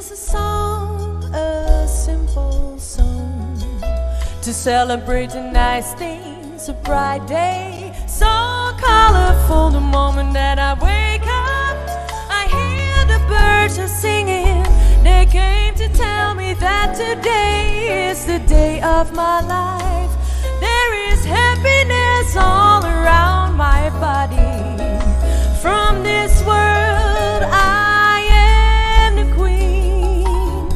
is a song, a simple song to celebrate the nice things, a bright day, so colorful. The moment that I wake up, I hear the birds are singing. They came to tell me that today is the day of my life. There is happiness all around my body. From this world, I am the queen.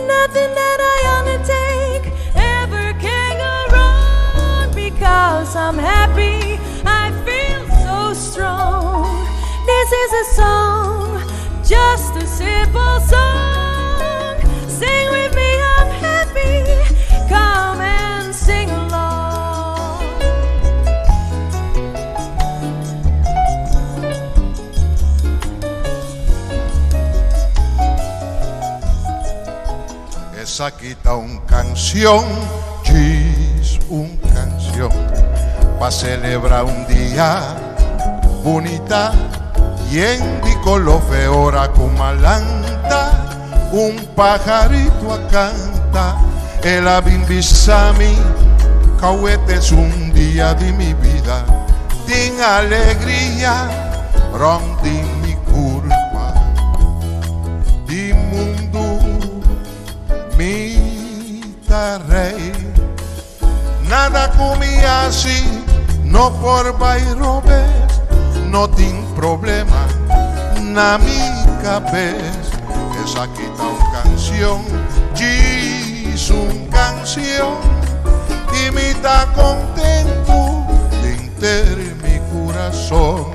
Nothing that I undertake ever can go wrong because I'm happy. I feel so strong. This is a song, just a simple song. Sing with me, I'm happy. Come and sing along. Esaki ta un canción, djis un canción, pa celebra un dia bunita, yen di color fe ora cu malanta, un pajarito a canta, el a bin bisa mi, Cauete es un dia di mi bida, tin alegria rond di mi curpa, di mundu mi ta rey. Nada cu mi haci no por bay robes, no tin problema na mi cabes. Esaki ta un cancion, djis un cancion, y mi ta contento denter mi curason.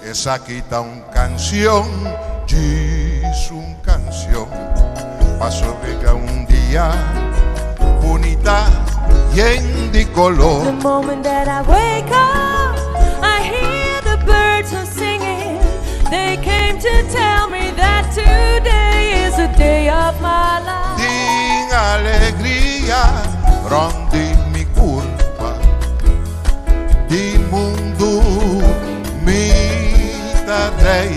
Esaki ta un canción, djis un canción, pa sobrega un dia bunita yen di color. The moment that I wake up, I hear the birds are singing. They came to tell me that today is the day of my life. Tin alegria rond di mi curpa, di mundu mi ta rey.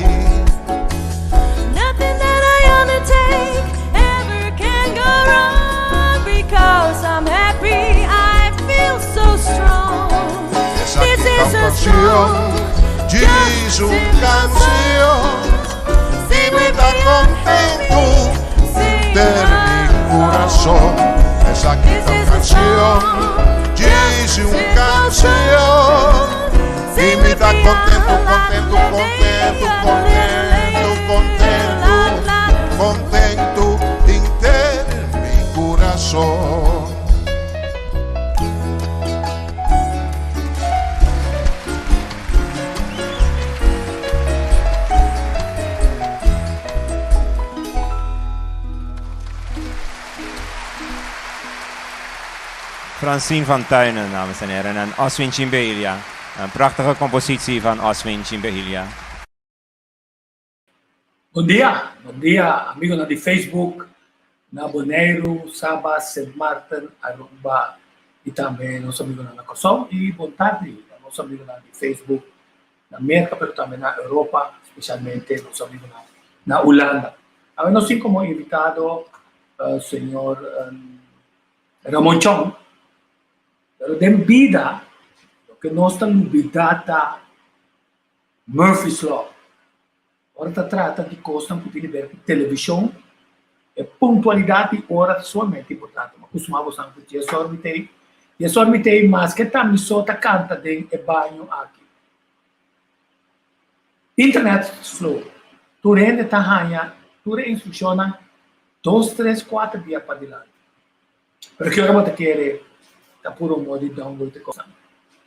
Nothing that I undertake ever can go wrong because I'm happy. I feel so strong. Esaki This ta is un a canción, song, djis just a un simple canción, song. y Sing mi with ta me, I'm contento happy. Sing denter mi along. corazón. Esaki This ta un is a canción, song, djis just a un simple canción, song. y Sing mi with ta me, contento, I'm contento, contento, contento, contento, contento denter mi corazón. Francine van Tuinen, dames en heren, en Oswin Chimbelia. Een prachtige compositie van Oswin Chimbelia. Bon dia, bon dia amigonan di Facebook na Boneiru, Saba, Sint Maarten, Aruba y tambe nos amigonan na Kòrsou y bon tardi na nos amigonan di Facebook na Merca pero tambe na Europa, specialmente nos amigonan na Hulanda. Awe nos tin como invitado señor Ramon Chong, pero den bida loke nos ta lubida ta Murphy's Law. Ora ta trata di kosnan ku tin di ber ku televishon, e puntualidat di ora ta sumamente importante. Mi a kustumá bosan ku dies ora mi ta ei. Dies ora mi ta ei maske ta mi so ta kanta den e baño aki. Internet slow. Tur hende ta haña tur e instrukshonnan dos, tres, kuater dia padilanti. Pero ki ora bo ta kere ta puro modo di download e kosnan?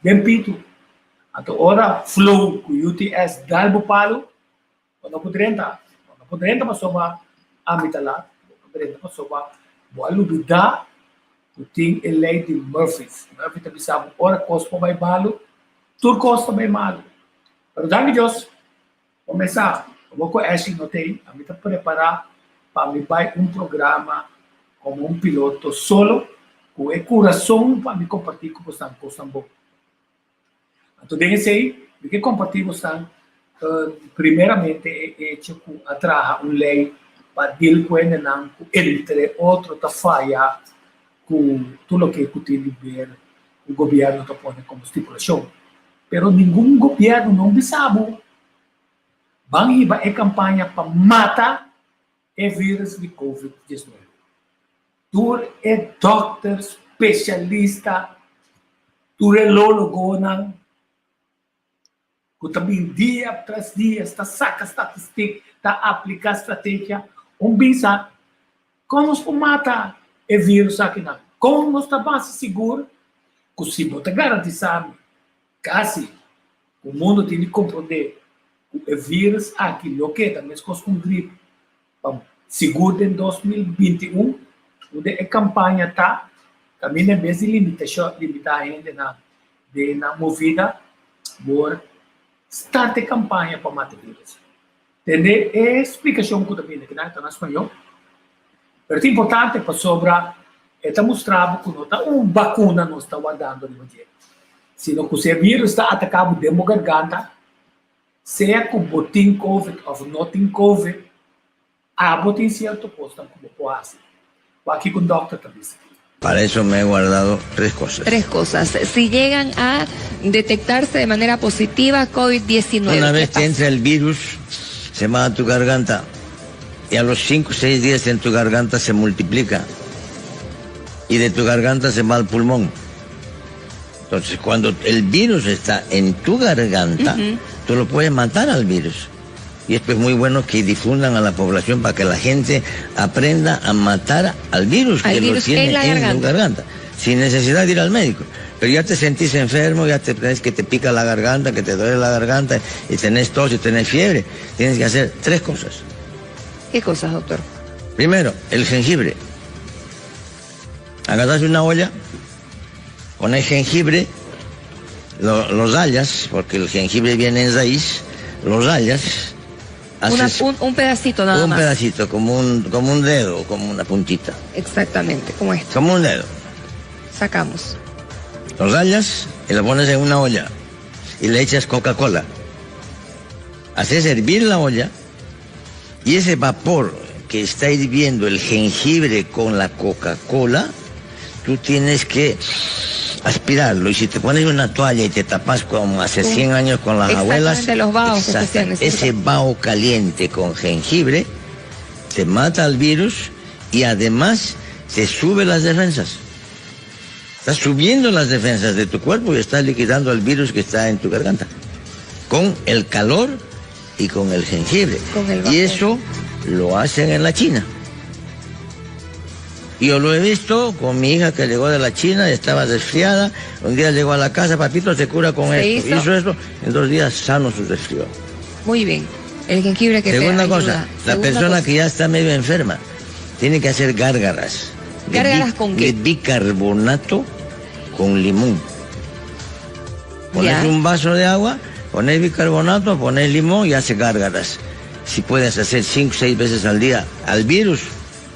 Den pitu. Anto ora Flow ku UTS dal bo palu, bo no por drenta. Bo no por drenta pasobra ami ta lat, bo por drenta pasobra bo a lubida ku tin e lei di Murphy's. Murphy ta bisa bo ora kos por bai malu, tur kos ta bai malu. Pero danki Dios, bo mes sa, bo ku Ashley no ta ei, ami ta prepara pa mi bai un programa komo un piloto solo. Ku e kurason pa mi kompartí ku bosnan kosnan bon. Anto den esei mi ke kompartí bosnan primeramente e echo ku a traha un lei pa dil ku hendenan ku entre otro ta faya ku tur loke ku tin di ber ku gobièrnu ta pone komo stipulashon. Pero ningun gobièrnu no bisa bo ban hiba e kampaña pa mata e virus di covid diesnuebe. Tur e dòkter spesialista, tur e lólogonan ku ta bin dia tras dia ta saka statistik, ta apliká strategia, un bisa kon nos por mata e virus akinan, kon nos ta basa sigur ku si bo ta garantisá mi kasi ku mundu tin di komprondé ku e virus aki lo keda meskos ku un grip Pa sigur den 2021, unda e kampaña ta kaminda en bes di limitashon limitá hendenan den nan movida, por start e kampaña pa mata virus. Tende e splikashon ku ta bini akinan ta na spañó, pero ta importante pasobra e ta mustra bo ku no ta un bakuna nos ta wardando riba dje, sino ku si e virus ta ataká bo den bo garganta, Sea ku bo tin covid òf no tin covid, abo tin sierto kosnan ku bo por hasi. Wak kiko un dòkter ta bisa. Para eso me he guardado tres cosas. Tres cosas. Si llegan a detectarse de manera positiva covid 19, Una ¿qué vez que pasa? entra el virus, se va a tu garganta y a los cinco o seis días en tu garganta se multiplica y de tu garganta se va al pulmón. Entonces, cuando el virus está en tu garganta, tú lo puedes matar al virus. Y esto es muy bueno que difundan a la población para que la gente aprenda a matar al virus Al que lo virus en tiene la en su garganta. garganta, sin necesidad de ir al médico. Pero ya te sentís enfermo, ya te ves que te pica la garganta, que te duele la garganta, y tenés tos y tenés fiebre. Tienes que hacer tres cosas. ¿Qué cosas, doctor? Primero, el jengibre. Agarras una olla, pones jengibre, lo, los rayas, porque el jengibre viene en raíz, los rayas. Haces un, un, pedacito nada un más. Un pedacito, como un, como un dedo, como una puntita. Exactamente, como esto. Como un dedo. Sacamos. Los rayas y lo pones en una olla y le echas Coca-Cola. Haces hervir la olla y ese vapor que está hirviendo el jengibre con la Coca-Cola, tú tienes que aspirarlo. Y si te pones una toalla y te tapas como hace 100 años con las abuelas, los vaos ese vaho caliente con jengibre te mata al virus y además te sube las defensas. Estás subiendo las defensas de tu cuerpo y estás liquidando al virus que está en tu garganta. Con el calor y con el jengibre. Con el y eso lo hacen en la China. Yo lo he visto con mi hija que llegó de la China, estaba resfriada. Un día llegó a la casa, papito se cura con ¿Se esto. hizo? Hizo esto, en dos días sano su resfrío. Muy bien. El jengibre que te Segunda ayuda. cosa, la Segunda persona cosa. que ya está medio enferma tiene que hacer gárgaras. De ¿Gárgaras con qué? De bicarbonato con limón. Pones Ya. un vaso de agua, pones bicarbonato, pones limón y hace gárgaras. Si puedes hacer cinco o seis veces al día al virus,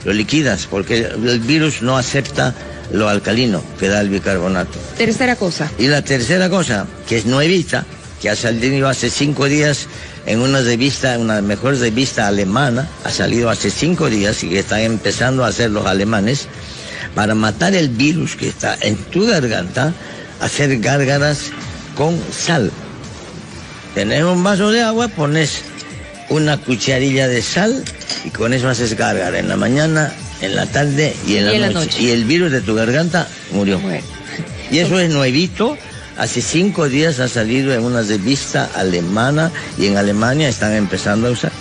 lo liquidas, porque el virus no acepta lo alcalino que da el bicarbonato. Tercera cosa. Y la tercera cosa, que es nuevita, que ha salido hace cinco días en una revista, una mejor revista alemana, ha salido hace cinco días y que están empezando a hacer los alemanes, para matar el virus que está en tu garganta, hacer gárgaras con sal. Tenés un vaso de agua, pones una cucharilla de sal y con eso haces gárgara en la mañana, en la tarde y en, Y la, en la noche. noche. Y el virus de tu garganta murió. Bueno. Y eso es nuevito. Hace cinco días ha salido en una revista alemana y en Alemania están empezando a usar.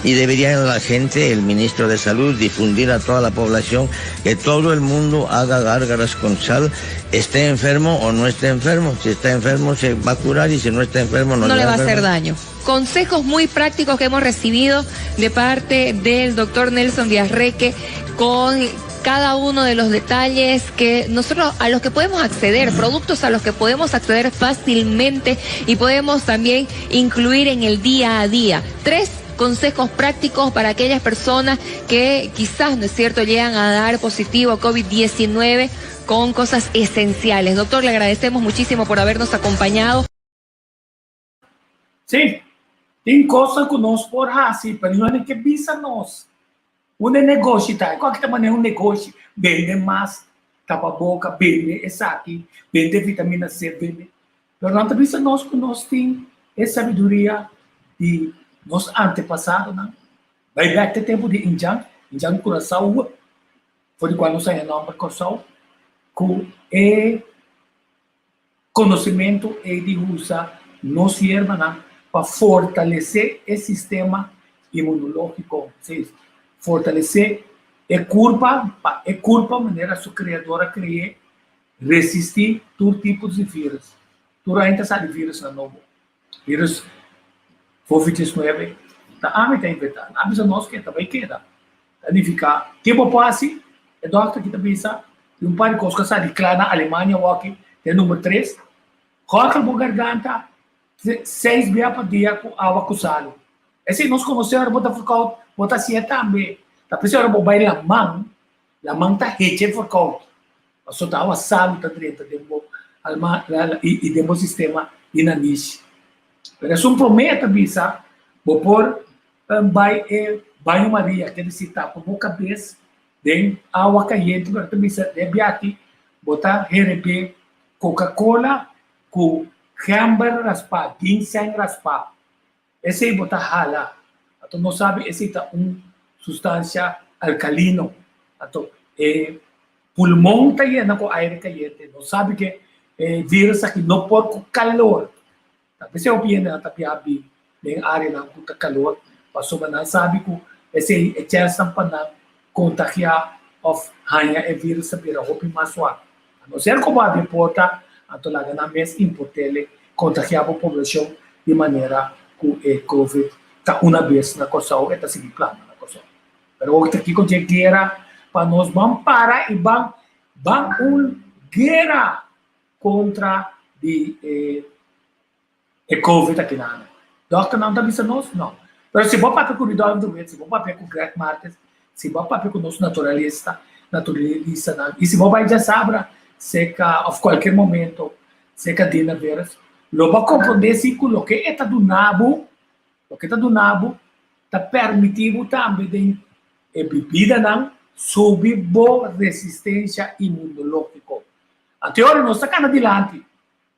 Y deberían la gente, el ministro de Salud, difundir a toda la población que todo el mundo haga gárgaras con sal, esté enfermo o no esté enfermo. Si está enfermo se va a curar y si no está enfermo no, no le va a hacer enfermar. daño. Consejos muy prácticos que hemos recibido de parte del doctor Nelson Díaz Reque con cada uno de los detalles que nosotros a los que podemos acceder, productos a los que podemos acceder fácilmente y podemos también incluir en el día a día. Tres consejos prácticos para aquellas personas que quizás, ¿no es cierto?, llegan a dar positivo a COVID-19. con cosas esenciales. Doctor, le agradecemos muchísimo por habernos acompañado. Sí, tin kosnan ku nos por hasi, pero no ke bisa nos. Un negoshi ta, kualke ta manera un negoshi, bende mas tapaboka, bende esaki, bende vitamina C, bende. Pero nan ta bisa nos ku nos tin e sabiduria di nos antepasadonan. Bai bek te tempu di Indjan, Indjan Curaçao, for di kua nos haña nòmber Kòrsou, ku e Konosementu ei di usa nos yerbanan pa fortalesé e sistema imunológiko, sí, fortalesé e kurpa pa e kurpa manera su Kreador a kre'é resistí tur tipo di vírus. Tur aña ta sali vírusnan nobo. Vírus Covid 19 ta ami ta inventá. Nan a bisa nos ke ta bai keda. Ta nifiká ke bo por hasi? E dòkter ki ta bisa tin un par di kos ku a sali kla na Alemania awor-aki den number tres, Gòrgel bo garganta seis bia pa dia ku awa ku salu. Esei nos konosé ora bo ta verkoud, bo ta hasié tambe. Ta p'esei ora bo bai laman, laman ta hecha e verkoud. Pasobra ta awa salu ta drenta den bo alma i den bo sistema di nanishi. Pero esun promé ta bisa bo por Bai e baño Maria, ke disi tapa bo kabes den awa kayente, pero ta bisa den biachi bo ta herebé Coca Cola ku gember raspá, ginseng raspá. Esei bo ta hala. Anto nos sabi esei ta un sustansia alkalino. Anto e pulmon ta yena ku aire kayente. Nos sabi ke e virus aki no por ku kalor. Ta p'esei hopi hendenan ta biaha bin den areanan ku ta kalor, pasobra nan sabi ku esei e chènsnan pa nan kontagiá òf haña e vírus ta bira hopi mas suak. A no ser ku bo abri e porta, anto laga nan mes import'el kontagiá bo poblashon di manera ku e covid ta una bes na Kòrsou e ta sigui plama na Kòrsou. Pero wou ta kiko dje guera pa nos ban para i ban ban un guera kontra di e e covid aki nan. Dokternan ta bisa nos? No. Pero si bo papia ku Rudolf de Wit, si bo papia ku Greg Martens, si bo papia ku nos naturalista, naturalistanan, i si bo bai djasabra seka òf kualkier momento seka Dina Veres, lo bo komprondé si ku loke e ta duna bo, loke ta duna bo ta permití bo tambe den e bibidanan subi bo resistensia imunológiko. Anto ora nos ta kana dilanti,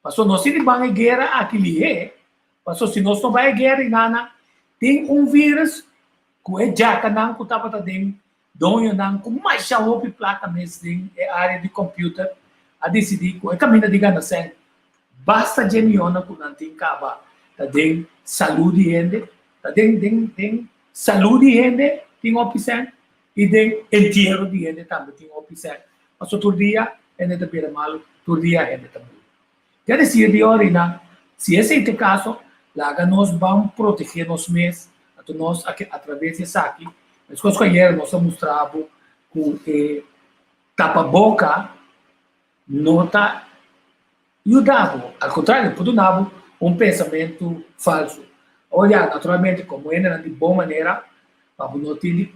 paso nos tin di ban e guera aki lihé, paso si nos no bai e guera i nana, tin un virus ku e djakanan ku tabata den doñonan ku masha hopi plaka mes den e area di computer a disidí ku e kaminda di gana sèn basta dje mionnan ku nan tin kaba ta den salú di hende, ta den den den salú di hende tin hopi sèn i den entiero di hende tambe tin hopi sèn. Paso tur dia hende ta bira malu, tur dia hende ta muri. Ke desir di orina, si esei ta e kaso, laga nos ban protegé nos mes, anto nos a ke atraves di esaki, meskos ku ayera nos a mustra bo ku e tapaboka no ta yuda bo, al kontrario, por duna bo un pensamentu falsu. Awor ya, naturalmente, komo hendenan di bon manera, pa bo no tin di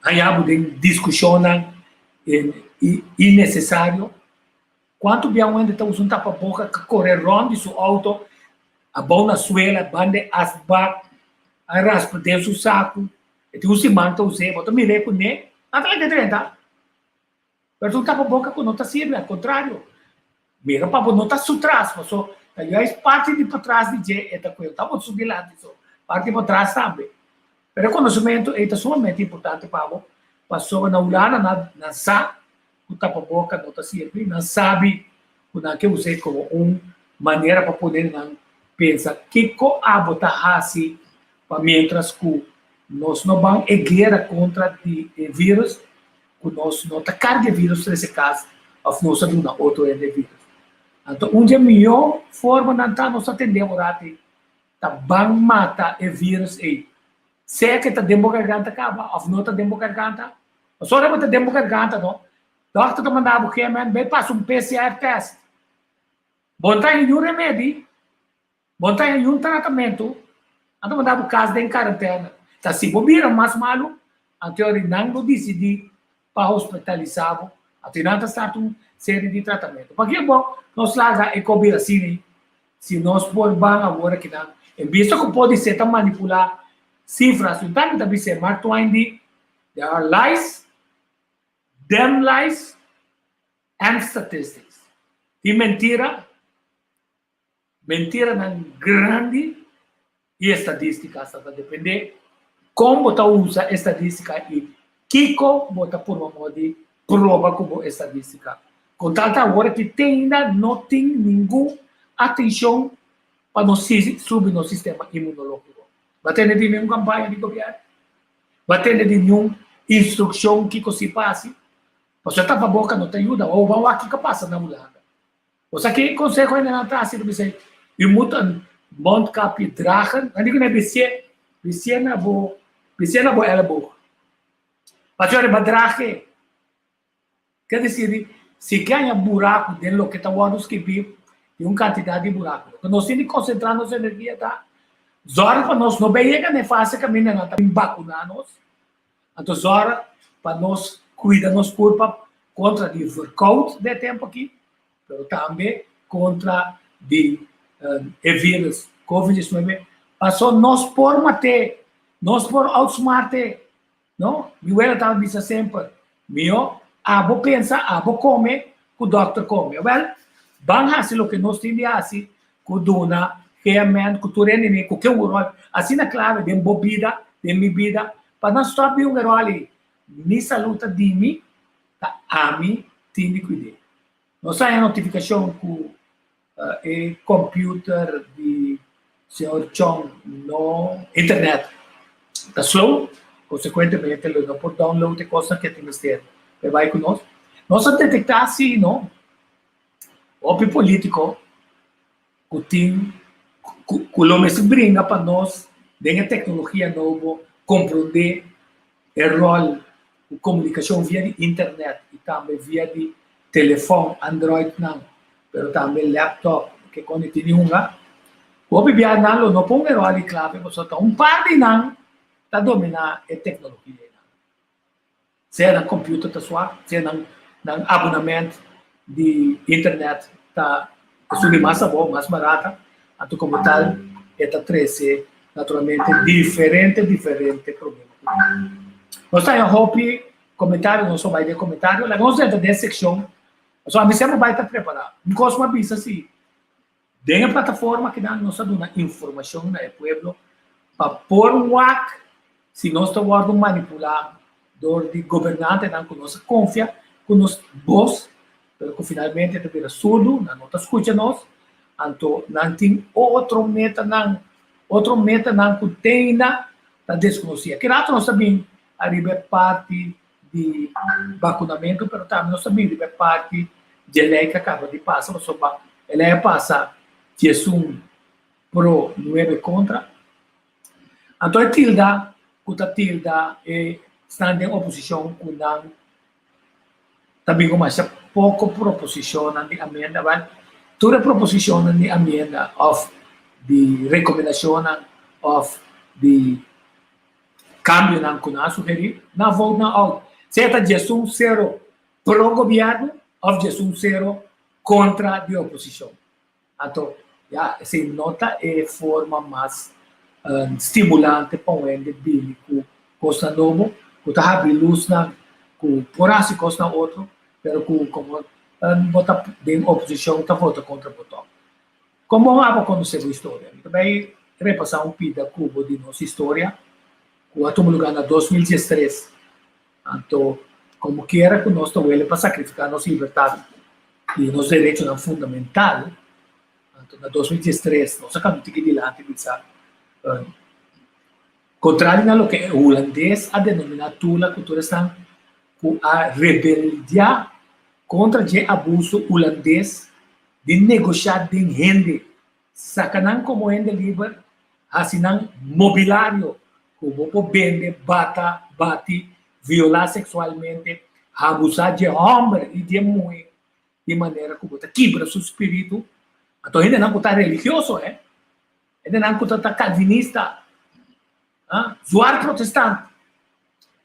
Haña bo den diskushonnan innesesario. Kuantu bia un hende ta usa un tapaboka ka kore rònt di su outo, abou na suela, banda e asbak, a raspa den su saku, e tin un siman ta us'é, bo ta mir'é kuné, nan ta laga drenta. Pero ta un tapaboka ku no ta sirbi, al kontrario, mira pa bo no ta su tras, paso ta juist parti di patras di dje e ta kue, no ta bo su dilanti so, parti patras tambe. Pero e konosementu ei ta sumamente importante pa bo, pasobra na Hulanda nan nan sa ku tapaboka no ta sirbi, nan sabi ku nan ke us'é komo un manera pa pone nan pensa kiko abo ta hasi pa miéntras ku nos no ban e guera kontra di e virus, ku nos no ta karga e virus trese kas òf nos a duna otro hende e virus. Anto un di e mihó formanan ta nos atendé ora ti ta ban mata e virus ei. Sea ke ta den bo garganta kaba òf no ta den bo garganta. Pasobra ora bo ta den bo garganta no, dòkter ta manda bo GMN bai pasa un PCR test. Bo no ta haña niun remedi, bo no ta haña niun tratamentu, nan ta manda bo kas den karentena. Ta si bo bira mas malu, anto nan lo disidí pa hospitalisá bo. Anto nan ta start un serie di tratamentu. Pakiko bo nos laga e kobira asina si nos por ban awor akinan en bista ku podisé ta manipulá sifras? Un tantu ta bis'é Mark Twain di, There are lies, damn lies and statistics. Tin mentira, mentiranan grandi i estadística sa ta dependé kon bo ta usa estadística i kiko bo ta purba modo di proba ku bo estadística. Kon tal ta awor aki te ainda no tin ningun atenshon pa nos subi nos sistema inmunológiko. Bo a tende di ningun kampaña di gobièrnu? Bo a tende di niun instrukshon kiko si pa hasi? Pasobra tapa boka no ta yuda. Bo wak kiko a pasa na Hulanda. Bo sa ki konseho hende nan ta hasi? Ta bisa, U moet een mondkapje dragen. Nan di ku nan bistié, bistié na bo, bistié na bo elleboog. Pasobra riba drag'é. Ke desir di, si ke haña buraku den loke ta wòrdu skibí, tin un kantidat di buraku. Loke nos tin di konsentrá nos energia ta zòrg pa nos no bai yega na e fase kaminda nan ta bin bakuná nos. Anto zòrg pa nos kuida nos kurpa kontra di verkoud den e tempu aki, pero tambe kontra di e virus covid 19, paso nos por mat'é, nos por outsmart'é. No, mi wela tabata bisa semper, Mihó abo pensa, abo kome, ku dòkter kome. Wèl, ban hasi loke nos tin di hasi ku duna hèrmènt, ku tur hende ne, ku ke un ròl asina klave den bo bida, den mi bida, pa nan stòp di hunga e ròl ei. Mi salú ta di mi, ta ami tin di kuid'é. Nos haña notifikashon ku e computer di señor Chong no internet ta slow, consecuentemente lo no por download e cosnan ke tin mester pa e bai cu nos. Nos a detecta si no hopi politico cu tin cu lo mester bringa pa nos den e tecnologia nobo comprende e rol cu comunicacion via di internet y tambe via di telefon android nan pero tambe laptop ke con e tini hunga. Hopi bia nan lo no pon e rol di clave pasobra ta un par di nan ta domina e tecnologia einan. Sea nan computer ta swak, sea nan nan abonament di internet ta subi mas abou, mas barata, anto como tal e ta trece naturalmente diferente diferente problema cu nan. Nos ta haña hopi comentario, nos lo bay den comentario, laga nos drenta den seccion, pasobra ami semper bay ta prepara. Un cos mi a bisa si, den e plataforma kinan nos a duna informacion na e pueblo pa por wak si nos ta wordo manipula dor di gobernantenan cu nos a confia cu nos bos, pero cu finalmente ta bira surdu, nan no ta scucha nos, anto nan tin otro metanan, otro metanan cu te ainda ta desconoci. Aki rato nos ta bin ariba e parti di vacunamento, pero tambe nos ta bin riba e parti dje ley cu a caba di pasa, pasobra e ley a pasa 11 pro 9 contra. Anto e tilda ku ta tilda e esnan den oposishon ku nan ta bin ku masha poko proposishonnan di amienda. Wèl, tur e proposishonnan di amienda òf di rekomendashonnan òf di kambionan ku nan a sugerí, nan a vote nan out. Sea ta 11 sero pro gobièrnu òf 11 sero kontra di oposishon. Anto, ya, esei no ta e forma mas stimulante pa un hende bini ku kosnan nobo, ku ta habri lusnan, ku por hasi kosnan otro, pero ku komo bo ta den oposishon ta vota kontra bo tòg. Kon bon abo konosé bo historia? Mi ta bai repasá un pida ku bo di nos historia ku a tuma lugá na 2013. Anto, komo kiera ku nos ta wele pa sakrifiká nos libertat i nos derechonan fundamental, anto na 2013 nos a kambia tiki dilanti bisa, kontrali na loke e hulandes a denominá Tula ku tur esnan ku a rebeldiá kontra dje abuso hulandes di negoshá den hende, saka nan komo hende liber, hasi nan mobilario ku bo por bende, bata, bati, violá seksualmente, abusá dje hòmber i dje muhé di manera ku bo ta kibra su spiritu. Anto hendenan ku ta religioso, eh, hendenan ku ta ta kalvinista, ah, zwart protestant,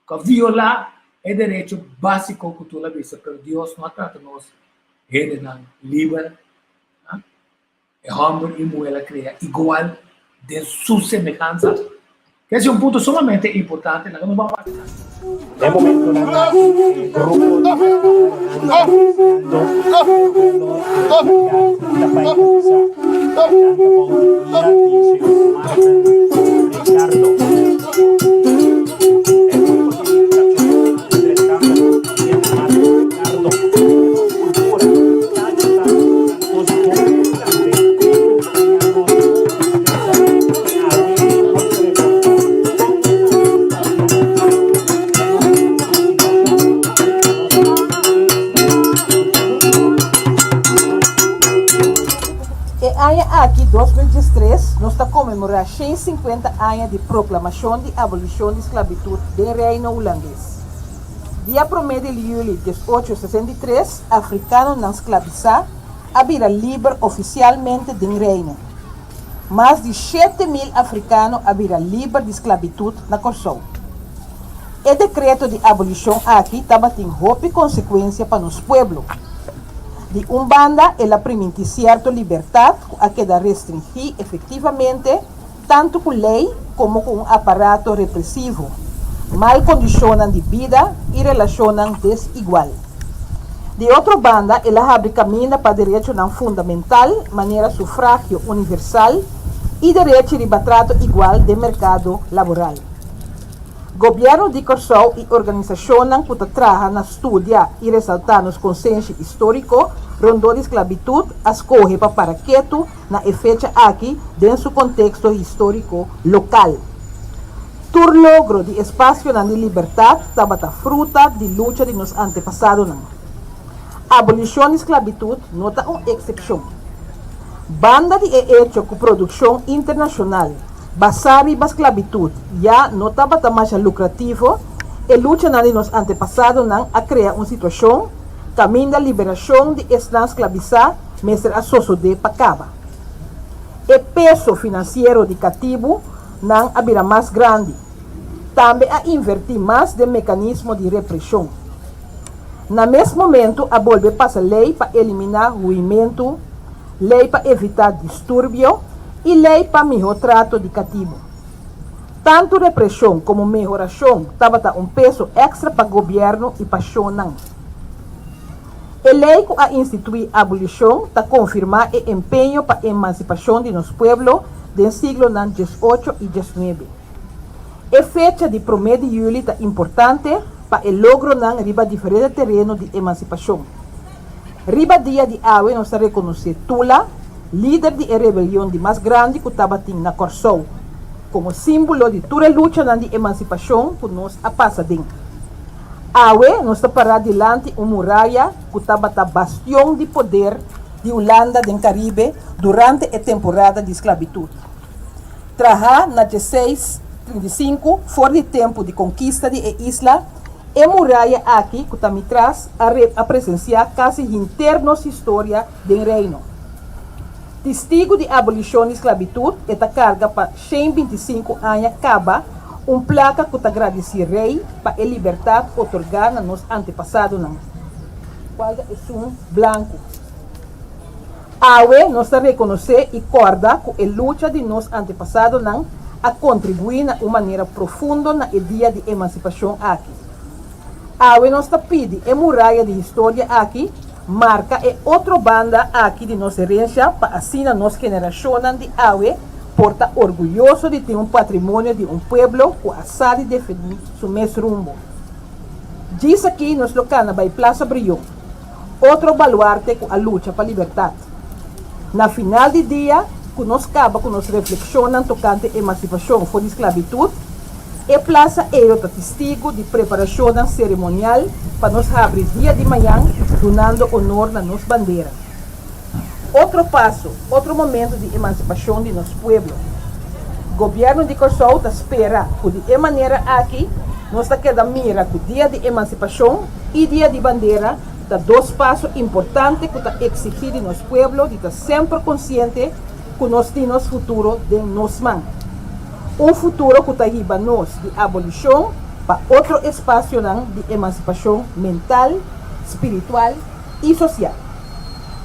ku a violá. E derecho básiko ku tur a bisa, pero Dios no a trata nos hendenan liber. E hòmber i muhé a krea igual den su semehansa. Esei un punto sumamente importante. Laga nos ban wak. Den momentonan aki e grupo di trahadónan ta bai kuminsá. Nan ta bou di guia di señor Martin Ricardo. E grupo di kachó entretanto guia di Martin Ricardo e nos kultura kacho ta un kos hopi importante ku ta haña nos pensa awe nos reportá kon nos ta hasi historia pa nos emansipashon pa nos independensia. E aña aki, 2013, nos ta konmemorá 150 aña di proklamashon di abolishon di sklabitut den Reino Hulandes. Dia promé di yüli 1863, afrikanonan sklabisá a bira liber ofisialmente den Reino. Mas di 7000 afrikano a bira liber di sklabitut na Kòrsou. E dekreto di abolishon aki tabatin hopi konsekuensia pa nos pueblo. Di un banda el a primintí sierto libertat ku a keda restringí efektivamente tantu ku lei komo ku un aparato represivo, mal kondishonnan di bida i relashonnan desigual. Di otro banda el a habri kaminda pa derechonan fundamental manera sufragio universal i derechi riba trato igual den merkado laboral. Gobièrnu di Kòrsou i organisashonnan ku ta traha na studia i resaltá nos konsenshi históriko rondó di sklabitut a skohe pa para ketu na e fecha aki den su konteksto históriko lokal. Tur logro di espasionan di libertat tabata fruta di lucha di nos antepasadonan. Abolishon di sklabitut no ta un eksepshon. Banda di e echo ku produkshon internashonal basá riba sklabitut ya no tabata masha lukrativo, e luchanan di nos antepasadonan a krea un situashon kaminda liberashon di esnan sklabisá mester a sosodé pa kaba. E peso finansiero di katibu nan a bira mas grandi. Tambe a invertí mas den mekanismo di represhon. Na mes momentu a bolbe pasa lei pa eliminá huimentu, lei pa evitá disturbio i lei pa mihó trato di katibu. Tantu represhon komo mehorashon tabata un peso èkstra pa gobièrnu i pa shonnan. E lei ku a instituí abolishon ta konfirmá e empeño pa emansipashon di nos pueblo den siglonan 18 i 19. E fecha di promé di yüli ta importante pa e logronan riba diferente tereno di emansipashon. Riba dia di awe nos ta rekonosé Tula, lider di e rebelion di mas grandi ku tabatin na Kòrsou, komo símbolo di tur e luchanan di emansipashon ku nos a pasa den. Awe nos ta pará dilanti un muraya ku tabata bastion di poder di Hulanda den Karibe durante e temporada di sklabitut. Trahá na 1635 for di tempu di konkista di e isla, e muraya aki ku ta mi tras a a presensiá kasi hinter nos historia den Reino. Tistigu di abolishon di sklabitut e ta karga pa 125 aña kaba un plaka ku ta gradisí Rei pa e libertat otorgá na nos antepasadonan, kual ta esun blanku. Awe nos ta rekonosé i kòrda ku e lucha di nos antepasadonan a kontribuí na un manera profundo na e dia di emansipashon aki. Awe nos ta pidi e muraya di historia aki marka e otro banda aki di nos herensha pa asina nos generashonnan di awe por ta orguyoso di tin un patrimonio di un pueblo ku a sa di definí su mes rumbo. Djis aki nos lo kana bai Plaza Brion, otro baluarte ku a lucha pa libertat. Na final di dia, ku nos kaba ku nos reflekshonnan tokante emansipashon for di sklabitut, e plasa ei lo ta testigu di preparashonnan seremonial pa nos habri dia di mañan dunando onor na nos bandera. Otro paso, otro momento di emansipashon di nos pueblo. Gobièrnu di Kòrsou ta spera ku di e manera aki nos ta keda mira ku dia di emansipashon i dia di bandera ta dos paso importante ku ta eksigí di nos pueblo di ta semper konsiente ku nos tin nos futuro den nos man. Un futuro ku ta hiba nos di abolishon pa otro espasionan di emansipashon mental, spiritual i sosial.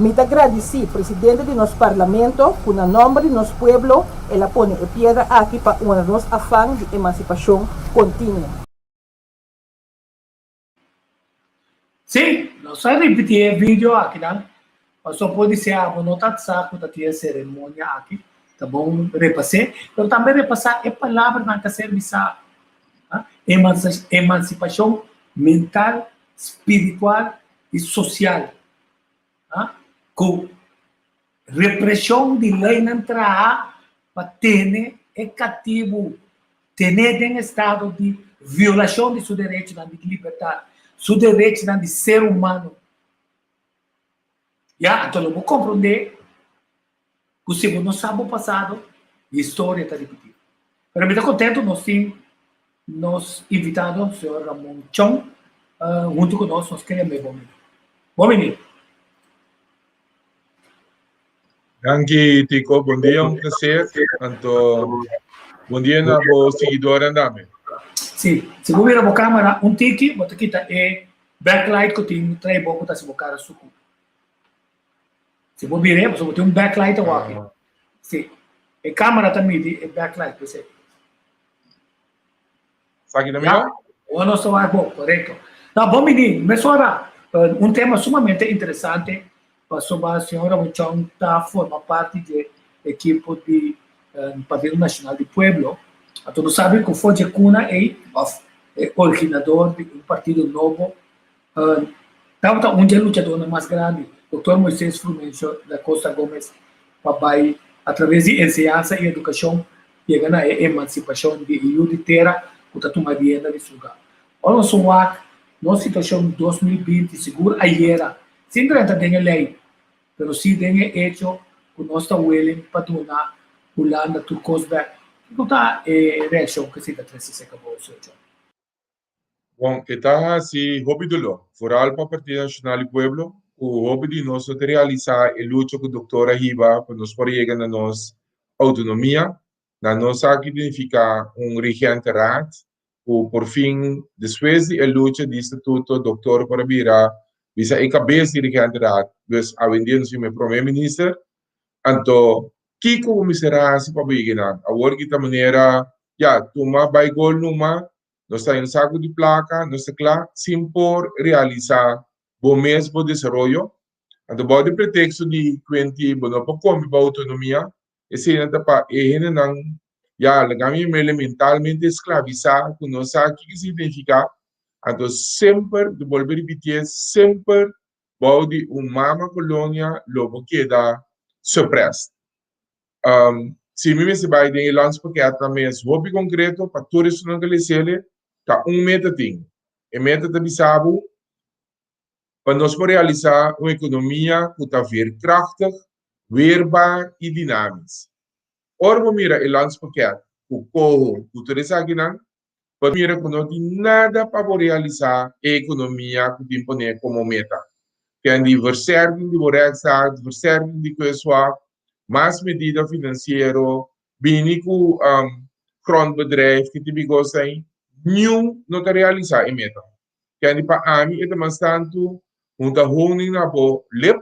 Mi ta gradisí Presidente di nos Parlamento ku na nòmber di nos pueblo el a pone e piedra aki pa honra nos afan di emansipashon kontinuo. Sí, nos a ripití e video akinan, pasobra podisé abo no ta sa ku ta tin e seremonia aki, ta bon repas'é, pero tambe repasá e palabranan ku a ser bisá, emansipashon mental, spiritual i sosial, ku represhon di leinan traha pa tene e katibu, ten'é den estado di violashon di su derechonan di libertat, su derechonan di ser humano. Ya, anto lo bo komprondé ku si bo no sa bo pasado, historia ta ripití. Pero mi ta kontentu nos tin nos invitado, señor Ramon Chong, huntu ku nos, nos ke yam'é bon bini. Bon bini. Danki Tico, bon dia, un placer. Anto, bon dia na bo seguidornan tambe. Si, si bo mira bo camera un tiki, bo ta kita e backlight ku tin trae bo ku ta hasi bo cara suku. Si bo mir'é, pasobra bo tin un backlight awor aki. Si, e camera ta midi e backlight, p'esei. Esaki ta mihó? Awor nos ta wak bo, korekto. No, bon bini. Mesora, un tema sumamente interesante pasobra señor Ramon Chong ta forma parti dje ekipo di Partido Nacional di Pueblo. Anto nos sabi ku for dje kuna ei, òf e originador di un partido nobo, Tabata un dje luchadónan mas grandi, Dòkter Moisés Frumencio da Costa Gomez, pa bai atraves di enseñansa i edukashon yega na e emansipashon di e yu di tera ku ta tuma rienda di su lugá. Ora nos wak nos situashon 2020, sigur ayera, sin drenta den e lei, pero si den e echo ku nos ta willing pa duna Hulanda tur kos bèk, kiko ta e reakshon ku esei ta trese serka bo, señor Chong? Bon, e ta hasi hopi doló, foral pa Partido Nacional di Pueblo, ku hopi di nos no ta realisá e lucha ku doktor a hiba pa nos por yega na nos outonomia. Nan no sa ki signifiká un regentenraad, ku por fin despues di e lucha di statuto doktor por a bira bisa e kabes di regentenraad, dus awendia nos tin e prome minister. Anto, kiko bo mester hasi pa bo yega nan? Awor ki ta manera, ya, tuma bai gol numa, nos ta haña un saku di plaka, nos ta kla, sin por realisá bo mes bo desaroyo. Anto bou di preteksto di kuenti bo no por kome bo outonomia, eseinan ta pa e hendenan, ya, laga mi yam'el mentalmente esklavisá ku no sa kiko signifiká. Anto semper, mi ta bolbe ripitié, semper bou di un mama kolonia lo bo keda suppressed. Si mi mester bai den e landspakket mes hopi konkreto pa tur esunnan ku lesele, ta un meta tin. E meta ta bisa bo pa nos por realisá un ekonomia ku ta veerkrachtig, weerbaar i dinamis. Ora bo mira e landspakket ku koho ku tur esakinan, Bo ta mira ku no tin nada pa bo realisá e ekonomia ku tin poné komo meta. Ken di versterking di bo rechtsstaat, versterking di kustwacht, mas medida finansiero, bini ku grondbedrijf, ki tipi kos ei, niun no ta realisá e meta. Ken di pa ami e ta mas tantu hunta honing na bo lip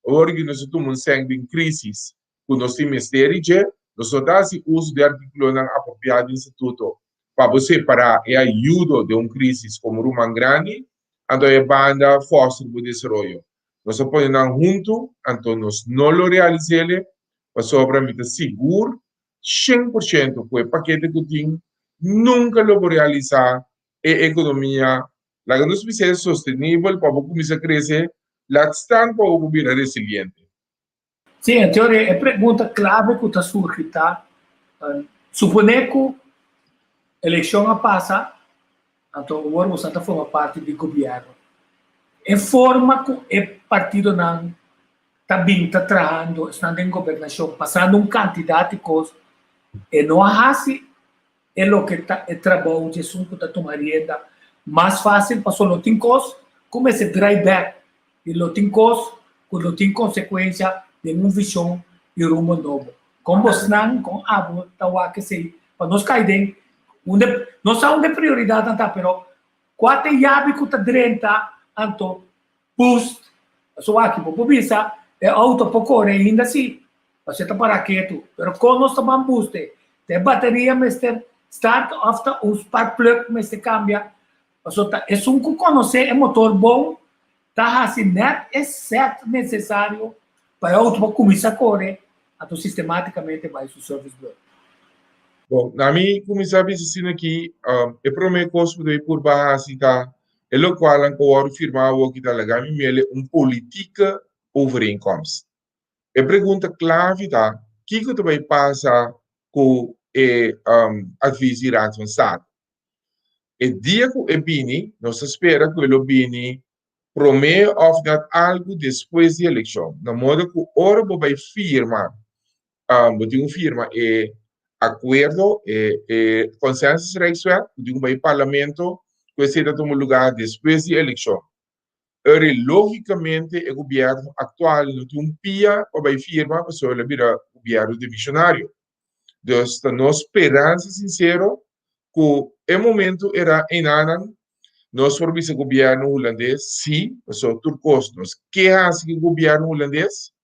Ora ku nos a tuma un sèn den krísis ku nos tin mester di dje, nos no ta hasi uso di artíkulonan apropiá di Instituto pa bo separá e ayudo den un krísis komo ruman grandi, anto e banda foster bo desaroyo. Nos a pone nan huntu, anto nos no lo realis'ele, pasobra mi ta sigur 100% ku e pakete ku tin nunka lo bo realisá e ekonomia. Laga nos bisa e sostenibel pa bo kuminsá krese, laat staan pa bo por bira resiliente. Sí, en teoria e pregunta klave ku ta surgi ta, suponé ku elekshon a pasa, anto awor boso ta forma parti di gobièrnu. E forma ku e partidonan ta bin ta trahando, esnan den gobernashon, pasando un kantidat di kos, e no a hasi e loke ta e trabou di esun ku ta tuma rienda mas fásil pasobra lo tin kos ku mester drai bèk i lo tin kos ku lo tin konsekuensia den un vishon i rumbo nobo. Kon bosnan, kon abo ta wak esei pa nos kai den? Unda no sa unda e prioridatnan ta pero kua ta e yabi ku ta drenta anto boost pasobra aki bo por bisa e outo por kore ainda si pasobra e ta para ketu pero kon nos ta ban boost e ta e bateria mester start òf ta un spark plug mester kambia pasobra ta esun ku konosé e motor bon ta hasi nèt e sèt nesesario pa e outo por kuminsá kore anto sistematicamente bai su service bureau. Bon, na mi kuminsá bisa asina aki, e promé kos ku debe purba hasi ta e lokualnan ku a wòrdu firmá awor ki ta laga mi mele un politieke overeenkomst. E pregunta klave ta, kiko ta bai pasa ku e advies di Raad van State? E dia ku e bini, nos ta spera ku e lo bini promé òf nèt algu despues di elekshon. Na moda ku ora bo bai firma, bo tin ku firma e akuerdo, e e Consensus Rijkswet, bo tin ku bai parlamento ku esei ta tuma lugá despues di elekshon. Eri lógikamente e gobièrnu aktual no tin un pia pa bai firma pasobra el a bira gobièrnu demisionario. Dus ta nos speransa sinsero ku e momento era einanan nos por bisa gobièrnu hulandes si, pasobra tur kos nos ke hasi ku gobièrnu hulandes,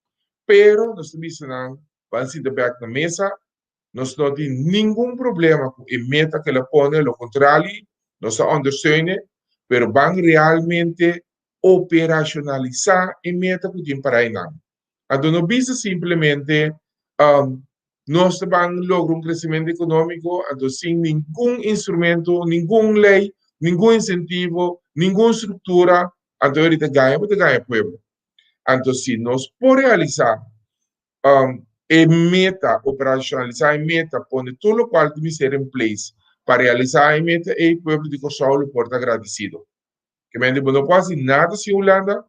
pero nos ta bisa nan ban sinta bèk na mesa, nos no tin ningun problema ku e meta ku el a pone, lo kontrali nos ta ondersteune, pero ban realmente operashonalisá e meta ku tin para einan. Anto no bisa simplemente nos ta ban logra un crecimiento economico anto sin ningun instrumento, ningun ley, ningun incentivo, ningun structura, anto ahorita gaña bo ta gaña pueblo. Anto si nos por realisa e meta, operacionalisa e meta, pone tur locual tin mester in place pa realisa e meta ey, pueblo di Corsou lo por ta agradecido. Ke men di bo no por hasi nada si Hulanda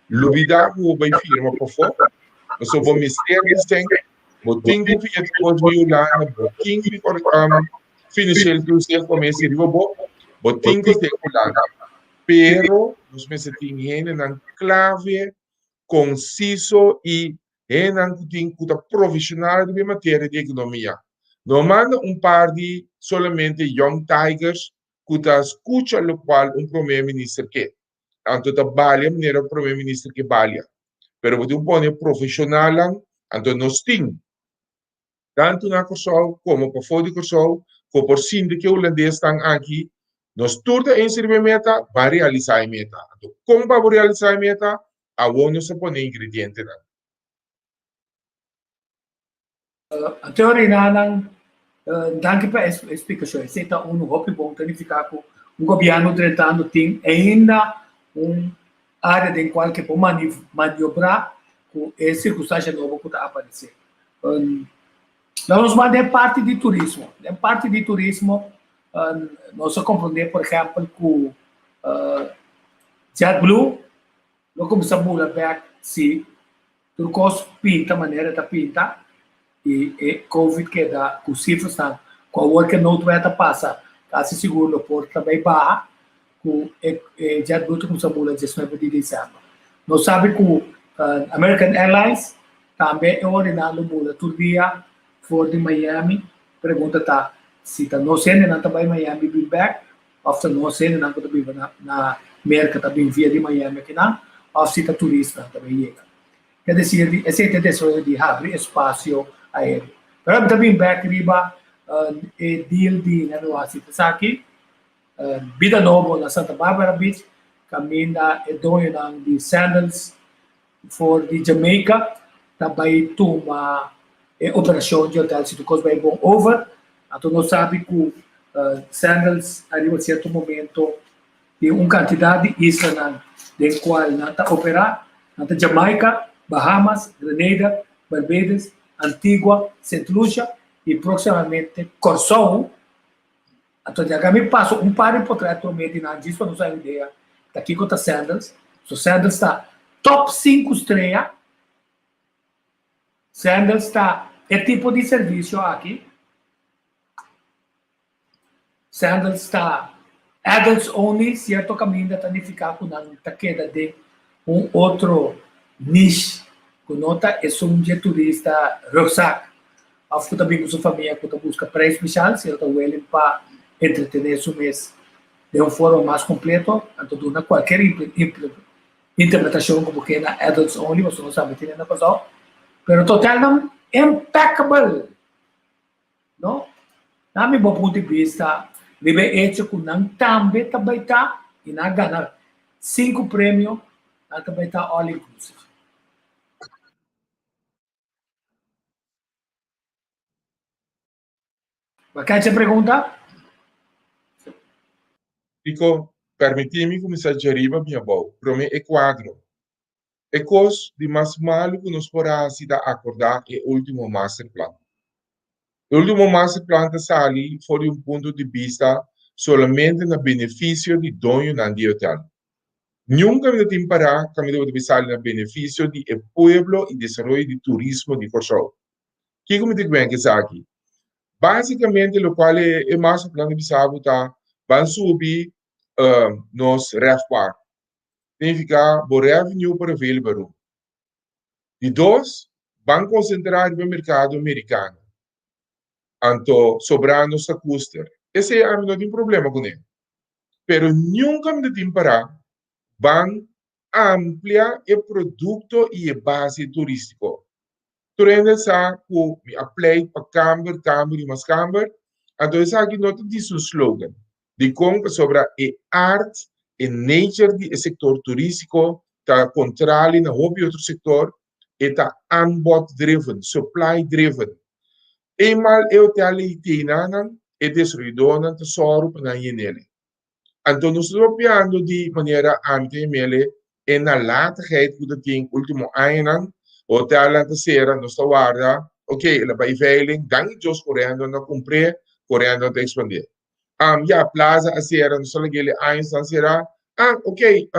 lubida ku bo bai firma pafó, pasobra bo mester di sèn, bo tin ku fia tur kos di Hulanda, bo tin ku financieel toezicht pa mester riba bo, bo tin ku stay Hulanda. Pero nos mester tin hendenan klave, konsiso i hendenan ku tin ku ta profeshonal riba e materia di ekonomia. No manda un par di solamente young tigers ku ta skucha lokual un prome minister ke. Anto ta balia manera prome minister ke balia. Pero bo tin ku pone profeshonalnan, anto nos tin, tantu na Kòrsou komo pafó di Kòrsou, ku por sinti ku e hulandesnan aki, nos tur ta eens riba e meta, ban realisá e meta. Anto kon pa bo realisá e meta? Awor nos ta pone ingredientenan. Anto Reinanan, danki pa e splikashon. Esei ta unu hopi bon. Ta nifiká ku un gobièrnu drentando tin ainda un área den kual ke por maniobrá ku e sirkunstansia nobo ku ta aparesé. Laga nos bai den parti di turismo. Den parti di turismo nos a komprondé por ehèmpel ku JetBlue lo kuminsá bula bèk si Tur kos pinta manera ta pinta i e covid keda ku sifrasnan ku awor ke noodwet a pasa kasi sigur lo por ta bay baha ku e JetBlue ta kumsa bula diesnuebe di december. Nos sabi ku American Airlines tambe e ora nan lo bula tur dia for di Miami. Pregunta ta si ta nos hendenan ta bay Miami bin bek òf ta nos hendenan ku ta biba na Merka ta bin via di Miami akinan, òf si ta turistanan ta bin yega. Ke desir di esei ta e desaroyo di habri espasio aereo. Pero mi ta bin bèk riba e deal di nan lo hasi esaki, Bida Nobo na Santa Barbara Beach, kaminda e doñonan di Sandals for di Jamaica ta bai tuma e operashon di hotel si tur kos bai bon over. Anto nos sabi ku Sandals ariba sierto momento tin un kantidat di islanan den kual nan ta operá, nan ta Jamaica, Bahamas, Grenada, Barbados, Antigua, Sint Lucia i próksimamente Kòrsou. Anto di aca mi paso un par di potret prome di nan djis pa nos haña idea ta kico ta Sandals. So Sandals ta top sinku strea. Sandals ta e tipo di servicio aki. Sandals ta adults only, cierto caminda ta nifica cu nan ta keda den un otro niche cu no ta esun dje turista rugzak. Of ku ta bin ku su famia ku ta buska prijs spesial, si el ta willing pa entretené su mes den un forma mas kompleto, anto duna kualker interpretashon ku bo ke na adults only, pasobra nos tambe tin na Kòrsou. Pero ta hotelnan impeccable, no? Na mi bon punto di bista riba e echo ku nan tambe ta bai ta i nan a gana sinku premio, nan ta bai ta all inclusive. Bo a kacha e pregunta? Kiko, permití mi kuminsá djariba bin abou. Promé e kuadro. E kos di mas malu ku nos por hasi ta akordá e último masterplan. E último masterplan ta sali for di un punto di bista solamente na benefisio di doñonan di e hotel. Niun kaminda tin pará kaminda bo ta bin sali na benefisio di e pueblo i desaroyo di turismo di Kòrsou. Kiko mi ta kuen ku esaki? Básikamente lokual e masterplan ta bisa bo ta ban subi nos RevPAR. Significa bo revenue per available room. Di dos, ban concentra riba mercado mericano. Anto sobra nos ta custer. Esey ami no tin problema cune. Pero nunca mi ta tin para ban amplia e producto y e base turistico. Tur hende sa ku mi a pleit pa kamber, kamber i mas kamber, anto esaki no ta djis un slogan. Dikon? Pasobra e art, e nature di e sektor turístiko ta kontrali na hopi otro sektor, e ta aanbod driven, supply driven. Eenmaal e hotel ei tenanan, e desaroyadónan ta sòru pa nan yen'el. Anto nos ta papiando di manera ante mele e nalatigheid ku ta tin ultimo añanan, hotelnan ta sera, nos ta warda, ok, el a bai veiling, danki Dios Corendon a kumpr'é, Corendon ta ekspandé. Ya, Plaza a sera, nos ta lag'el e añosnan será, ah, ok,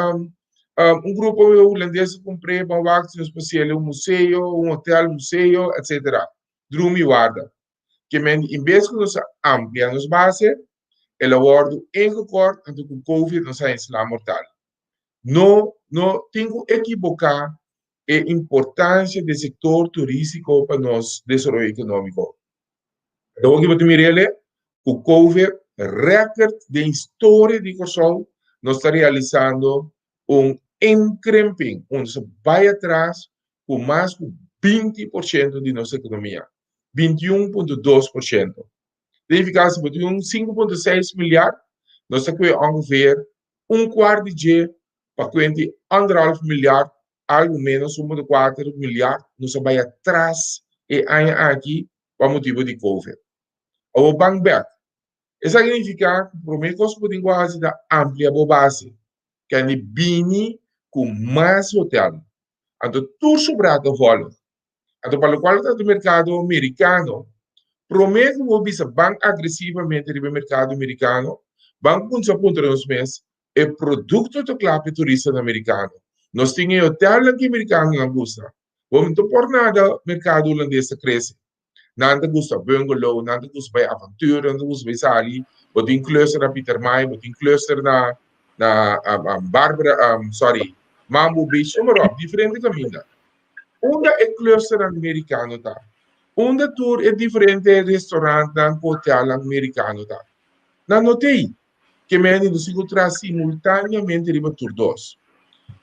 un grupo hulandes a kumpr'é, ban wak si nos por hasiel un museo, un hotel, museo, etcetera. Drumi warda. Ke men di inbes ku nos a amplia nos base, el a wòrdu ingekort anto ku covid nos a haña sla mortal. No no tin ku ekiboká e importansia di e sektor turístiko pa nos desaroyo ekonómiko. Awor ki bo ta mira el'e ku covid rèkert den historia di Kòrsou nos ta realisando un inkrimping, un nos a bai atras ku mas ku 20% di nos ekonomia, 21.2%. Significa si bo tin un 5.6 milyard, nos ta kue ongeveer un kwart di dje pa kuenti anderhalf milyard, algu menos 1.4 milyard nos a bai atras e aña aki pa motibu di covid. Awor ban bek. Esaki nifica ku prome kos ku bo tin ku hasi ta amplia bo base. Kende bini ku mas hotel. Anto tur sobrá ta vòlg. Anto pa lokual ta di merkado merikano, promé ku bo bisa ban agresivamente riba e merkado merikano, ban kuminsá puntra nos mes, e produkto ta kla pa e turistanan merikano? Nos tin e hotelnan ku e merikanonan gusta. Bo no ta por nada merkado hulandes ta krese. Nan ta gusta bungalow, nan ta gusta bai aventura, nan ta gusta bai sali. Bo tin cluster na Pietermaai, bo tin cluster na na Barbara, sorry, Mambo Beach, noem maar op, diferente kaminda. Unda e clusternan merikano ta? Unda tur e diferente restaurantnan ku hotelnan merikano ta? Nan no t'ei. Ke mende nos tin ku traha simultaneamente riba tur dos.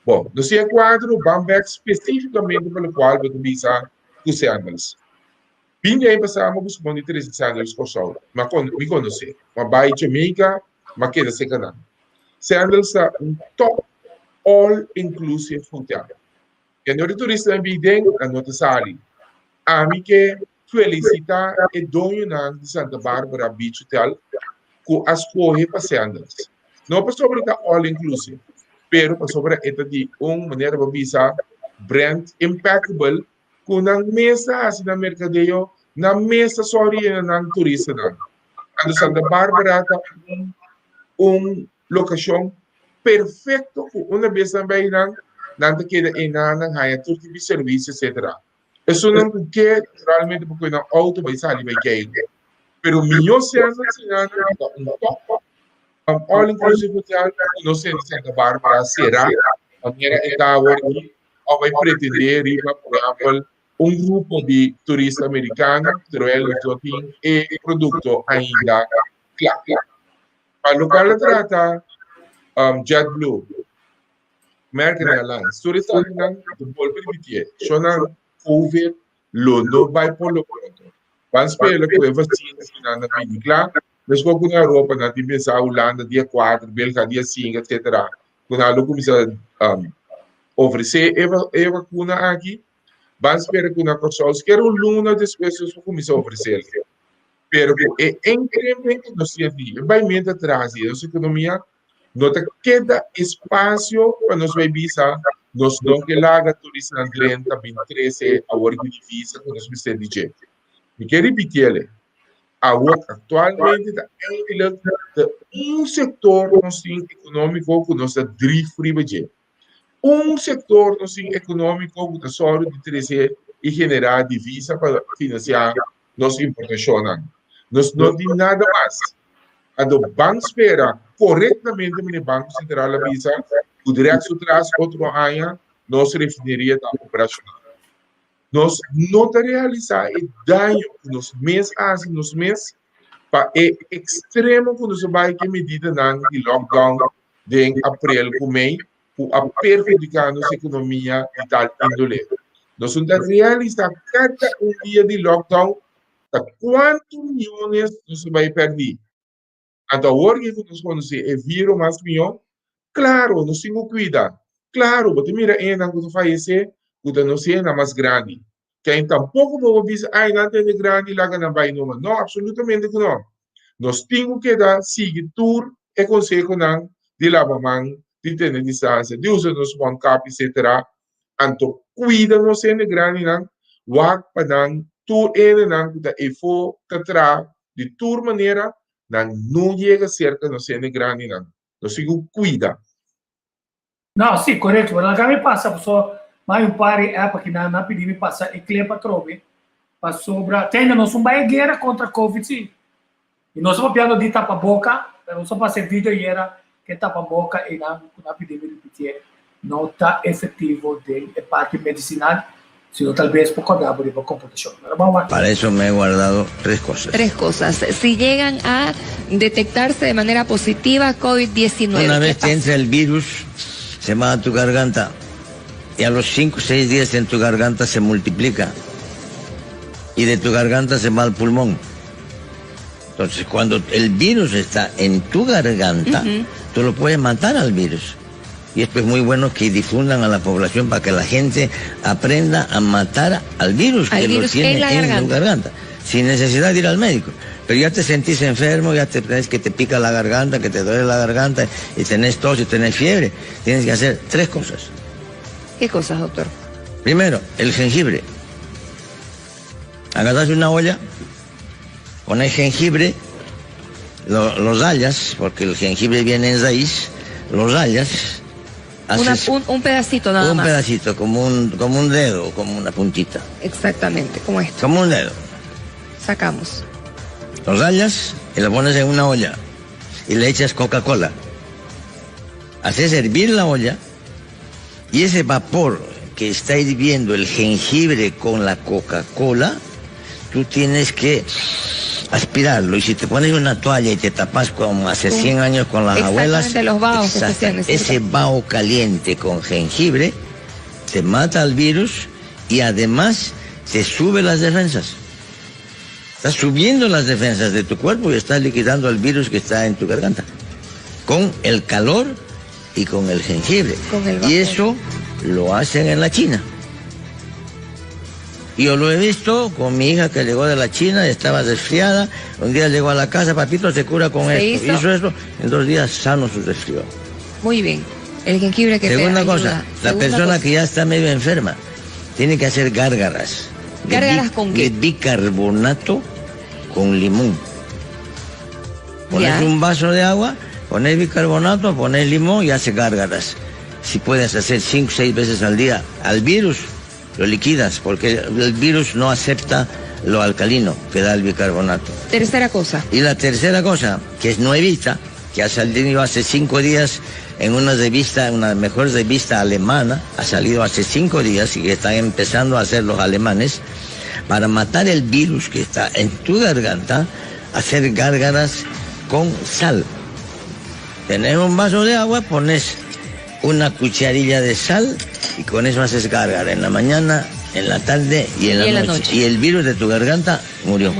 Bon, nos tin e kuadro ban bèk spesífikamente pa lokual bo ta bisa ku Sandals. Bin di aña pasá mi a buska bon di trese Sandals Kòrsou. Mi a mi konosé. Mi a bai Jamaica, mi a keda serka nan. Sandals ta un top all inclusive hotel. E no di turistanan bin den, nan no ta sali. Ami ke felisitá e doñonan di Santa Barbara Beach Hotel ku a skohe pa Sandals. No pasobra e ta all inclusive, pero pasobra e ta di un manera bo bisa brand impeccable ku nan mes ta hasi nan merkadeo, nan mes ta sòri yena nan turistanan. Anto Santa Barbara ta un un lokashon perfekto ku una bes nan bai nan, nan ta keda einan, nan haña tur tipo di servisio etcetera. Esunnan ku ke naturalmente por kohe nan outo bai sali bai keiru. Pero mihó sènsa asina nan ta un tòp, un all inclusive hotel ku no sende Santa Barbara será manera e ta awor aki òf bai pretendé riba por ehèmpel un grupo di turista merikano terwijl nos no tin e produkto ainda kla. Pa lokual a trata um, JetBlue, American Airlines, tur esakinan ta bolbe ripitié. Shonnan COVID lo no bai por lo pronto. Ban spera ku e vaksina si nan a bini kla. Meskos ku na Europa nan tin pensá Hulanda dia kuater, Belga dia sinku, etsetera, ku nan lo kuminsá um, ofresé e, e vakuna aki. Ban spera ku na Kòrsou sikiera un luna despues nos por kuminsá ofresé. Pero ku e inkrimping ku nos tin aki, e baimento atras di nos ekonomia, no ta keda espasio pa nos bai bisa nos no ke laga turistanan drenta bin trese awor ku divisa ku nos mester di dje. Mi ke ripitiele, awor aktualmente ta eindelijk ta un sektor nos tin ekonómiko ku nos ta drif riba dje. Un sektor nos tin ekonómiko ku ta sòru di trese i generá divisa pa finansiá nos importashonnan. Nos no tin nada mas. Anto ban spera korektamente mene Banko Sentral a bisa ku dirèkt su tras otro aña nos refineria ta operashonal. Nos no ta realisá e daño ku nos mes a hasi nos mes pa e ekstremo ku nos a bai ku e medidanan di lockdown den aprel ku mei ku a perhudiká nos ekonomia di tal índole. Nos no ta realisá kada un dia di lockdown ta kuantu miónes nos a bai pèrdí. Anto awor ku nos konosé e viro mas mihó, klaro nos tin ku kuida. Klaro, bo ta mira enan ku ta fayesé ku ta nos hendenan mas grandi. Ken tampoko bo por bisa, ay nan ta hende grandi laga nan bai numa. No, absolutamente ku no. Nos tin ku keda sigui tur e konsehonan di laba man, di tene distansia, di usa nos mondkap, etsetera. Anto kuida nos hende grandinan, wak pa nan tur hendenan ku ta efo ta traha di tur manera nan no yega serka nos hende grandinan. Nos tin ku kuida. No, sí, korekto. Pero laga mi pasa paso mai un par di app aki nan a pidi mi pasa e clip atrobe pasobra te ainda nos un bai e guera kontra covid sí. I nos a papiando di tapaboka, pero nos a pasa e video ayera ke tapaboka einan ku nan a pidi mi ripitié no ta efektivo den e parti medisinal, sino tal bes por kòrda bo riba komputashon. Pero ban wak. Para eso me he guardado tres cosas. Tres cosas. Si llegan a detectarse de manera positiva covid 19, Una ¿qué vez que pasa? entra el virus, se va a tu garganta y a los 5 o 6 días en tu garganta se multiplica y de tu garganta se va al pulmón. Entonces, cuando el virus está en tu garganta, tú lo puedes matar al virus. Y esto es muy bueno que difundan a la población para que la gente aprenda a matar al virus Al que lo virus tiene en la en su garganta. garganta, sin necesidad de ir al médico. Pero ya te sentís enfermo, ya te tenés que te pica la garganta, que te duele la garganta, y tenés tos y tenés fiebre. Tienes que hacer tres cosas. ¿Qué cosas, doctor? Primero, el jengibre. Agarras una olla, pones jengibre, lo, lo rayas, porque el jengibre viene en raíz, lo rayas. Una- Haces un, un pedacito nada un más. pedacito, como un, como un dedo, como una puntita. Exactamente, como esto. Como un dedo. Sacamos. Lo rayas y lo pones en una olla y le echas Coca-Cola. Haces hervir la olla y ese vapor que está hirviendo el jengibre con la Coca-Cola, tú tienes que aspirarlo. Y si te pones una toalla y te tapas como hace 100 años con las abuelas, Exactamente, los vaos que se exacto, hacían, ¿es ese cierto? vaho caliente con jengibre te mata al virus y además te sube las defensas. Estás subiendo las defensas de tu cuerpo y estás liquidando el virus que está en tu garganta. Con el calor y con el jengibre. Con el y vapor. eso lo hacen en la China. Yo lo he visto con mi hija que llegó de la China, estaba resfriada. Un día llegó a la casa, papito se cura con ¿Se esto. hizo? Hizo esto, en dos días sano su resfrío. Muy bien. El jengibre que te Segunda ayuda. cosa, la Segunda persona cosa. que ya está medio enferma tiene que hacer gárgaras. De ¿Gárgaras bi- con qué? De bicarbonato con limón. Pones Ya. un vaso de agua, pones bicarbonato, pones limón y hace gárgaras. Si puedes hacer cinco o seis veces al día al virus, lo liquidas, porque el virus no acepta lo alcalino que da el bicarbonato. Tercera cosa. Y la tercera cosa, que es nuevita, que ha salido hace cinco días en una revista, una mejor revista alemana, ha salido hace cinco días y que están empezando a hacer los alemanes, para matar el virus que está en tu garganta, hacer gárgaras con sal. Tenés un vaso de agua, pones una cucharilla de sal y con eso haces gárgara en la mañana, en la tarde y en la, noche. Y el virus de tu garganta murió.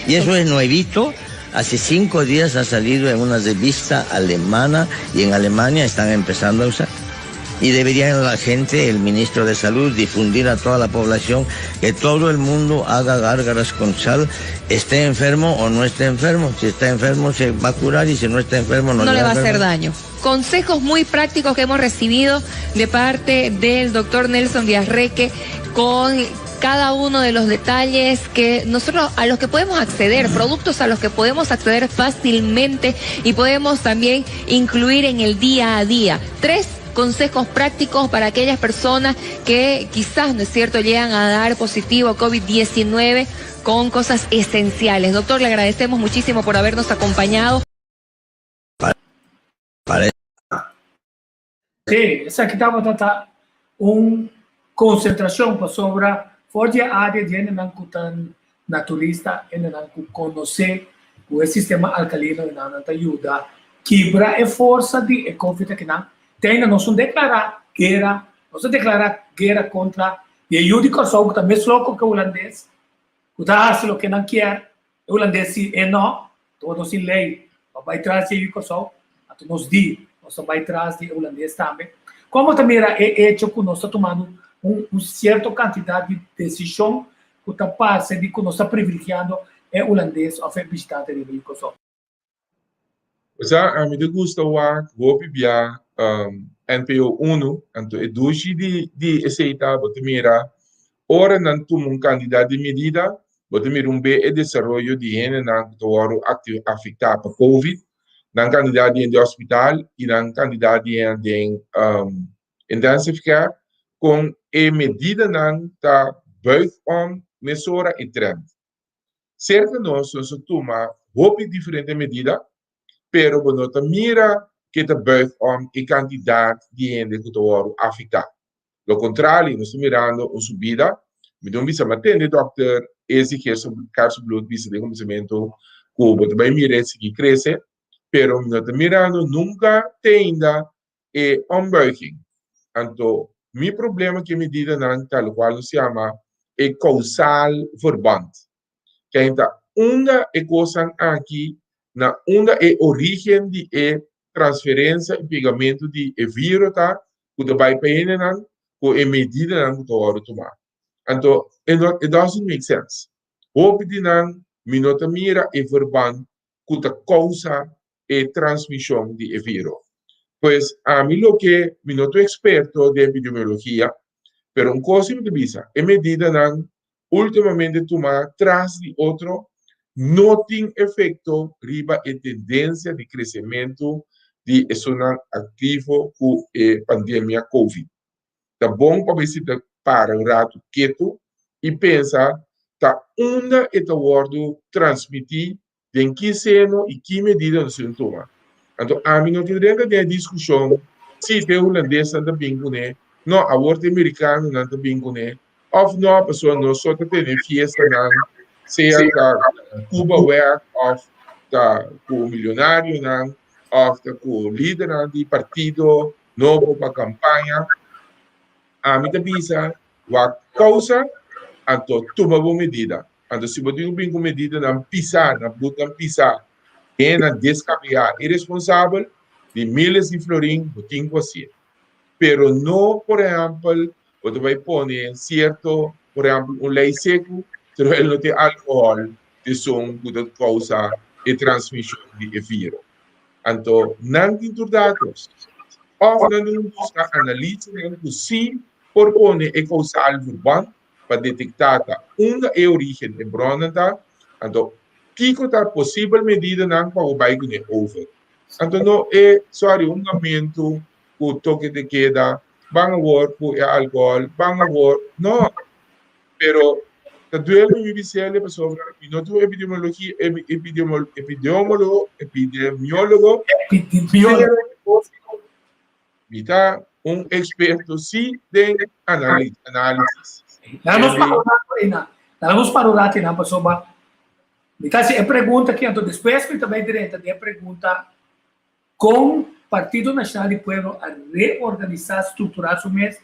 Y eso es nuevito. Hace 5 días ha salido en una revista alemana y en Alemania están empezando a usar. Y deberían la gente, el ministro de Salud, difundir a toda la población que todo el mundo haga gárgaras con sal, esté enfermo o no esté enfermo. Si está enfermo se va a curar y si no está enfermo no, no le va a hacer daño. Consejos muy prácticos que hemos recibido de parte del doctor Nelson Díaz Reque con cada uno de los detalles que nosotros a los que podemos acceder, productos a los que podemos acceder fácilmente y podemos también incluir en el día a día. Tres consejos prácticos para aquellas personas que quizás, ¿no es cierto?, llegan a dar positivo COVID-19 con cosas esenciales. Doctor, le agradecemos muchísimo por habernos acompañado. Sí, esaki tabata ta un konsentrashon pasobra for di e área di hendenan ku ta naturista, hendenan ku konosé ku e sistema alkalino di nan nan ta yuda kibra e forsa di e covid akinan. Te ainda nos no deklará guera, nos a deklará guera kontra di e yu di Kòrsou ku ta mes loko ku e hulandes, ku ta hasi loke nan kier. E hulandes si e no, todo nos tin lei pa bai tras di e yu Kòrsou, anto nos di nos ta bai tras di e hulandes tambe. Komo ta mira e echo ku nos ta tumando un un sierto kantidat di desishon ku ta parse di ku nos ta privilegiando e hulandes òf e bishitante riba yu Kòrsou? Osea, ami ta gusta wak hopi bia NPO Uno, anto e dushi di di esei ta bo ta mira ora nan tuma un kantidat di medida, bo ta mira un be e desaroyo di hendenan ku ta wòrdu afektá pa covid, nan kantidat di hende hospital i nan kantidat di hende den intensive care, kon e medidanan ta buig om mesora e trend. Serka nos, nos a tuma hopi diferente medida, pero bo no ta mira ke ta buig om e kantidat di hende ku ta wòrdu afektá. Lo kontrario, nos ta mirando un subida. Mi ta bisa, mi a tende dòkter Ezi Gersobloed bisa den kuminsamentu ku bo ta bai mira e sigui krese, pero mi no ta mirando nunka te ainda e ombuiging. Anto, mi problema ku e medidanan ta lokual nos yama e kausaal verband. Ken ta unda e kosnan aki, na unda e origen di e transferensia i pegamentu di e viro ta ku ta bai pa hendenan ku e medidanan ku ta wòrdu tumá. Anto, e no, it doesn't make sense. Hopi di nan mi no ta mira e verband ku ta kousa e transmishon di e viro. Pues ami loke mi no ta un eksperto den epidemiologia, pero un kos si mi ta bisa, e medidanan ultimamente tumá tras di otro no tin efekto riba e tendensia di kresementu di esunnan aktivo ku e pandemia covid. Ta bon pa bo ta para un ratu ketu i pensa ta unda e ta wòrdu transmití Den ki seno i ki medida nos tin tuma? Anto ami no tin drenta den e diskushon si te hulandesnan ta bin kuné, no awor te merikanonan ta bin kuné, òf no pasobra nos so ta tene fiestanan sea ta Cuba wèk òf ta ku milionarionan òf ta ku lidernan di partido nobo pa kampaña. Ami ta bisa wak kousa anto tuma bo medida. Anto si bo tin ku bin ku medidanan pisá, nan butnan pisá, hendenan deskabeyá, iresponsabel, di miles di florin bo tin ku hasié. Pero no, por ehèmpel, bo ta bai pone sierto, por ehèmpel, un lei seku, terwijl no tin alkohòl t'esun ku ta kousa e transmishon di e viro. Anto nan tin tur datos. Òf nan tin ku buska analisanan ku sí por pone e kousal verband pa detektá ta unda e orígen e bronnan ta, anto kiko ta posibel medidanan pa bo bai kuné over. Anto no e, sorry, hungamentu ku toke de keda, ban awor ku e alkohòl, ban awor, no. Pero ta duel mi mi bis'el pasobra mi no tin un epidemiologia, epidemiologo, epidemiólogo, pero Mi ta un experto sí den análisis. Laga nos para un rato einan. Laga nos para un rato einan pasobra mi ta hasi e pregunta aki, anto despues mi ta bai drenta den e pregunta. Kon Partido Nashonal di Pueblo a reorganisá, strukturá su mes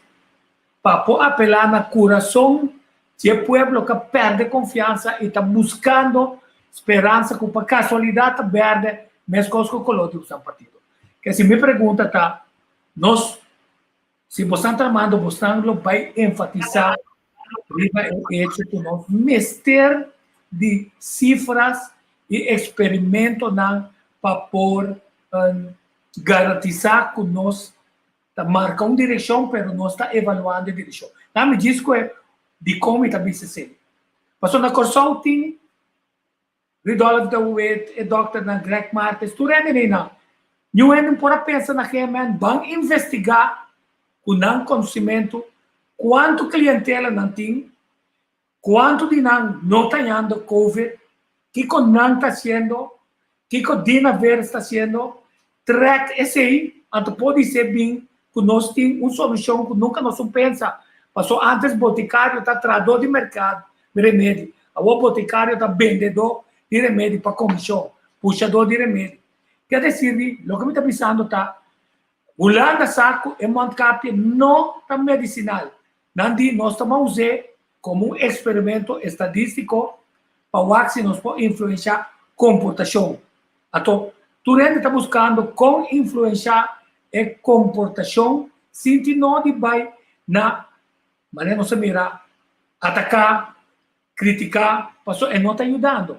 pa por apelá na kurason di e pueblo ku a pèrdè konfiansa i ta buskando speransa ku pa kasualidat ta bèrdè meskos ku koló di usa partido. Ke si mi pregunta ta, nos si bosnan ta armando bosnan lo bai enfatisá riba e echo ku nos mester di sifras i eksperimentonan pa por garantisá ku nos ta marka un direkshon pero nos ta evaluando e direkshon. Nan mi djis ku e dikon mi ta bisa esei. Pasobra na Kòrsou tin Rudolf de Wit, e dòkternan Greg Martens, tur hende einan. Niun hende por a pensa na GMN ban investigá ku nan konosimentu kuantu klientela nan tin, kuantu di nan no ta hañando covid, kiko nan ta hasiendo, kiko Dina Veres ta hasiendo, trèk esei, anto podisé bin ku nos tin un solushon ku nunka nos un pensa. Paso ántes botikario ta trahadó di merkado di remedi, awor botikario ta bendedó di remedi pa komishon, pushadó di remedi. Ke desir di loke mi ta bisando ta, Hulanda sa ku e mondkapje no ta medisinal. Nan di nos ta ban us'é komo un eksperimento estadístiko pa wak si nos por influenshá komportashon. Anto, tur hende ta buskando kon influenshá e komportashon sin tin no di bai na manera nos a mira ataká, kritiká, pasobra e no ta yudando.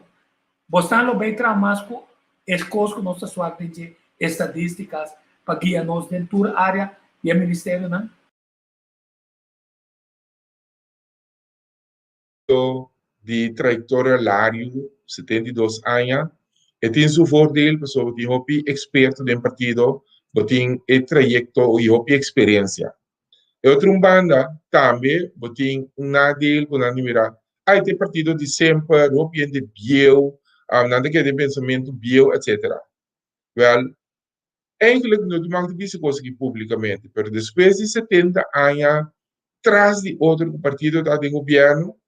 Bosnan lo bai traha mas ku e kos ku nos ta swak den dje estadístikas pa guia nos den tur área di e ministerionan. Di trayectoria largu, 72 aña, e tin su voordeel pasobra bo tin hopi experto den partido, bo tin e trayecto y hopi experiencia. E otro un banda tambe bo tin un nadeel cu nan di mira, ay ta e partido di semper, hopi hende bieu, nan ta keda den pensamento bieu, etcetera. Wel, Eigenlijk no tin mag di bisa cos aki publicamente, pero despues di 70 aña tras di otro cu partido ta den gobierno,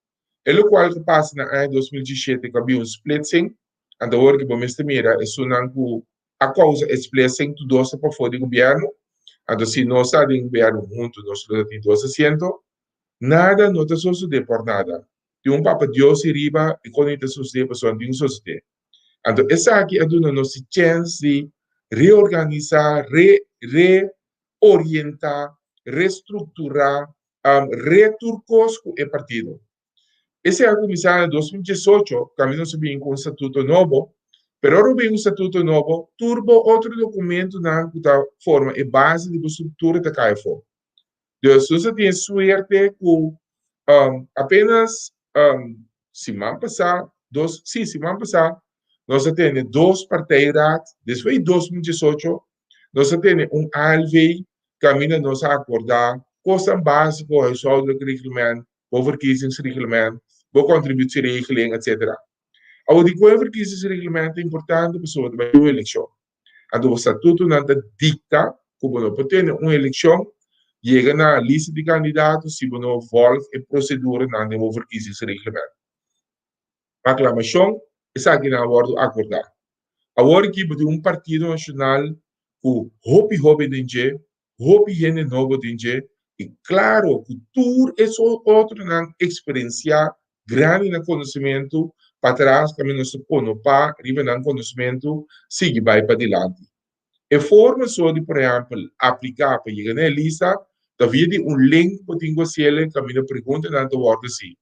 e locual cu pasa na aña 2017 cu a bin un splitsing, anto awor ki bo mester mira esunnan cu a causa e splitsing tur dos ta pafo di gobierno, anto si nos ta den gobierno hunto nos lo ta tin dos asiento, nada no ta sosode por nada. Tin un papa Dios riba y con ta sosode pasobra no tin cu sosode. Anto esaki a duna nos e chèns di reorganisá, re reorientá, restrukturá, re tur kos ku e partido. Esei a kuminsá na 2018, kaminda nos a bini ku un statuto nobo, pero ora bo bini ku un statuto nobo, tur bo otro dokumentunan ku ta forma e base di bo struktura ta kai afó. Dus nos a tin e suerte ku apenas siman pasá, dos, sí, siman pasá, nos a tene dos partijraad, despues di 2018, nos a tene un ALV kaminda nos a akordá kosnan básiko, huishoudelijk reglement, bo verkiezingsreglement, bo contributieregeling, etcetera. Awor, dikon e verkiezingsreglement ta importante? Pasobra ta bai un elekshon. Anto bo statutonan ta dikta ku bo no por tene un elekshon, yega na lista di kandidato si bo no vòlg e proseduranan den bo verkiezingsreglement. Pa aklamashon, esakinan a wòrdu akordá. Awor aki bo tin un partido nashonal ku hopi hóben den dje, hopi hende nobo den dje i klaro ku tur e otronan eksperensiá grandi na konosementu patras kaminda nos ta konopá riba nan konosementu sigui bai padilanti. E forma so di por ehèmpel apliká pa yega na e lista ta via di un link ku bo tin ku hasiel kaminda preguntanan ta wòrdu hasi.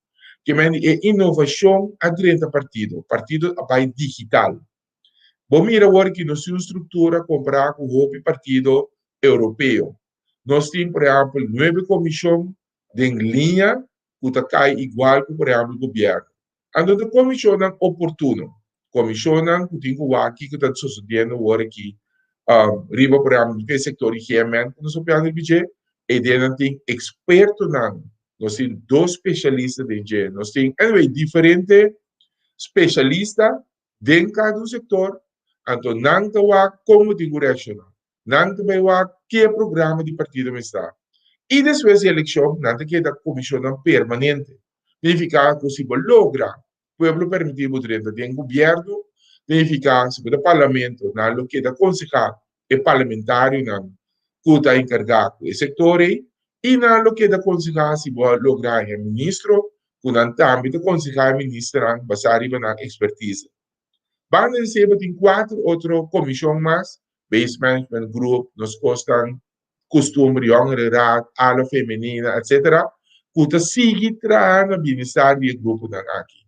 Kimendi e inovashon a drenta partido, partido a bai digital. Bo mira awor ki nos tin un struktura kompará ku hopi partido europeo. Nos tin por ehèmpel nuebe komishon den liña ku ta kai igual ku por ehèmpel gobièrnu. Anto ta komishonnan oportuno, komishonnan ku tin ku wak kiko ta sosodiendo awor aki riba por ehèmpel e sektor di GMN ku nos a papia riba dje, eidenan tin ekspertonan, nos tin dos spesialista den dje, nos tin anyway diferente spesialista den kada un sektor, anto nan ta wak kon bo tin ku reakshoná. Nan ta bai wak ke programa di partido mester ta. I despues di elekshon nan ta keda komishonnan permanente. Nifiká ku si bo logra pueblo permití bo drenta den gobièrnu, nifiká si bo ta parlamento nan lo keda konsehá. e parlamentarionan ku ta enkargá ku e sektor ei i nan lo keda konsehá si bo a logra haña ministro ku nan tambe ta konsehá e ministernan basá riba nan ekspertise. Banda di esei bo tin kuater otro komishon mas, Base Management Group, Nos Kosnan, Kustumber, Jongerenraad, Ala Femenina, etc. Ku ta sigui traha na bienestar di e gruponan aki.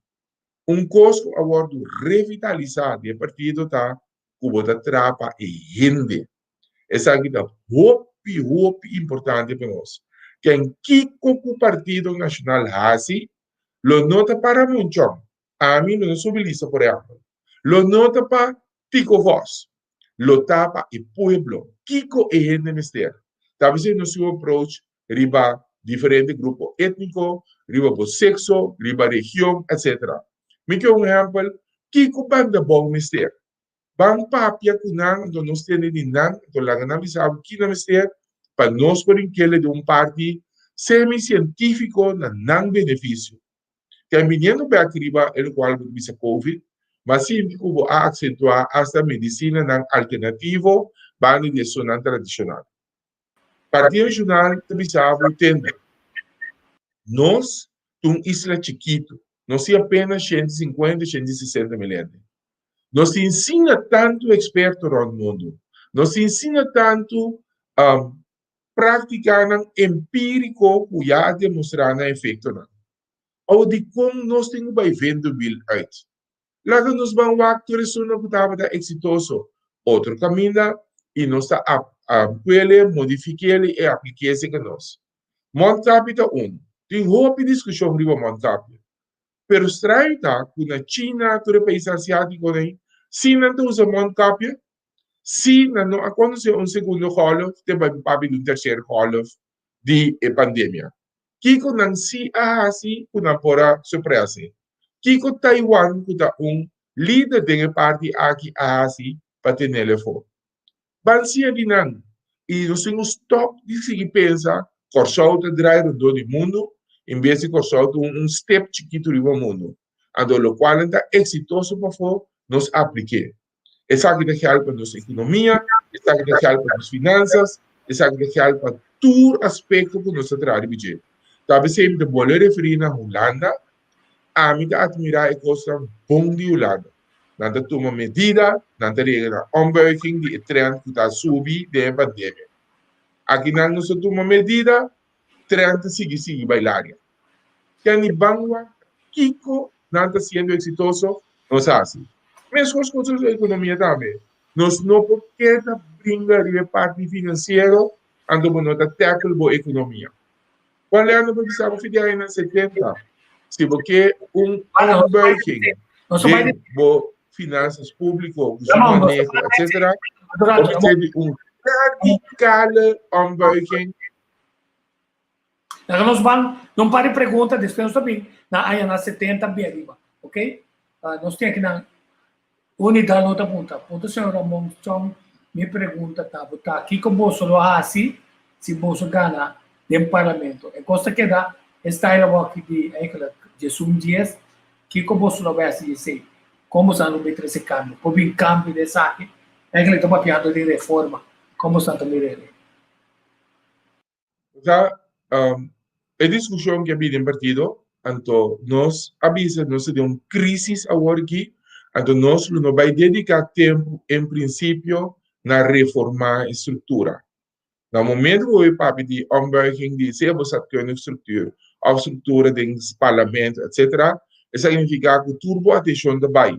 Un kos ku a wòrdu revitalisá di e partido ta ku bo ta traha pa e hende. Esaki ta hopi, hopi importante pa nos. Ken kiko ku Partido Nashonal hasi lo no ta para munchon. Ami lo no subi lista por ehèmpel. Lo no ta pa Tico Vos. Lo ta pa e pueblo. Kiko e hende mester? Ta bisa nos tin un approach riba diferente grupo étniko, riba bo sekso, riba region, etc. Mi ke un ehèmpel, kiko Bandabou mester? Ban papia ku nan, anto nos tende di nan, anto laga nan bisa bo ki nan mester pa nos por inkele den un parti semi-sientífiko na nan benefisio. Te biniendo bek riba e lokual bo ta bisa Covid, m'a sinti ku bo a aksentuá asta medisinanan alternativo banda di esunnan tradishonal. Partido Nashonal ta bisa bo tende, nos ta un isla chikitu, nos tin apenas 150, 160 mil hende. Nos tin asina tantu eksperto rònt mundu, nos tin asina tantu práktikanan empíriko ku ya a demostrá nan efektonan. Awor dikon nos tin ku bai vende wiel uit? Laga nos ban wak tur esunnan ku tabata eksitoso otro kaminda i nos ta kuele, modifik'el i aplik'é serka nos. Mondkapje ta un. Tin hopi diskushon riba mondkapje. Pero straño ta ku na China, tur e pais asiátikonan, si nan ta usa mondkapje, Si nan no a konosé un segundo gòlf te bai papia di un terser gòlf di e pandemia. Kiko nan si a hasi ku nan por a sorprese? Kiko Taiwan ku ta un lider den e parti aki a hasi pa tenel efo? Ban siña di nan i nos tin ku stòp di sigui pensa Kòrsou ta drai rondó di mundu en bes di Kòrsou ta un step chikitu riba mundu. Anto lokual nan ta eksitoso pafó nos aplik'é. Esaki ta help pa nos ekonomia, esaki ta help pa nos finansas, esaki ta help pa tur aspekto ku nos ta traha riba dje. Ta p'esei mi ta bolbe referí na Hulanda. Ami ta atmirá e kosnan bon di Hulanda. Nan ta tuma medida, nan ta rega na ombuiging di e trend ku ta subi den e pandemia. Akinan nos ta tuma medida, trend ta sigui sigui bai laria. Ken di ban wak kiko nan ta siendo eksitoso, nos hasi. Meskos ku nos ekonomia tambe. Nos no por keda bringa riba e parti finansiero anto bo no ta tackle bo ekonomia. Juan Leandro por bisa bo fi di añanan 70, si bo ke un ombuiging den bo finansas públiko, ku su maneho, etcetera, bo mester di un radikale ombuiging. Laga nos ban na un par di pregunta, despues nos ta bin na añanan 70 bin ariba, ok? Nos tin akinan Unidad no ta punta. Punta señor Ramon Chong, mi pregunta ta, bo ta kiko boso lo hasi si boso gana den parlamento? E kos ta keda e style awor di eigenlijk djesun dies, kiko boso lo bai hasi di esei? Kon boso lo bai trese kambio? Por bin kambio den esaki? Eigenlijk ta papiando di reforma, kon boso ta mira elei? Ta e diskushon ke a bini den partido, anto nos a bisa nos ta den un krisis awor aki, anto nos lo no bai dediká tempu en prinsipio na reformá e struktura. Na momento ku bo bai papia di ombuiging di sea bo staatkundig struktuur òf struktura den parlamento etsetera, esaki nifiká ku tur bo atenshon ta bai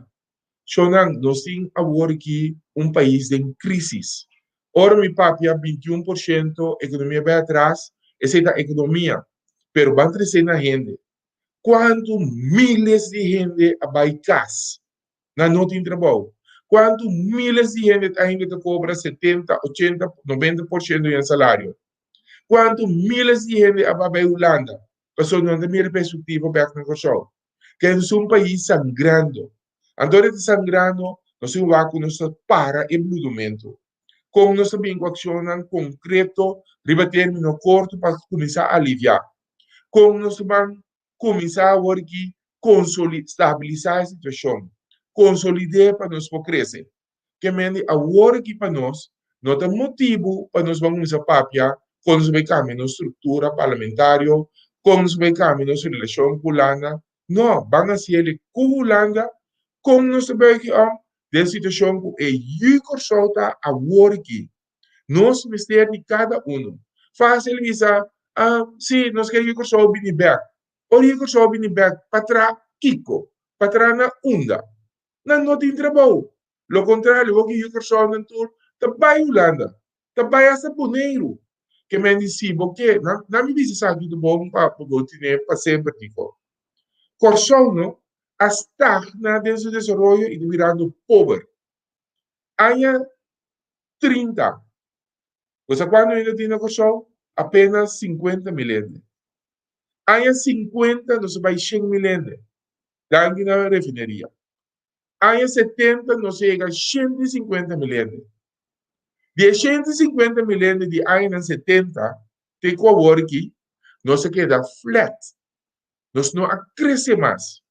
Shonnan, nos tin awor aki un pais den crisis. Ora mi papia 21% economia bay atras, esey ta economia, pero ban trece na hende. Cuanto miles di hende a bay cas? Nan no tin trabou. Cuanto miles di hende ainda ta cobra 70, 80, 90% di nan salario? Cuanto miles di hende a bay Hulanda pasobra nan ta mira perspectiva bek na Corsou? Ke nos un pais sangrando. Anto ora e ta sangrando, nos tin wak ku nos ta para e bludumentu. Kon nos ta bin ku akshonnan konkreto riba término korto pa kuminsá aliviá? Kon nos ta ban kuminsá awor aki konsoli stabilisá e situashon, konsolid'é pa nos por krese? Ke mende awor aki pa nos. no ta motibu pa nos ban kuminsá papia kon nos bai kambia nos struktura parlamentario, kon nos bai kambia nos relashon ku Hulanda. No, ban hasi el ku Hulanda kon nos ta buiki om den situashon ku e yu Kòrsou ta awor aki. Nos mester di kada uno. Fásil bisa, ah, sí, nos ke yu Kòrsou bini bèk. Ora yu Kòrsou bini bèk, pa traha kiko? Pa traha na unda? Nan no tin trabou. Lo kontrario, hopi yu Kòrsounan tur ta bai Hulanda, ta bai asta Boneiru. Ke men di si bo ke, nan nan mi bisa esaki ta bon pa bo tine pa semper diko. Kòrsou no a stagna den su desaroyo i ta birando pober. Aña 30, bo sa kuantu hende tin na Kòrsou? Apenas 50 mil hende. Aña 50 nos a bai 100 mil hende, danki na refineria. Aña 70 nos a yega 150 mil hende. Di e 150 mil hende di añanan 70 te ku awor aki, nos a keda flat. Nos no a krese mas.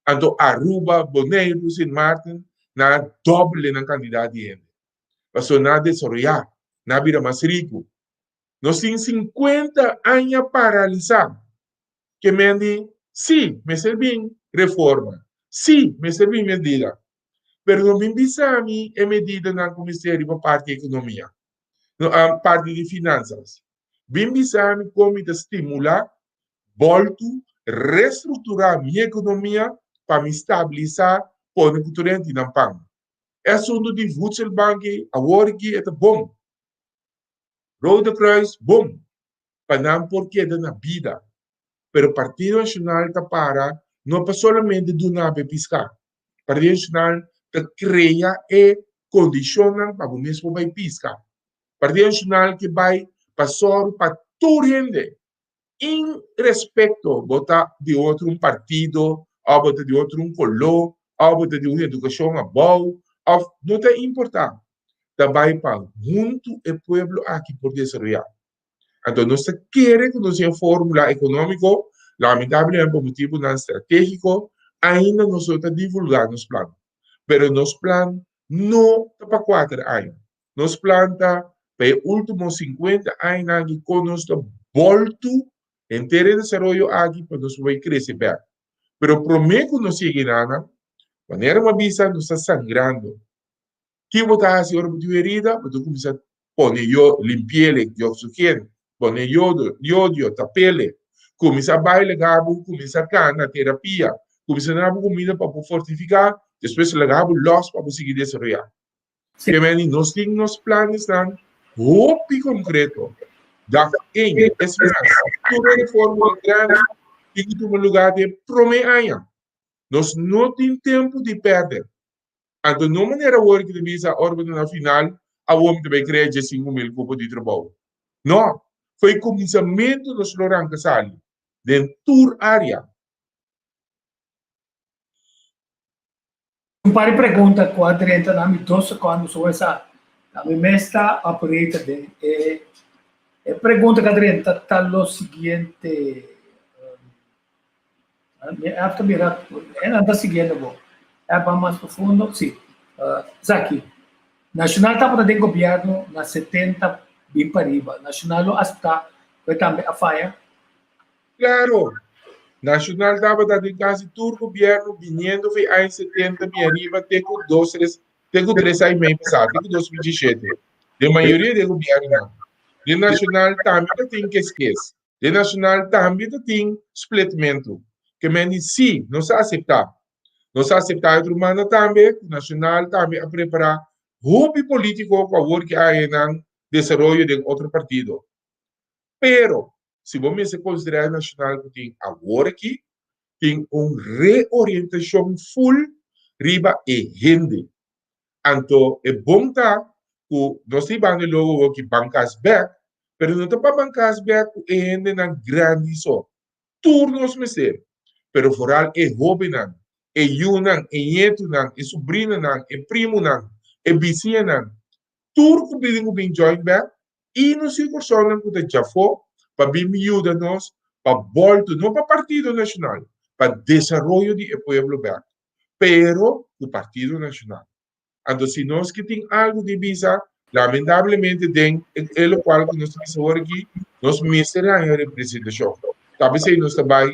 Anto Aruba, Boneiru, Sint Maarten nan a dòbel nan kantidat di hende. Pasobra nan a desaroyá, nan a bira mas riku. Nos tin 50 aña paralisá. Ke men di, sí, mester bin reforma. Sí, mester bin medida. Pero no bin bisa mi e medidanan ku mester riba parti ekonomia, no, parti di finansas. Bin bisa mi kon mi ta stimulá, bòltu, restrukturá mi ekonomia pa mi stabilisá, pone ku tur hende nan pan. E asuntu di voedselbank ei, awor aki e ta bon. Rode Kruis, bon, pa nan por keda na bida. Pero Partido Nacional ta para no pa solamente duna bo e piská. Partido Nacional ta krea e kondishonnan pa bo mes por bai piska. Partido Nacional ke bai pa sòru pa tur hende, inrespekto bo ta di otro un partido òf bo ta di otro un koló òf bo ta di un edukashon abou òf no ta importá. Ta bai pa huntu e pueblo aki por desaroyá. Anto nos ta kere ku nos tin e fórmula ekonómiko, lamentablemente pa motibunan stratégiko ainda nos no ta divulgá nos plan. Pero nos plan no ta pa kuater aña. Nos plan ta pa e último 50 añanan aki kon nos ta bòltu henter e desaroyo aki pa nos por bai krese bèk. Pero promé ku nos yega enanan, manera mi a bisa, nos ta sangrando. Ki bo ta hasi ora bo tin un herida? Bo ta kuminsá pone yo limpi'e di oksigen, pone yodo, yodio, tap'e. Kuminsá bai laga bo kuminsá kana, terapia. Kuminsá duna bo kumida pa bo fortifiká, despues laga bo lòs pa bo sigui desaroyá. Ke meni nos tin nos planesnan hopi konkreto. Dag één, es mas, tur e reformanan grandi tin ku tuma lugá den promé aña. Nos no tin tempu di pèrdè. Anto no manera awor ki ta bisa ora bo ta na final, awor mi ta bai krea 15,000 kupo di trabou. No, fo'i kuminsamentu nos lo ranka sali den tur área. Un par di pregunta ku a drenta na mi dos sekondo so esa ta mi mes ta operator den e e pregunta ku a drenta ta lo siguiente Mi app ta bira e nan ta siguiendo bo app ban mas profundo si esaki Nacional tabata den gobierno na 70 bin pariba Nacional lo acepta ku e tambe a faya. Claro, Nacional tabata den casi tur gobierno biniendo fi aña 70 bin ariba te cu dos tres te cu tres aña y medio pasa te cu 2017 den mayoria di e gobiernonan den Nacional tambe ta tin keskes. Den Nacional tambe ta tin splitmentu. Ke men di si, nos a aseptá. Nos a aseptá e otro banda tambe ku Nacional tambe a prepará hopi polítiko ku awor ke a haña nan desaroyo den otro partido. Pero, si bo mester konsiderá e Nacional ku tin awor aki, tin un reorientashon ful riba e hende. Anto e bon ta ku nos ta hibando e logo awor ki ban kas bek, pero no ta pa ban kas bek ku e hendenan grandi so. Tur nos mester, pero foral e hobennan, e yunan, e ñetunan, e subrinonan, e primonan, e bisiñanan, tur ku bini ku bin join bek i nos yu Kòrsounan ku ta djafó pa bin yuda nos pa bòltu, no pa Partido Nashonal, pa desaroyo di e pueblo bek. pero ku Partido Nacional. Anto si nos ke tin algu di bisa, Lamentablemente den e lokual ku nos ta bisa awor aki, nos mester haña representashon. Ta p'esei nos ta bai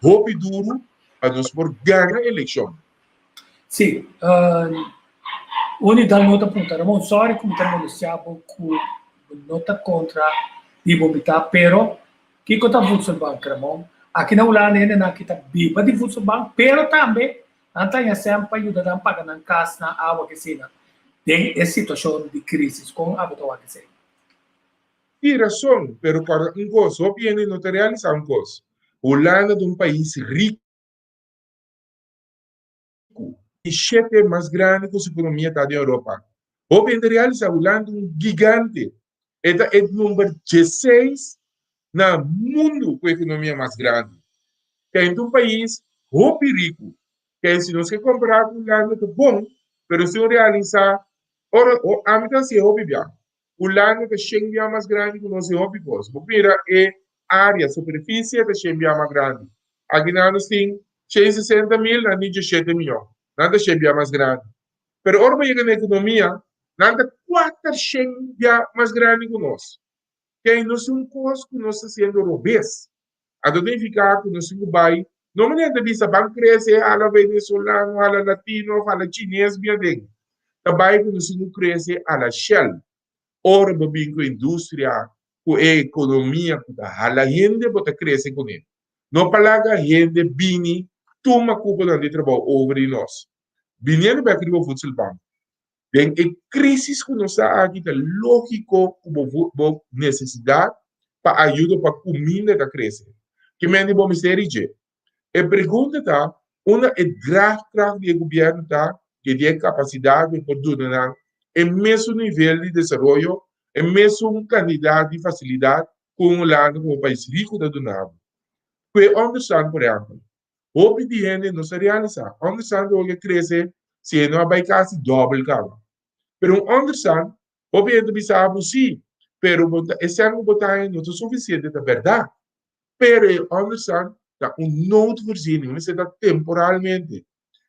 hopi duru pa nos por gana elekshon. Sí, Uni dal nota punta, Ramon, sorry ku mi ta molestia bo ku no ta kontra di bo mitá, pero kiko ta voedselbank, Ramon? Aki na Hulanda hendenan ki ta biba di voedselbank, pero tambe Nan ta haña sèn pa yuda nan paga nan kas, nan awa kesina den e situashon di krísis. Kon abo ta wak esei? Tin rason, pero kòrda un kos, hopi hende no ta realisá un kos, Hulanda ta un pais riku, di shete mas grandi ku su ekonomia ta den Europa. Hopi hende realisá Hulanda ta un gigante, e ta e number dieseis na mundu ku ekonomia mas grandi. Kende un pais hopi riku. Kende si nos ke kompará ku Hulanda ta bon, pero si un realisá ora ami ta hasié hopi bia. Hulanda ta shen bia mas grandi ku nos den hopi kos. Bo mira e área, superfisie ta shen bia mas grandi. Aki nan nos tin 160 mil, nan tin 17 miyon. Nan ta shen bia mas grandi. Pero ora bo yega na ekonomia, nan ta 400 bia mas grandi ku nos. Kei nos tin un kos ku nos ta hasiendo robes. Anto ta nifiká ku nos tin ku bai, no manera ta bisa ban krese ala venezolano, ala latino òf ala chines bin aden. Ta bai ku nos tin ku krese ala Shell. Ora bo bin ku industria, ku e ekonomia ku ta hala hende, bo ta krese kuné. No pa laga hende bini tuma kuponan di trabou over di nos. Biniendo bèk riba voedselbank, Den e crisis cu nos ta aki ta logico cu bo bo necesidad pa ayudo pa cuminda ta crece. Ki men di bo mester di dje? E pregunta ta unda e draagkracht di e gobierno ta ke di e capacidad di por duna nan e mesun nivel di desaroyo, e mesun cantidad di facilidad cu un Hulanda como pais rico ta duna bo. Cu e onderstand por ehempel. Hopi di hende no sa realisá. Onderstand hopi a krese si e no a bai kasi dòbel kaba. Pero un onderstand, hopi hende ta bisa bo sí, pero bo ta, e sèn ku bo ta haña no ta sufisiente, ta bèrdat. Pero e onderstand ta un noodvoorziening, mester ta temporalmente.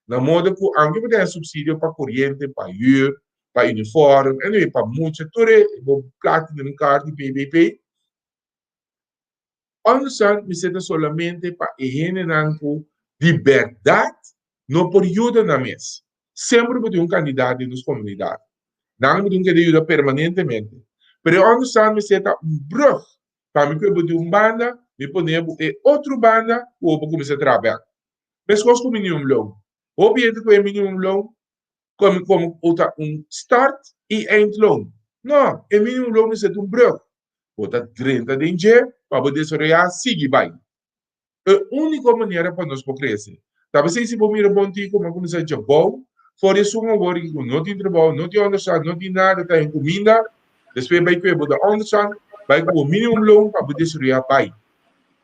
Na modo ku aunke bo ta haña supsidio pa koriente, pa hür, pa unifòrm, anyway, pa mucha, tur e bo platinum card di PBP, Onderstand mester ta solamente pa e hendenan ku di bèrdat no por yuda nan mes. Semper bo tin un kandidat den nos komunidat. Nan bo tin keda yuda permanentemente. Pero e onderstand mester ta un brùg pa mi ku bo di un banda, mi pone bo e otro banda ku bo por kuminsá traha bèk. Meskos ku minimumloon. Hopi hende ku e minimumloon komo komo ku ta un start i eindloon. No, e minimumloon mester ta un brug. Bo ta drenta den dje pa bo desaroyá sigui bai. E úniko manera pa nos por krese. Ta p'esei si bo mira bon tin komo a kuminsá djabou for di esun awor ki ku no tin trabou, no tin onderstand, no tin nada, ta hen kuminda, despues bai kue bo ta onderstand, bai ku bo minimumloon pa bo desaroyá bai.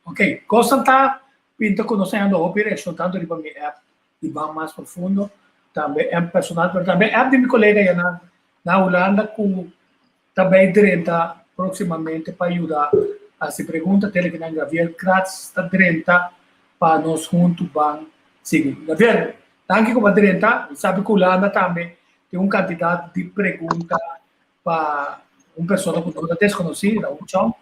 Ok, kosnan ta pinta ku nos ta hendo hopi reakshon tantu riba mi app di ban mas profundo, tambe app personal, pero tambe app di mi colega ya na na Hulanda cu ta bay drenta proximamente pa yuda haci pregunta. Tele kinan Gavier Kratz ta drenta pa nos hunto ban sigui. Gavier, danki cu bo a drenta. Mi sabi cu Hulanda tambe tin un cantidad di pregunta pa un persona cu no ta desconoci, Raul Chong,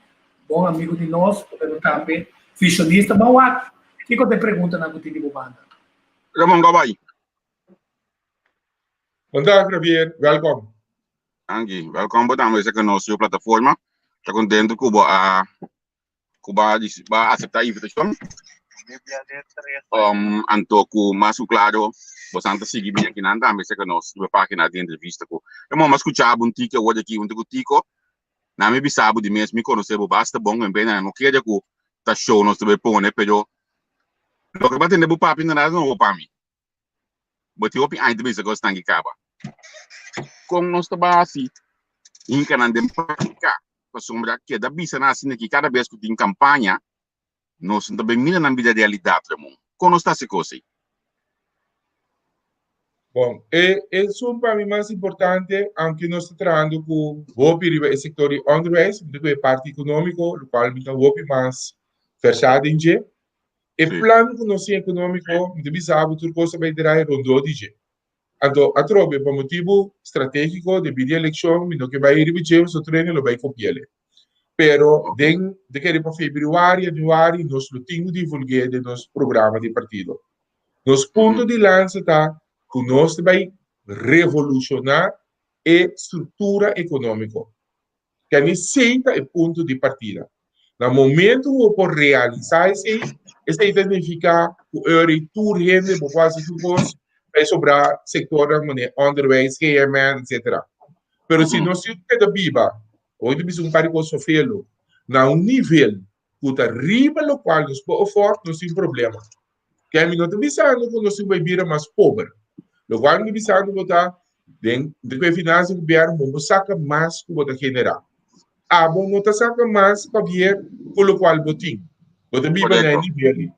bon amigo di nos, pero tambe visionista. Ban wak kiko ta e preguntanan ku tin di bo banda. Ramon, go bai. Bon dag, Javier. Welkom. Danki. Welkom bo tambe esaki nos yu plataforma. Ta contento ku bo a ku bo a bo a acepta e invitacion. Um, anto ku mas ku claro bosan ta sigui bin akinan tambe esaki nos riba pagina di entrevista ku. Ramon, m'a scucha bo un tiki awor aki hunto ku Tico. Na mi bisa bo di mes mi conoce bo basta bon en bena no kere cu ta show nos ta bay pone pero loke bo a tende bo papia inderdaad no pa mi. Bo tin hopi aña ta bisa cos tan ki caba. Con nos ta bay haci hinca nan den practica pasobra keda bisa nan asina ki cada bes cu tin campaña nos no ta bay mira nan bida realidad Ramon. Con nos ta haci cos ey? Bon, e esun pa mi mas importante, aunke nos ta trahando ku hopi riba e sektor di onderwijs, mi ta ku e parti ekonómiko, lokual mi ta hopi mas versá den dje. E plan ku nos tin ekonómiko, mi ta bisa bo tur kos ta bai draai rondó di dje. Anto atrobe pa motibu stratégiko debí di elekshon mi no ke bai riba dje pasobra tur hende lo bai kopi'el. Pero den de kere pa febrüari, yanüari nos lo tin ku divulg'é den nos programa di partido. Nos punto di lansa ta ku nos ta bai revolushoná e struktura ekonómiko. Kende esei ta e punto di partida. Na momento ku bo por realisá esei, esei ta nifiká ku ori tur hende bo por hasi tur kos, ta e sobrá sektornan manera onderwijs, GMN, etsetera. Pero si nos tin keda biba, hoy ta bisa un par di kos sofelo, na un nivel ku ta riba lokual nos por afford, nos tin problema. Ke mi no ta bisando ku nos tin bai bira mas pober. Lokual mi ta bisando ku ta den ku e finansa di gobièrnu bo por saka mas ku bo ta generá. Abo no ta saka mas pabia ku lokual bo tin. Bo ta biba na e nivel ei.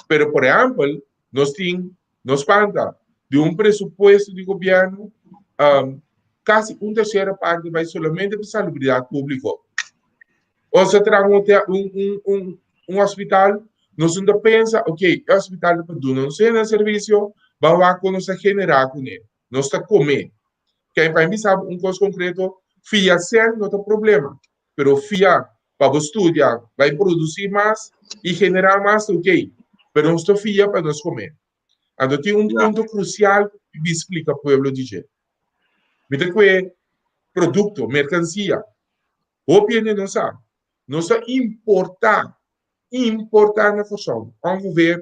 Pero por ehèmpel nos tin nos spanta di un presupuesto di gobièrnu kasi un tersera parti bai solamente pa salubridat públiko. Ora traha un un un un hospital, nos no ta pensa, ok, e hospital ta pa duna nos hende servisio, ban wak kon nos ta generá kuné, nos ta komé. Kei pa mi bisa bo un kos konkreto, fia sèn no ta problema, pero fia pa bo studia, bai produsí mas i generá mas ta ok, pero nos ta fia pa nos komé. Anto tin un punto krusial ku mi bin splika pueblo di dje. Mi ta kue produkto, merkansia, Hopi hende no sa. Nos ta importá, importá na Kòrsou ongeveer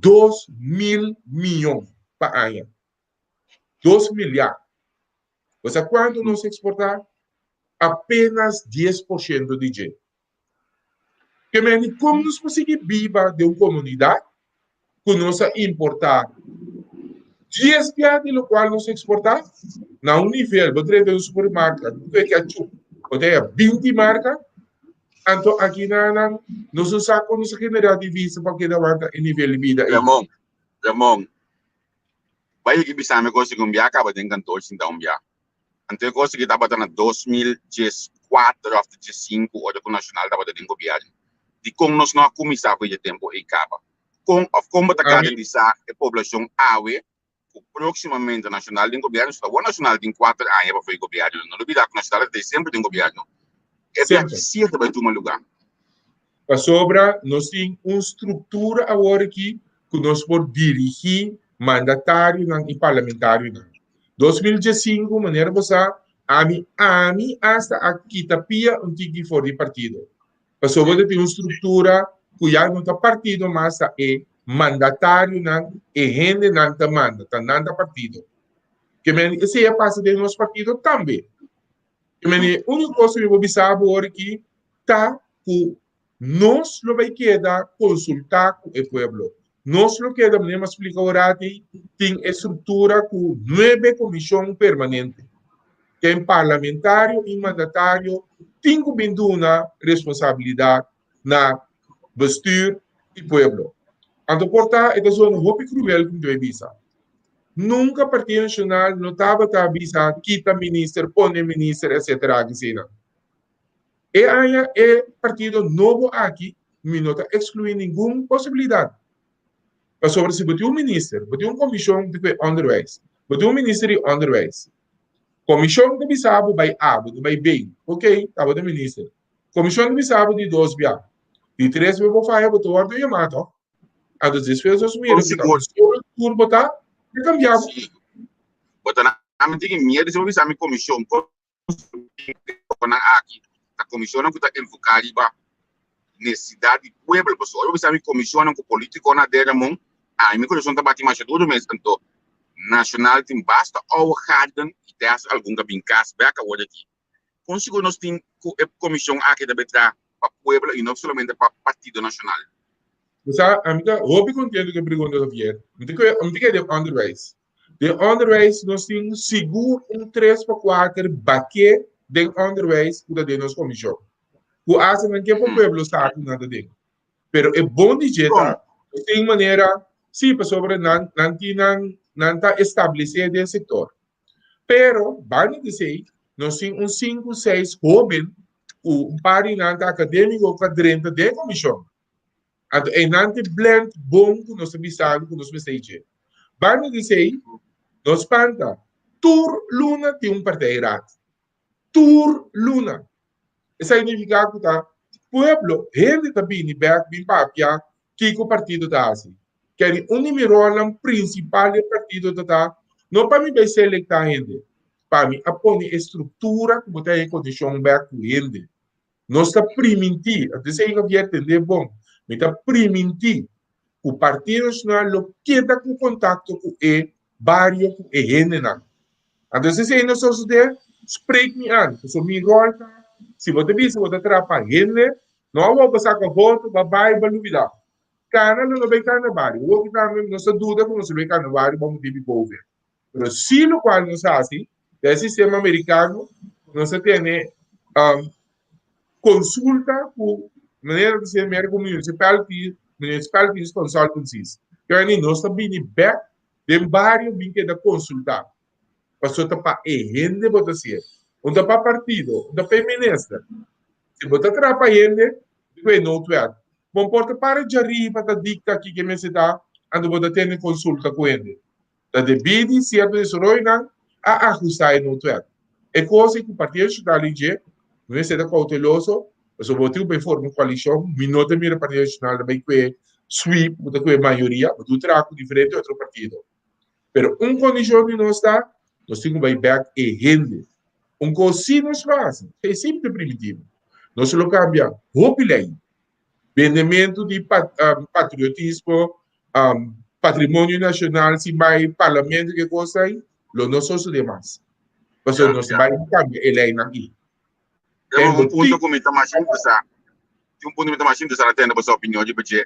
2000 miyon pa aña. Dos milyar. Bo sa kuantu nos eksportá? Apenas 10% di dje. Ke meni kon nos por sigui biba den un komunidat ku nos a importá 10 bia di lokual nos eksportá na un nivel, bo drenta un supermarka, ku e ketchup, bo ta haya 20 marka, anto aki na nan nos no sa kon nos a generá divisa pa keda wanta e nivel di bida ei. Ramon, Ramon, bai yega bisa mi kos ku un bia kaba den kantor sinta un bia. Anto e kos aki tabata na 2014 òf 15 ora ku Nashonal tabata den gobièrnu. Dikon nos no a kuminsá ku e tempu ei kaba? Kon òf kon bo ta garantisá e poblashon awe ku próksimamente Nashonal den gobièrnu? So ta wòrdu Nashonal tin kuater aña pa fo'i gobièrnu. No lubidá ku Nashonal ta semper den gobièrnu. E biaha si e ta bai tuma lugá. Pasobra nos tin un struktura awor aki ku nos por dirigí mandatarionan i parlamentarionan. 2015, manera bo sa, ami ami asta a kita pia un tiki for di partido. Pasobra bo ta tin un struktura ku ya no ta partido mas, ta e mandatarionan, e hendenan ta manda, ta nan ta partido. Ke men esei a pasa den nos partido tambe. Ke men e úniko kos ku mi por bisa bo awor aki ta ku nos lo bai keda konsultá ku e pueblo. Nos lo keda, manera mi a splika orati, tin e struktura ku nuebe komishon permanente. Ken parlamentario i mandatario tin ku bin duna responsabilidat na bestuur i pueblo. Anto por ta e ta zona hopi kruel ku mi ta bai bisa. Nunka Partido Nashonal no tabata bisa kita minister, pone minister etcetera asina. E aña e partido nobo aki mi no ta exclui ningun posibilidad. Pasobra si bo tin un minister, bo tin un comision di cu onderwijs, bo tin un minister di onderwijs, comision ta bisa bo bay A, bo ta bay B, ok, ta bo ta minister. Comision ta bisa bo di dos bia, di tres bia bo faya bo ta wordo yama toch? Anto despues nos mira cu ta un solo tur bo ta, ta cambia bo. Bo ta na mi tin miedo si bo bisa mi comision. Nan aki ta comisionnan cu ta enfoca riba necesidad di pueblo. Pasobra ora bo bisa mi comisionnan cu politiconan a dera mon, ami mi corazon ta bati masha duro mes. Anto Nacional tin basta ouwe garden y te hasta algun ta bin cas bek awor aki. Con sigur nos tin cu e comision aki ta bay traha pa pueblo y no solamente pa Partido Nacional? Bo sa, ami ta hopi contento cu e pregunta, Javier. Mi ta mi ta kere den onderwijs. Den onderwijs nos tin sigur un tres pa kuater baké den onderwijs ku ta den nos komishon. Ku hasta nan ke pa pueblo sa ku nan ta den. Pero e bon di dje ta, nos tin manera, sí, pasobra nan nan tin nan nan ta establesé den sektor. Pero banda di esei nos tin un sinku seis hóben ku un par di nan ta akadémiko ku a drenta den e komishon. Anto einan ta e blend bon ku nos ta bisa ku nos mester dje. Banda di esei, No spanta, tur luna tin un partijraad. Tur luna. Esaki nifiká ku ta pueblo, hende ta bini bèk bin papia kiko partido ta hasi. Keri un di mi rolnan prinsipal den partido ta ta no pa mi bai selektá hende, pa mi a pone e struktura ku bo ta haña kondishon bèk ku hende. Nos ta primintí, anto esei Javier tendé bon, mi ta primintí ku Partido Nacional lo keda ku kontakto ku e bario, ku e hendenan. Anto si esei no sosodé, spreek mi an, pasobra mi ròl ta, si bo ta bisa bo ta traha pa hende, no awor bo saka voto, bo a bai, bo a lubidá. Kana lo no bai kana bario. Awor ki tambe nos ta duda ku nos lo bai kana bario pa motibu di covid. Pero si lokual nos hasi, den e sistema amerikano, nos a tene konsulta ku manera ta siña mera ku municipalities, municipalities consultancies. Kende ni nos ta bini bek den bario bin keda konsulta. Pasobra ta pa e hende bo ta hasié. Un ta pa partido, un ta pa e minister. Si bo ta traha pa hende, di ku e noodwet. Bo por ta para djariba ta dikta kiko mester ta, anto bo ta tene konsulta ku hende. Ta debí di sierto desaroyonan a ahustá e noodwet. E kos ei ku Partido Nacional di dje, mi mester ta kouteloso, pasobra bo tin ku bai forma un koalishon, mi no ta mira Partido Nacional ta bai kue sweep, ku ta kue mayoria, bo tin ku traha ku diferente otro partido. Pero un kondishon di nos ta, nos tin ku bai bèk e hende. Un kos si nos lo hasi, e simple primitivo, nos lo kambia hopi lei, Bendementu di patriotismo, patrimonio nacional sin bai parlamento ke kos ai, lo no sosode mas. Pasobra nos bai kambia e leinan ei. Tin un punto ku mi ta mas interesá, tin un punto mi ta mas interesá na tende boso opinion riba dje,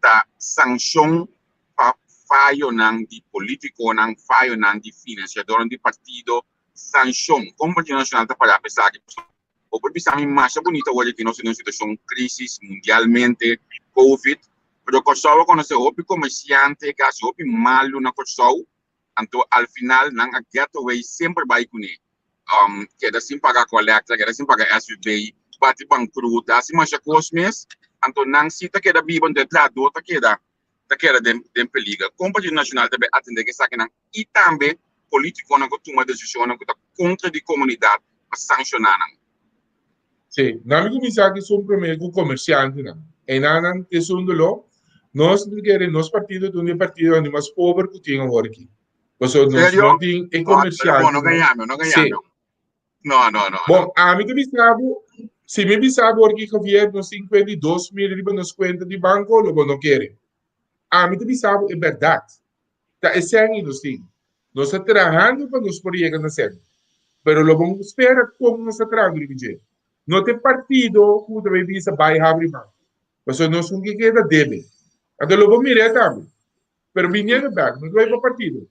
ta sanshon pa fayonan di politikonan, fayonan di finansiadornan di partido, sanshon. Kon Partido Nacional ta para pa esaki? Bo por bisa mi masha bunita worde ki nos den un situacion crisis mundialmente, covid, pero Corsou a conoce hopi comerciante ke haci hopi malu na Corsou, anto al final nan a get away semper bay cune, keda sin paga colecta, keda sin paga SVB, bati bankruta, haci masha cos mes, anto nan si ta keda biba, anto e trahador ta keda ta keda den den peliger. Kon Partido Nacional ta bay atende ku esakinan i tambe politikonan ku tuma desishonnan ku ta kontra di komunidat pa sanshoná nan? Sí, nan mi kuminsá ku esun promé ku komersiantenan. Einan nan ta esun doló. Nos ta kere nos partido ta un di e partidonan di mas pober ku tin awor aki. Pasobra nos Serio? no tin e No, pero bo no komersiantenan. gaña mi, no gaña Sí. mi. No, no, no, Bon, no. ami ta bisa bo, si mi bisa bo aki Javier, nos tin 52 mil riba nos kuenta di banko, lo bo no kere. Ami ta bisa bo e bèrdat. Ta e sèn i nos tin. Nos ta trahando pa nos por yega na sèn. Pero lo bo spera kon nos ta trahando riba dje. No ta e partido ku ta bai bisa bai habri banko. Pasobra nos un ke keda debe. Anto lo bo mir'é tambe. Pero biniendo bek, no ta bai pa partido.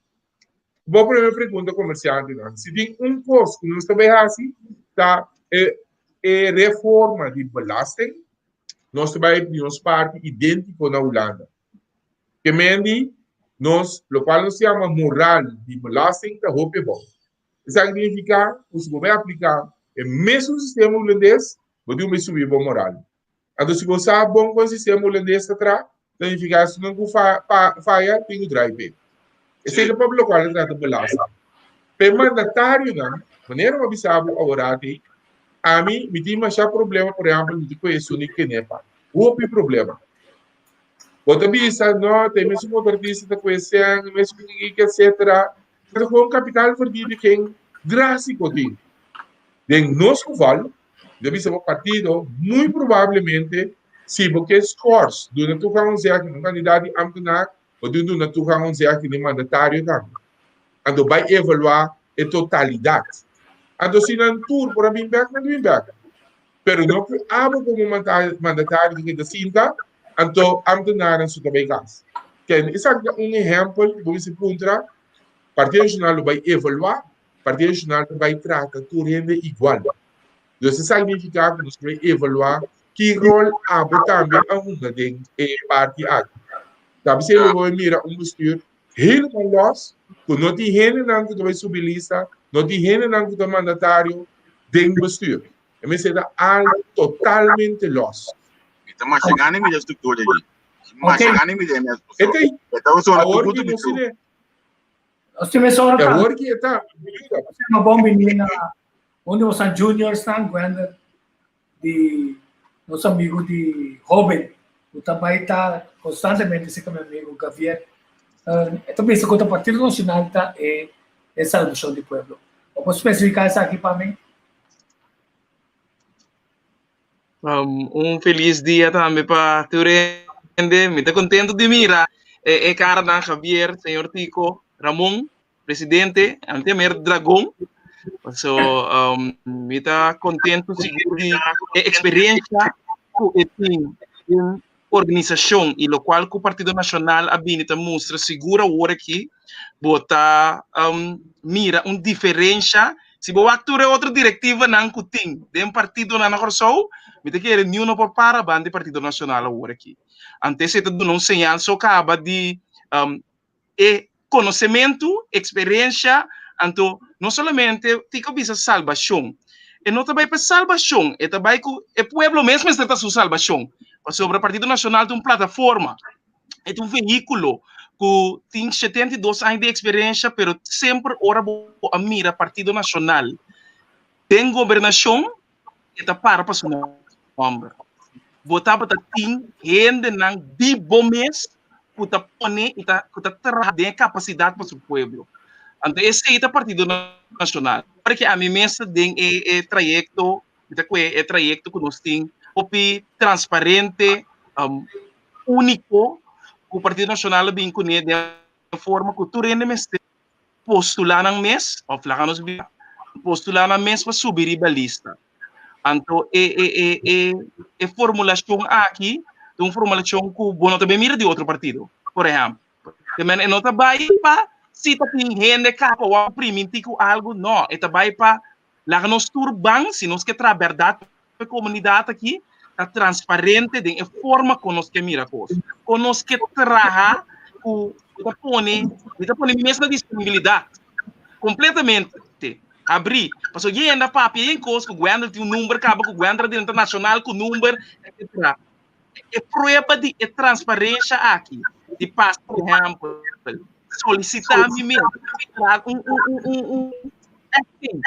Bo prome pregunta komersiantenan, si tin un kos ku nos ta bai hasi ta e e reforma di belasting, nos ta bai di nos parti idéntiko na Hulanda. Ke men di nos lokual nos yama moral di belasting ta hopi abou. Esaki signifiká ku si bo bai apliká e mesun sistema hulandes, bo tin ku bai subi bo moral. Anto si bo sa bon kon sistema hulandes ta traha, ta nifiká si nan ku faya tin ku drai p'e. Esei ta pa lokual ta trata belasting. Pa e mandatarionan, manera mi a bisa bo aworati, ami mi tin masha problema, por ehèmpel mi tin ku esun di Kenepa, hopi problema. Bo ta bisa, no, ta e mesun kontratista ta ku e sèn, e mesun kikiki, etsetera. Ta gewoon kapitaalvernietiging drástiko tin. Den nos geval, Mi ta bisa bo partido, muy probablemente, si bo ke scores, duna toegang ontzeging un kandidaat di ambtenaar, bo tin duna toegang ontzeging di mandatario tambe. Anto bai evalua e totalidat. Anto si nan tur por a bin bek, nan ta bin bek. Pero no ku abo komo mandatario ta keda sinta, anto ambtenaarnan su ta bai kas. Kende, esaki ta un ehèmpel ku bo mester puntra, Partido Nacional lo bai evalua Partido Nacional ta bai trata tur hende igual. Dus esaki nifiká ku nos ta bai evaluá ki ròl abo tambe a hunga den e parti aki. Ta p'esei lo bo bai mira un bestuur helemaal lòs, ku no tin hendenan ku ta bai subi lista, no tin hendenan ku ta mandatario den bestuur. E mester ta algu totalmente lòs. Mi ta masha gana di mira struktura di. Masha gana di mira e mes. E ta E ta un zona awor tur ki ku nos tur. tin e. Nos tin mesora E awor ki e ta, yuda. Ma bon bini na un di nos juniors nan, Gwendel, di nos amigo di hoben, ku ta bai ta konstantemente serka mi amigo Gavier. E ta bisa ku ta Partido Nacional ta e e salbashon di pueblo. Bo por spesifiká esaki pa mi? Un felis dia tambe pa tur hende. Mi ta contento di mira e, e cara dan Javier, señor Tico, Ramon, presidente, ante mer Dragon. So, um, mi ta contento sigur di e experiencia ku e tin den organisacion y lo cual ku Partido Nacional a bini ta mustra sigur awor aki bo ta um, mira un diferencia si bo wak tur e otro directivanan ku tin den partidonan na Kòrsou mi ta kere niun no por para ban di Partido Nacional awor aki. Antes e ta duna un señal so kaba di um, e konosementu, eksperensia, anto no solamente tin ku bisa salbashon. E no ta bai pa salbashon, e ta bai ku e pueblo mes mester ta su salbashon. Pasobra Partido Nashonal ta un plataforma, e ta un vehíkulo ku tin 72 aña di eksperensia, pero semper ora bo a mira Partido Nashonal den gobernashon, e ta para pa su nòmber. Bo tabata tin hendenan di bo mes ku ta pone i ta ku ta traha den e kapasidat pa su pueblo. Anto esei ta Partido Nashonal. Ora ke ami mes ta den e e trayekto, mi ta kue e trayekto ku nos tin hopi transparente, úniko ku Partido Nashonal a bin kuné den forma ku tur hende mester postulá nan mes, òf laga nos bisa, postulá nan mes pa subi riba lista. Anto e e e e e formulashon aki ta un formulashon ku bo no ta bin mira di otro partido, por ehèmpel. Te men e no ta bai pa si ta tin hende kaba wou primintí ku algu, no, e ta bai pa laga nos tur ban, si nos ke traha bèrdat pa e komunidat aki, ta transparente den e forma kon nos ke mira kos, kon nos ke traha ku mi ta pone, mi ta pone mi mes na disponibilidat kompletamente habrí. Pasobra yenda papia yen kos ku Gwendel tin un number kaba ku Gwendel a drenta nashonal ku number etcetera. E prueba di e transparencia aki di pas por ehempel solicita mi mes traha un un un un un acting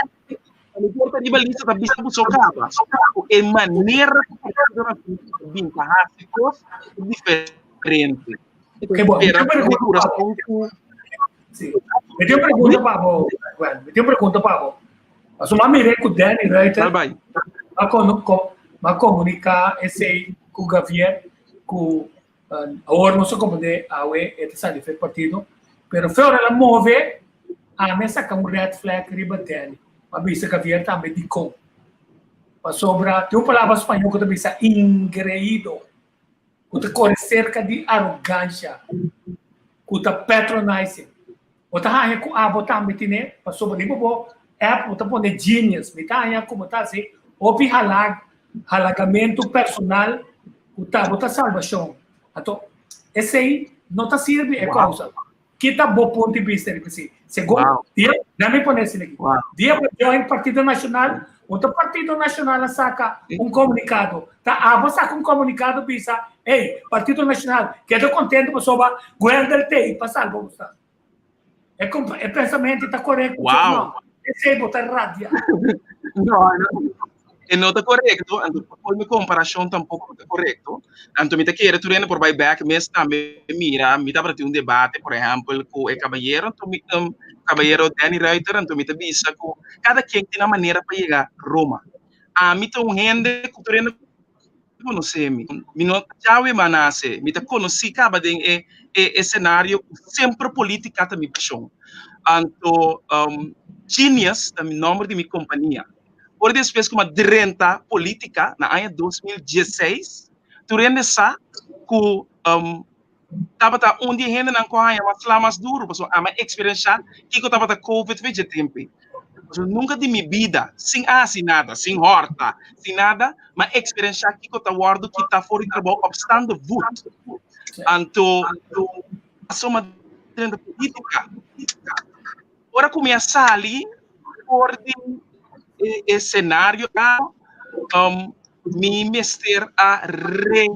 mi por ta riba lista ta bisa ku so kaba ku e manera ku partido nacional bin ta hasi kos ta diferente. Ke bon, mi Pero tin un di pregunta pa bo. kurason ku Sí. Mi tin un pregunta pa bo, Gwen. Mi tin un pregunta pa bo. Pasobra mi mir'é ku Danny Ruiter Bye bye. a kono ko a komuniká esei ku Gavier ku awor nos a komprendé awe e ta sali for e partido, pero fe ora el a move ami a saka un red flag riba Danny. Mi a bisa Gavier tambe dikon. Pasobra tin un palabra spañó ku ta bisa ingreído. ku ta kore serka di arogansha, ku ta patronizing. Bo ta haña ku abo tambe tine, pasobra riba bo app bo ta pone genius. Mi ta haña ku bo ta hasi hopi halag, halagamentu personal ku ta bo ta salbashon. Anto esei no ta sirbi e kousa. Ki ta bo punto di bista riba esei? Segun Wow. dia, dame pone esei aki. Wow. Dia bo join Partido Nacional, un ta Partido Nacional a saca un comunicado. Ta abo saca un comunicado bisa, hey, Partido Nacional, keda contento pasobra Gwendel t'ei pa salba bo sa. E, e pensamento ta corecto, Wow. no? Esei bo ta radia. No, no. E no ta korekto, anto por mi komparashon tampoko no ta korekto. Anto mi ta kere tur hende por bai bek mes tambe mira, mi tabata tin un debate, por ehèmpel, ku e kabayero, anto mi, um, kabayero Danny Ruiter, anto mi ta bisa ku kada ken tin nan manera pa yega Roma. Ami ta un hende ku tur hende konosé mi. Mi no djawe mi a nase, mi ta konosí kaba den e e esenario ku semper polítika ta mi pashon. Anto, um, Genius ta mi nòmber di mi kompania. Ora despues ku mi a drenta polítika na aña 2016, tur hende sa ku um, tabata un di e hendenan ku a haña mas sla mas duru, pasobra ami a eksperenshá kiko tabata Covid fecha tempu. Pasobra nunka di mi bida, sin a hasi nada, sin hòrta, sin nada, mi a eksperenshá kiko ta wòrdu kitá for di trabou op staande voet. Anto, pasobra mi a drenta polítika. Ora ku mi a sali for di e esenario, um, mi mester a re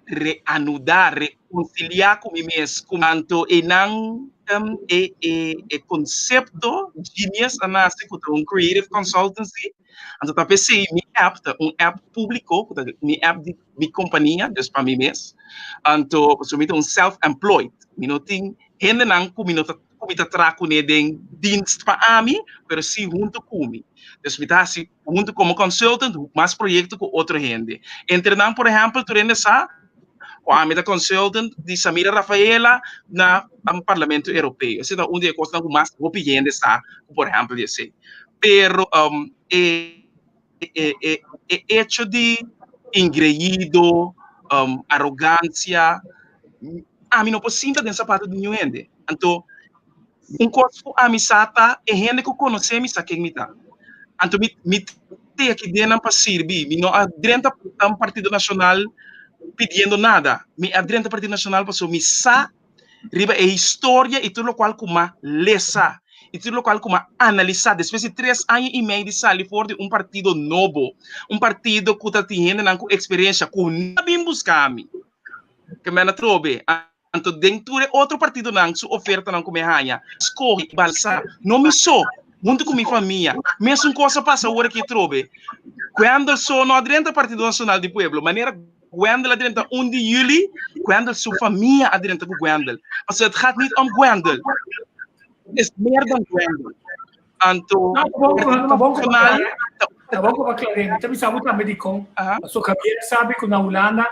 reanudá, rekonsiliá ku mi mes. Anto einan um, e, e, e konsepto Genius a nase ku ta un creative consultancy. Anto ta p'esei mi app ta un app públiko, ku ta mi app di mi kompania, dus pa mi mes. Anto pasobra mi ta un self-employed. Mi no tin hendenan ku mi no ta ku mi ta traha kuné den dienst pa ami, pero sí huntu ku mi. Dus mi ta hasi huntu komo consultant mas proyekto ku otro hende. Entre nan, por ehèmpel, tur hende sa ku ami ta consultant di Samira Rafaela na Parlamento Europeo. Esei ta un di e kosnan ku mas hopi hende sa, ku por ehèmpel di esei. Pero e e e e hecho di ingreído, arogansia, ami no por sinta den sapato di niun hende. Anto un kos ku ami sa ta e hende ku konosé mi sa ken mi ta. Anto mi mi te aki den nan pa sirbi. Mi no a drenta un partido nashonal pidiendo nada. Mi a drenta partido nashonal pasobra mi sa riba e historia i tur lokual ku m'a lesa i tur lokual ku m'a analisá despues di tres aña i mei di sali for di un partido nobo, un partido ku ta tin hendenan ku eksperensha ku no a bin buska mi, ke mi a trobe. Anto den tur e otro partidonan su ofertanan ku mi a haña, skohe i balsá, no mi so, huntu ku mi famia. Mesun kos a pasa awor aki atrobe. Gwendel so no a drenta Partido Nacional di Pueblo, manera Gwendel a drenta un di juli, Gwendel su famia a drenta ku Gwendel. Pasobra het gaat niet om Gwendel. Het is meer dan Gwendel. Anto, Ta bon ku bo ta bon ku bo aklar'é. Mi ta bisa bo tambe dikon. Pasobra Javier sabi ku na Hulanda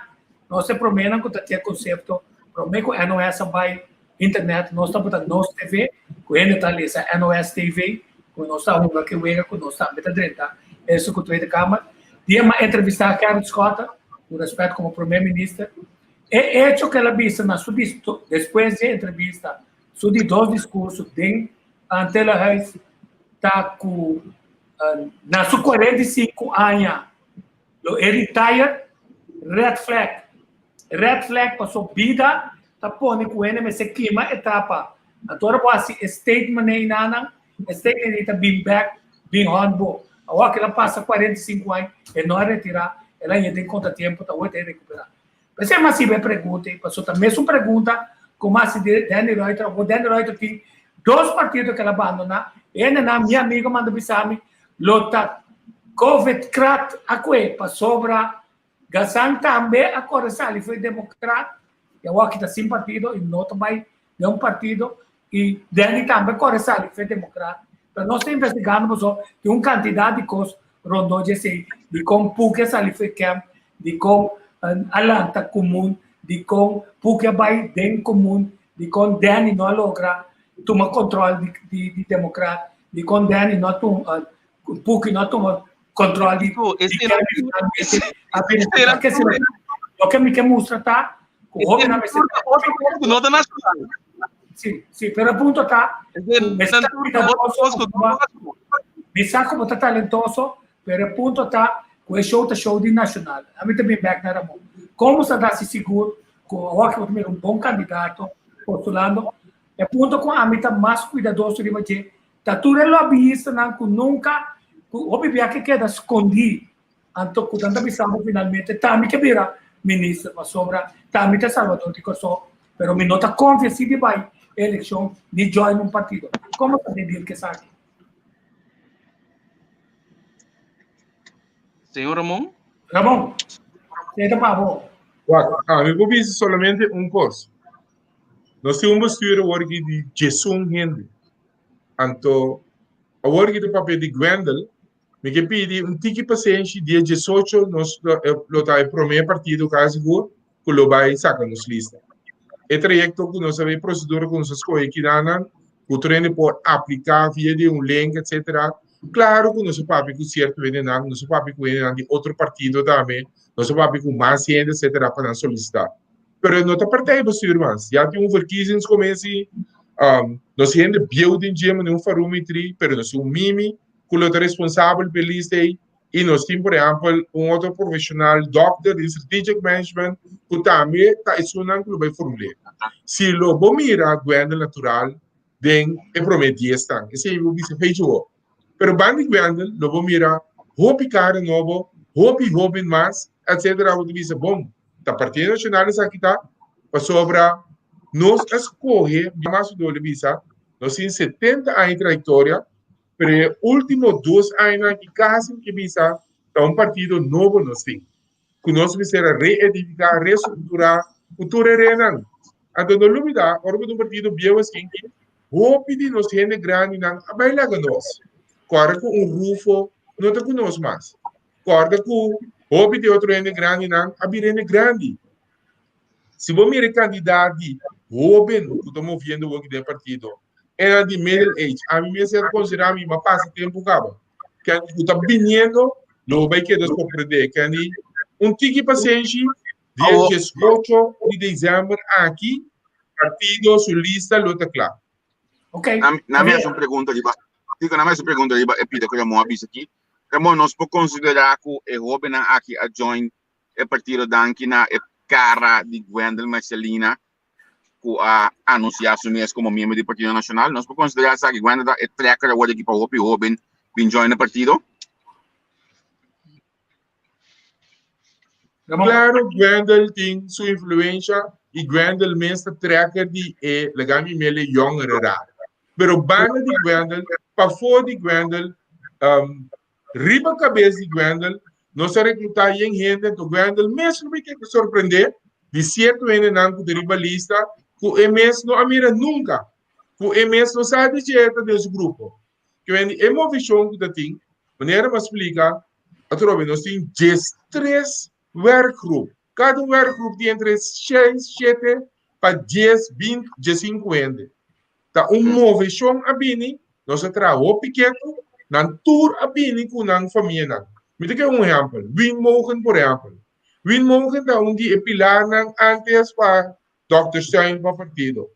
nos e proménan ku ta tin e konsepto promé ku NOS a bai internet nos tabata Nos TV ku hende ta lesa NOS TV ku nos ta hunga ke wega ku nos tambe ta drenta eso ku Tweede Kamer. Dia m'a entrevistá Gerrit Schotten ku rèspèt komo promé minister. E echo ku el a bisa na su despues di e entrevista su di dos diskurso den Antillenhuis ta ku na su 45 aña lo e retire, red flag. Red flag paso bida ta pone ku hende mester kima etapa. Anto ora bo hasi e statement ei nanan, e statement ei ta bin bek, bin hònt bo. Awor ku el a pasa 45 aña, e no a retirá, el a yega den kontratiempo, ta awor ta e rekuperá. P'esei mi a hasiba e pregunta ei, pasobra ta mesun pregunta ku mi a hasi di Danny Reuter. Awor Danny Reuter tin dos partido ku el a bandoná. E hendenan, mi amigo a manda bisa mi, lo ta Covid krat a kue pasobra Gazan tambe a kore sali for e demokrat i awor aki ta sin partido i no ta bai den un partido i Danny tambe a kore sali for e demokrat. Pero nos ta investigando pasobra tin un kantidat di kos rondó dje esei, dikon Puki a sali for e kèmp, dikon a lanta komun, dikon Puki a bai den komun, dikon Danny no a logra tuma kontrol di demokrat, dikon Danny no a tuma Puki no a tuma kontrol di Loke mi ke mustra ta ku hobennan mester No ta nacional. Si, si, pero e punto ta mester ta cuidadoso mi sa ku bo ta talentoso, pero e punto ta ku e show ta show di nacional. Ami ta bin bek na Ramon. Komo sa ta hasi sigur ku awor ku bo ta mira un bon kandidato postulando, e punto ku ami ta mas kuidadoso riba dje Ta tur e lobbiistanan ku nunka, ku hopi bia ke keda skondí, anto ku nan ta bisa bo finalmente ta mi ke bira minister pasobra ta mi ta salbador di Kòrsou, pero mi no ta konfia si di bai e elekshon ni join un partido. Komo ta den deal ku esaki? Señor Ramon? Ramon, esei ta pa bo. Wak, ami por bisa solamente un kos. Nos tin un bestuur awor aki di diesun hende. Anto, awor ki ta papia di Gwendel, mi ke pidi un tiki pasenshi, dia diesocho nos lo ta e prome partido kasi sigur ku lo bai saka nos lista. E trayekto ku nos a bai, e prosedura ku nos a skohe kinanan, ku tur hende por aplika via di un link etsetera. Klaro ku nos a papia ku sierto hendenan, nos a papia ku hendenan di otro partido tambe, nos a papia ku mas hende etsetera pa nan solisitá. Pero no ta partij bestuur mas. Ya tin un verkiezingscommissie. Um, nos hende bieu den dje, un farumitri, pero nos un mimi ku lo ta responsabel pe lista ei. I nos tin, por ehempel, un otro profesional, dokter di strategic management, ku tambe ta esunnan ku lo bai formul'é. Si lo bo mira Gwendel Natural den e promé diesnan, esei bo bisa fecho bo. Pero banda di Gwendel lo bo mira hopi kara nobo, hopi hoben mas, etcetera, bo ta bisa, bon, Ta Partido Nacional esaki ta pasobra Nos a skohe, mas ku dor di bisa, nos tin 70 aña di trayektoria, pero e último dos añanan aki kasi mi ke bisa ta un partido nobo nos tin. Ku nos mester a reedifiká, restrukturá ku tur e renan. Anto no lubidá, ora ku ta un partido bieu eskinki, hopi di nos hende grandinan a bai laga nos. Kòrda ku un Rufo no ta ku nos mas. Kòrda ku hopi di otro hende grandinan a bira hende grandi. Si bo mira e kantidat di hóben ku ta moviendo awor den partido, enan di middle age, ami mes a konsiderá mi a pasa tempu kaba, ku ta biniendo lo bo bai keda sorprendé. Kende un tiki pasenshi, dia 18 di desèmber aki partido su lista lo ta kla. Ok. Na mi hasi un pregunta riba, Tico, na mi hasi un pregunta riba e pida ku Ramon a bisa aki. Ramon, nos por konsiderá ku e hóbennan aki a join e partido danki na e cara di Gwendel Mercelina cu a anuncia su mes como miembro di Partido Nacional. Nos por considera esaki Gwendel ta e trekker awor aki pa hopi hoben bin join e partido? Claro, Gwendel tin su influencia y Gwendel mes ta trekker di e laga mi mele jongere raad. Pero banda di Gwendel, pafó di Gwendel, um, Riba kabes di Gwendel, nos a reklutá yen hende, anto Gwendel mes lo bay keda sorprendé di sierto hendenan ku ta riba lista ku e mes no a mira nunka, ku e mes no sa di dje ta den su grupo. Kiwendi e movishon ku ta tin, manera mi a splika atrobe, nos tin 13 werkgroep. Kada un werkgroep tin entre seis, shete pa dies, bint, diesinku hende. Ta un moveshon a bini, nos a traha hopi ketu, nan tur a bini ku nan famianan. Mi ta kere un ehèmpel, Win Mogen por ehèmpel. Win Mogen ta un di e pilarnan antes pa Dòkter Stein pa partido.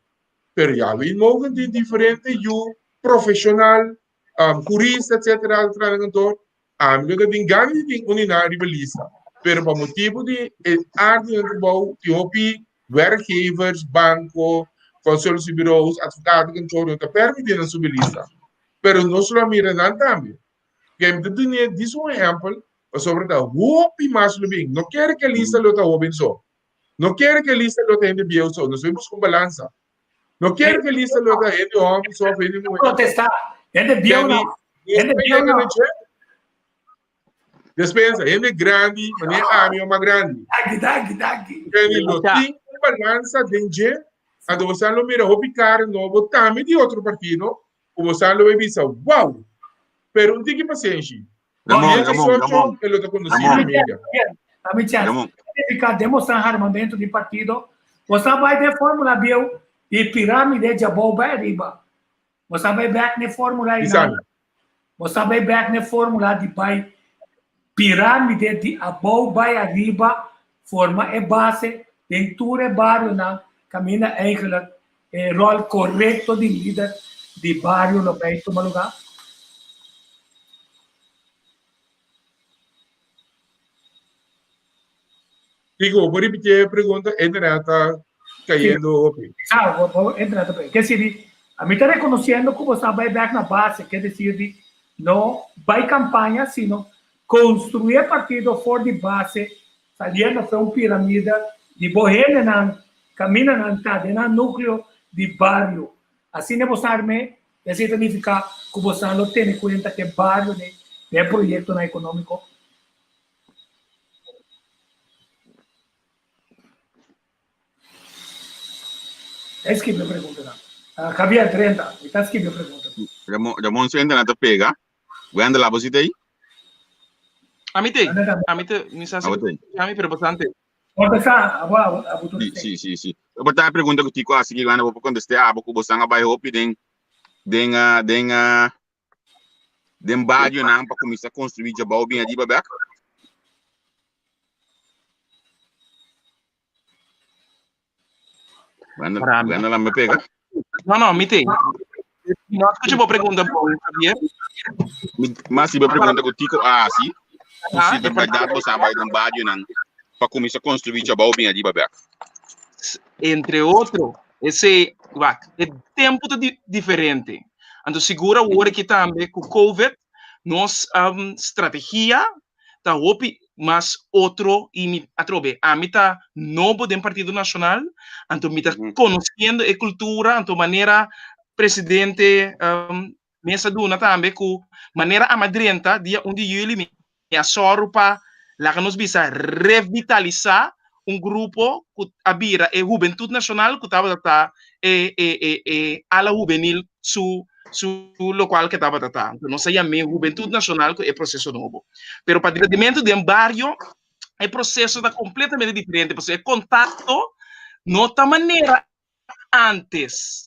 Pero ya Win Mogen tin diferente yu profeshonal, hurista etcetera ta traha na kantor. Ami lo ta tin gana di tin un di nan riba lista, pero pa motibu di e arte di nan trabou tin hopi werkgevers, banko, consultancybureaus, advocaten, kantor no ta permiti nan subi lista. Pero nos lo a mira nan tambe. Ke mi ta duna dis un ehèmpel pasobra ta hopi mas lo bin. No kere ke lista lo ta hoben so. No kere ke lista lo ta hende bieu so. Nos lo buska un balansa. No kere ke lista lo ta hende hòmber so òf hende muhé. Protestá. Hende bieu no. Hende bieu no. Despensa, hende grandi, manera ami o mas grandi. Danki, danki, danki. Kende lo tin un balansa den dje, anto bosan lo mira hopi kara nobo tambe di otro partido, ku bosan lo bai bisa, wow! Pero un tiki pasenshi. Ramon, Ramon, Ramon. E lo ta kondusí famia. Dame chance. Ramon. Significa demostrar armamento di partido. Você vai de fórmula bieu di pirámide de abou vai arriba. Você vai back ne fórmula aí não. Você vai back ne fórmula de vai pirâmide de abou vai arriba forma e base den tur e barionan caminda eigenlijk e rol correcto di lider di bario lo bay tuma lugar? Digo, bo ripiti e pregunta, internet ta cayendo hopi. Ah, bo, bo internet ta Ke decir, a mi ta reconociendo cu bo sa bay back na base, ke decir di no bay campaña, sino construi e partido for di base, saliendo for un piramide di bo hendenan, caminda nan ta den nan nucleo di bario. Asina bo sa arme, esey ta nifica cu bo sa lo tene cuenta cu e bario den e proyectonan economico. E skibi e preguntanan. Uh, Javier, 30. Mi ta skibi e pregunta. Ramon, Ramon su internet ta pega. Wendel, abo si tei? A mi te, a mi te, mi sa si a mi, pero bastante. Abo sa, abo abo abo tur. Si, si, si. Bo ta pregunta ku Tico hasi ki gana bo por kontest'é abo ku bo san a bai hopi den den den den barionan pa kuminsá konstruí djabou bin ariba bèk? Wendel, Wendel a me pega. No, no, mi te. No escucho bo pregunta, Javier. Mas si bo pregunta ku Tico a hasi, ku si de verdad bo sa bai den barionan pa kuminsá konstruí djabou bin ariba bèk. Entre otro, ese, wak, e tempo ta di, diferente. Anto sigur awor aki tambe ku COVID, nos um, strategia ta hopi. mas otro i mi atrobe ami ta nobo den Partido Nashonal, anto mi ta konosiendo e kultura, anto manera presidente mes a duna tambe ku manera ama drenta dia un di yüli mi a sòru pa laga nos bisa revitalisá un grupo ku a bira e Hubentut Nashonal ku tabata ta e e e e ala hubenil su su lokual ke tabata ta. Anto nos a yam'é Hubentut Nashonal ku e proseso nobo. Pero pa drentamentu den bario e proseso ta kompletamente diferente pasobra e kontakto no ta manera antes.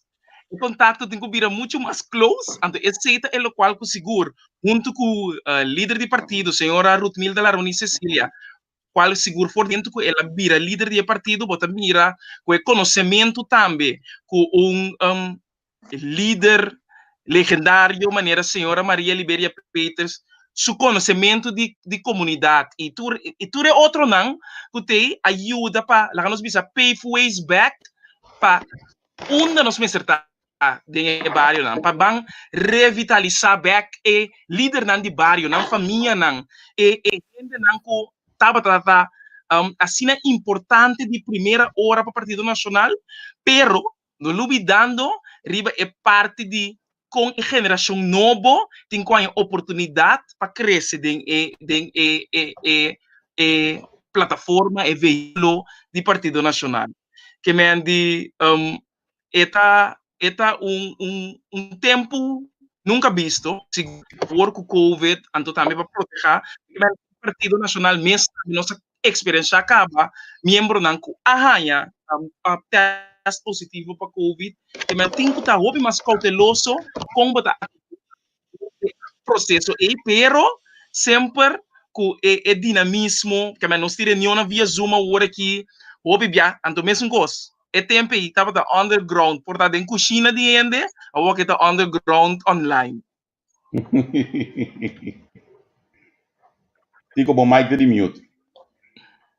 E kontakto tin ku bira muchu mas close, anto esei ta e lokual ku sigur huntu ku lider di partido señora Ruthmilda Laroni Cecilia kual sigur for dentro ku el a bira lider di e partido bo ta mira ku e konosementu tambe ku un lider legendario manera señora Maria Liberia Peters su konosementu di di komunidat i tur i tur e otronan ku t'ei a yuda pa laga nos bisa pave ways back pa unda nos mester ta den e barionan pa ban revitalisá bek e lidernan di bario, nan famianan, e e hendenan ku tabata ta asina importante di primera ora pa Partido Nashonal, pero no lubidando riba e parti di kon e generashon nobo tin ku haña oportunidat pa krese den e den e e e e plataforma, e vehíkulo di Partido Nashonal. Ke men di E ta e ta un un un tempu nunca bisto, sigur ku covid, anto tambe pa proteha Partido Nacional mes tambe nos a eksperenshá kaba miembronan ku a haña tèst positivo pa covid, te men tin ku ta hopi mas kouteloso kon bo ta proseso ei, pero semper ku e e dinamismo, ke men nos tin reunionnan via Zoom awor aki hopi bia, anto mesun kos. E tempu ei tabata underground, por ta den kushina di hende, awor ke ta underground online. Tico, bo mic ta di mute.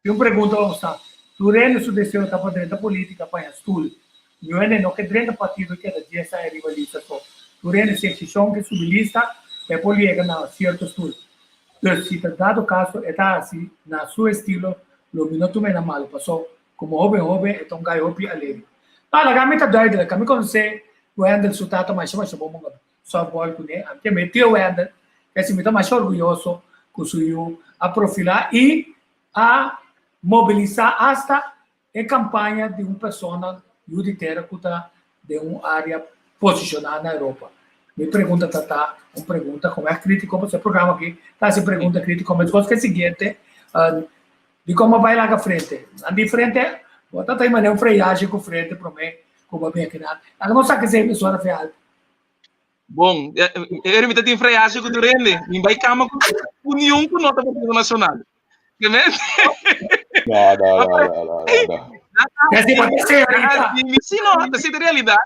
Tin un pregunta pa Gustavo. Tur hende su deseo ta pa drenta politica pa haña stoel. Niun hende no ke drenta partido i keda dies aña riba lista so. Tur hende si eksishon ke subi lista pa e por yega na sierto stoel. Dus si ta dado kaso e ta hasi na su estilo lo mi no tum'e na malo paso Como hoben hoben e ta un gai hopi alegre. Pa laga mi ta duidelijk, ami conoce Wendel su tata masha masha bon hunga softball cune, ami tin mi tio Wendel, kesi mi ta masha orguyoso cu su yu a profila y a mobilisa hasta e campaña di un persona yu di tera cu ta den un area posiciona na Europa. Mi pregunta ta ta un pregunta como es critico, pasobra e programa aki ta haci pregunta critico, mescos cu e siguiente, Di kon bo bai laga frente? Nan di frente, bo ta ta imane un freyashi ku frente promé ku bo bin akinan. Laga nos saka esei mesora fe alto. Bon, e mi ta tin freyashi ku tur hende. Mi bai kama ku ku niun ku no ta Partido Nacional. Kemente? No, no, no, no, no, no. Kasi bo ta ser ahorita. Si no, ta si ta realidad.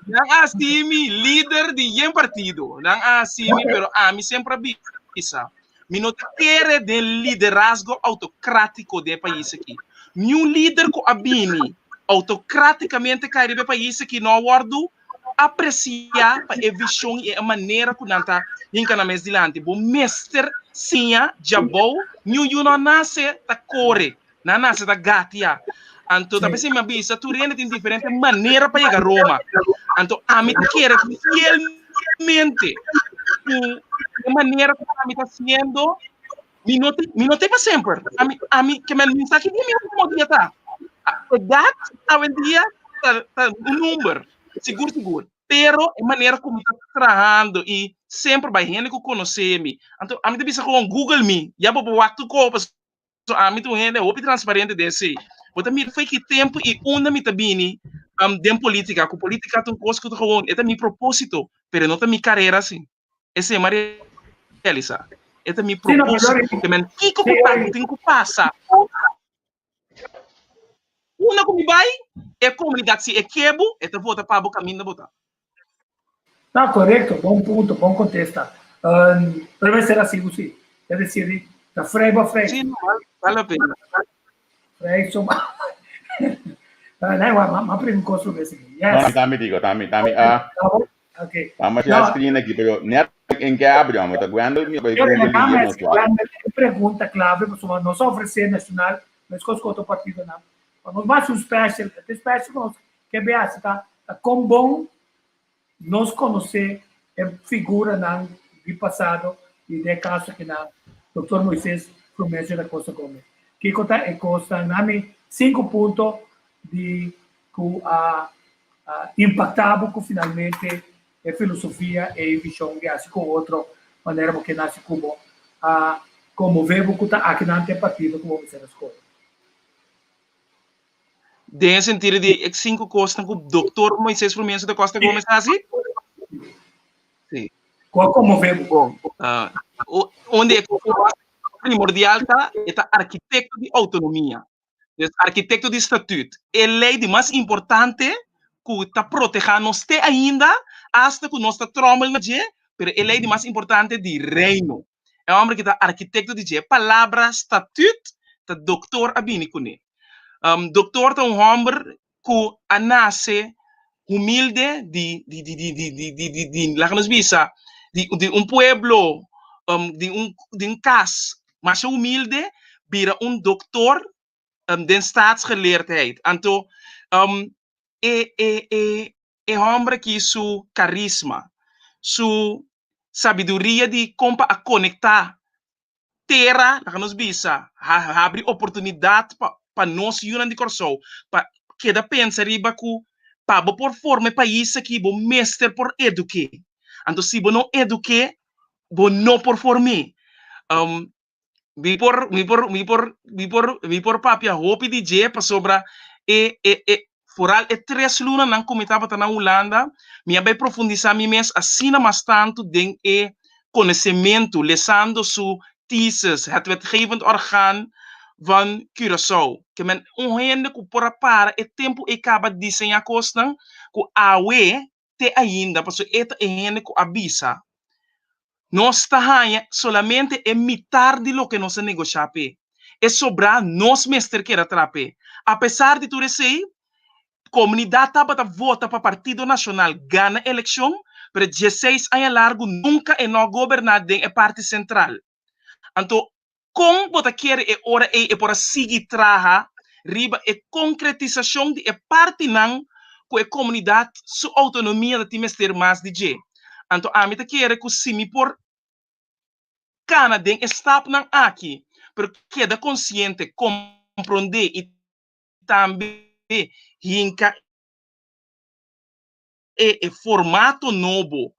Nan a hasi mi lider di yen partido. Nan a hasi mi, pero ami sempre a bisa. Mi no ta kere den liderazgo autokrátiko den e pais aki. Niun lider ku a bini autokrátikamente kai riba e pais aki no a wòrdu apresiá pa e vishon i e manera ku nan ta hinka nan mes dilanti. Bo mester siña djabou. Niun yu no a nase ta kore, nan a nase ta gatia. Anto ta p'esei mi a bisa tur hende tin diferente manera pa yega Roma. Anto ami ta kere fielmente ku e manera ku ami ta hasiendo mi no ta mi no ta pa semper. Ami ami ke men mi sa ki dia mi ultimo dia ta. Edat awendia ta ta un number, sigur sigur. Pero e manera ku mi ta trahando i semper bai hende ku konosé mi. Anto ami ta bisa kon google mi, ya bo por wak tur kos. So ami ta un hende hopi transparente den esei. Bo ta mira fo'i ki tempu i unda mi ta bini um, den politica. Ku politica ta un kos ku ta gewoon, e ta mi proposito, pero e no ta mi karera si. Esei mi a realisa. E ta mi proposito. Ke men kiko ku ta ku tin ku pasa. Unda ku mi bai, e komunidat si e ke bo, e ta vota pa bo kaminda bo ta. Ta korekto, bon punto, bon kontesta. Um, pero mester así ku sí. Es decir, ta frei bo frei. Sí, no, vale la pena. Frei so ma. Nee, ma ma prim koso besi. Yes. No, tami digo, tami, tami. Ah. Okay. Tama siya screen aqui, pero net. en ke abri, hombre. Ta Gwendel mi bai Google i nos wak. Gwendel, e pregunta clave pasobra nos a ofrece Nacional meskos ku otro partidonan pa nos basi un special. E special ku nos ke bay hasi ta ta kon bon nos konosé e figuranan di pasado i den e kaso akinan Doctor Moises Frumencio da Costa Gomez. Kiko ta e kosnan? Nami sinku punto di ku a impaktá bo ku finalmente e filosofia e vishon di hasi ku otro manera bo ke nasi ku bo a konmové bo ku ta akinan ta e partido ku bo mester a skohe. Den e sentido di e sinku kosnan ku Doktor Moises Frumencio da Costa Gomez hasi? Si. Ku a konmové bo? Bon, un di e kosnan primordial ta e ta arkitekto di outonomia. Dus arkitekto di statuut. E lei di mas importante ku ta protehá nos te ainda, asta ku nos ta tròmel na dje, pero e lei di mas importante di Reino. E hòmber ki ta arkitekto di dje. E palabra statuut ta doktor a bini kuné. Doktor ta un hòmber ku a nase humilde di di di di di di di di laga nos bisa di di un pueblo di un di un kas masha humilde bira un doktor den staatsgeleerdheid. Anto e e e e hòmber aki su karisma, su sabiduria di kon pa a konektá tera, laga nos bisa, habri oportunidat pa pa nos yunan di Kòrsou pa keda pensa riba ku pa bo por forma e pais aki bo mester por eduk'é. Anto si bo no eduk'é bo no por form'é. Mi por mi por mi por mi por mi por papia hopi di dje pasobra e e e foral e tres lunanan ku mi tabata na Hulanda mi a bai profundisá mi mes asina mas tantu den e konosementu lesando su thesis Het Wetgevend Orgaan van Curaçao. Ke men un hende ku por a para e tempu ei kaba diseñá kosnan ku awe te ainda pasobra e ta e hende ku a bisa nos ta haña solamente e mitar di loke nos a negoshá p'e. E sobrá nos mester keda tra p'e. Apesar di tur esei, komunidat tabata vota pa Partido Nashonal gana elekshon, pero dieseis aña largu nunka e no a goberná den e parti sentral. Anto, kon bo ta kere e ora ei e por a sigui traha riba e konkretisashon di e partinan ku e komunidat su outonomia ta tin mester mas di dje? Anto ami ta kere ku si mi por kana den e stapnan aki, pero keda konsiente, komprondé i tambe hinka e e formato nobo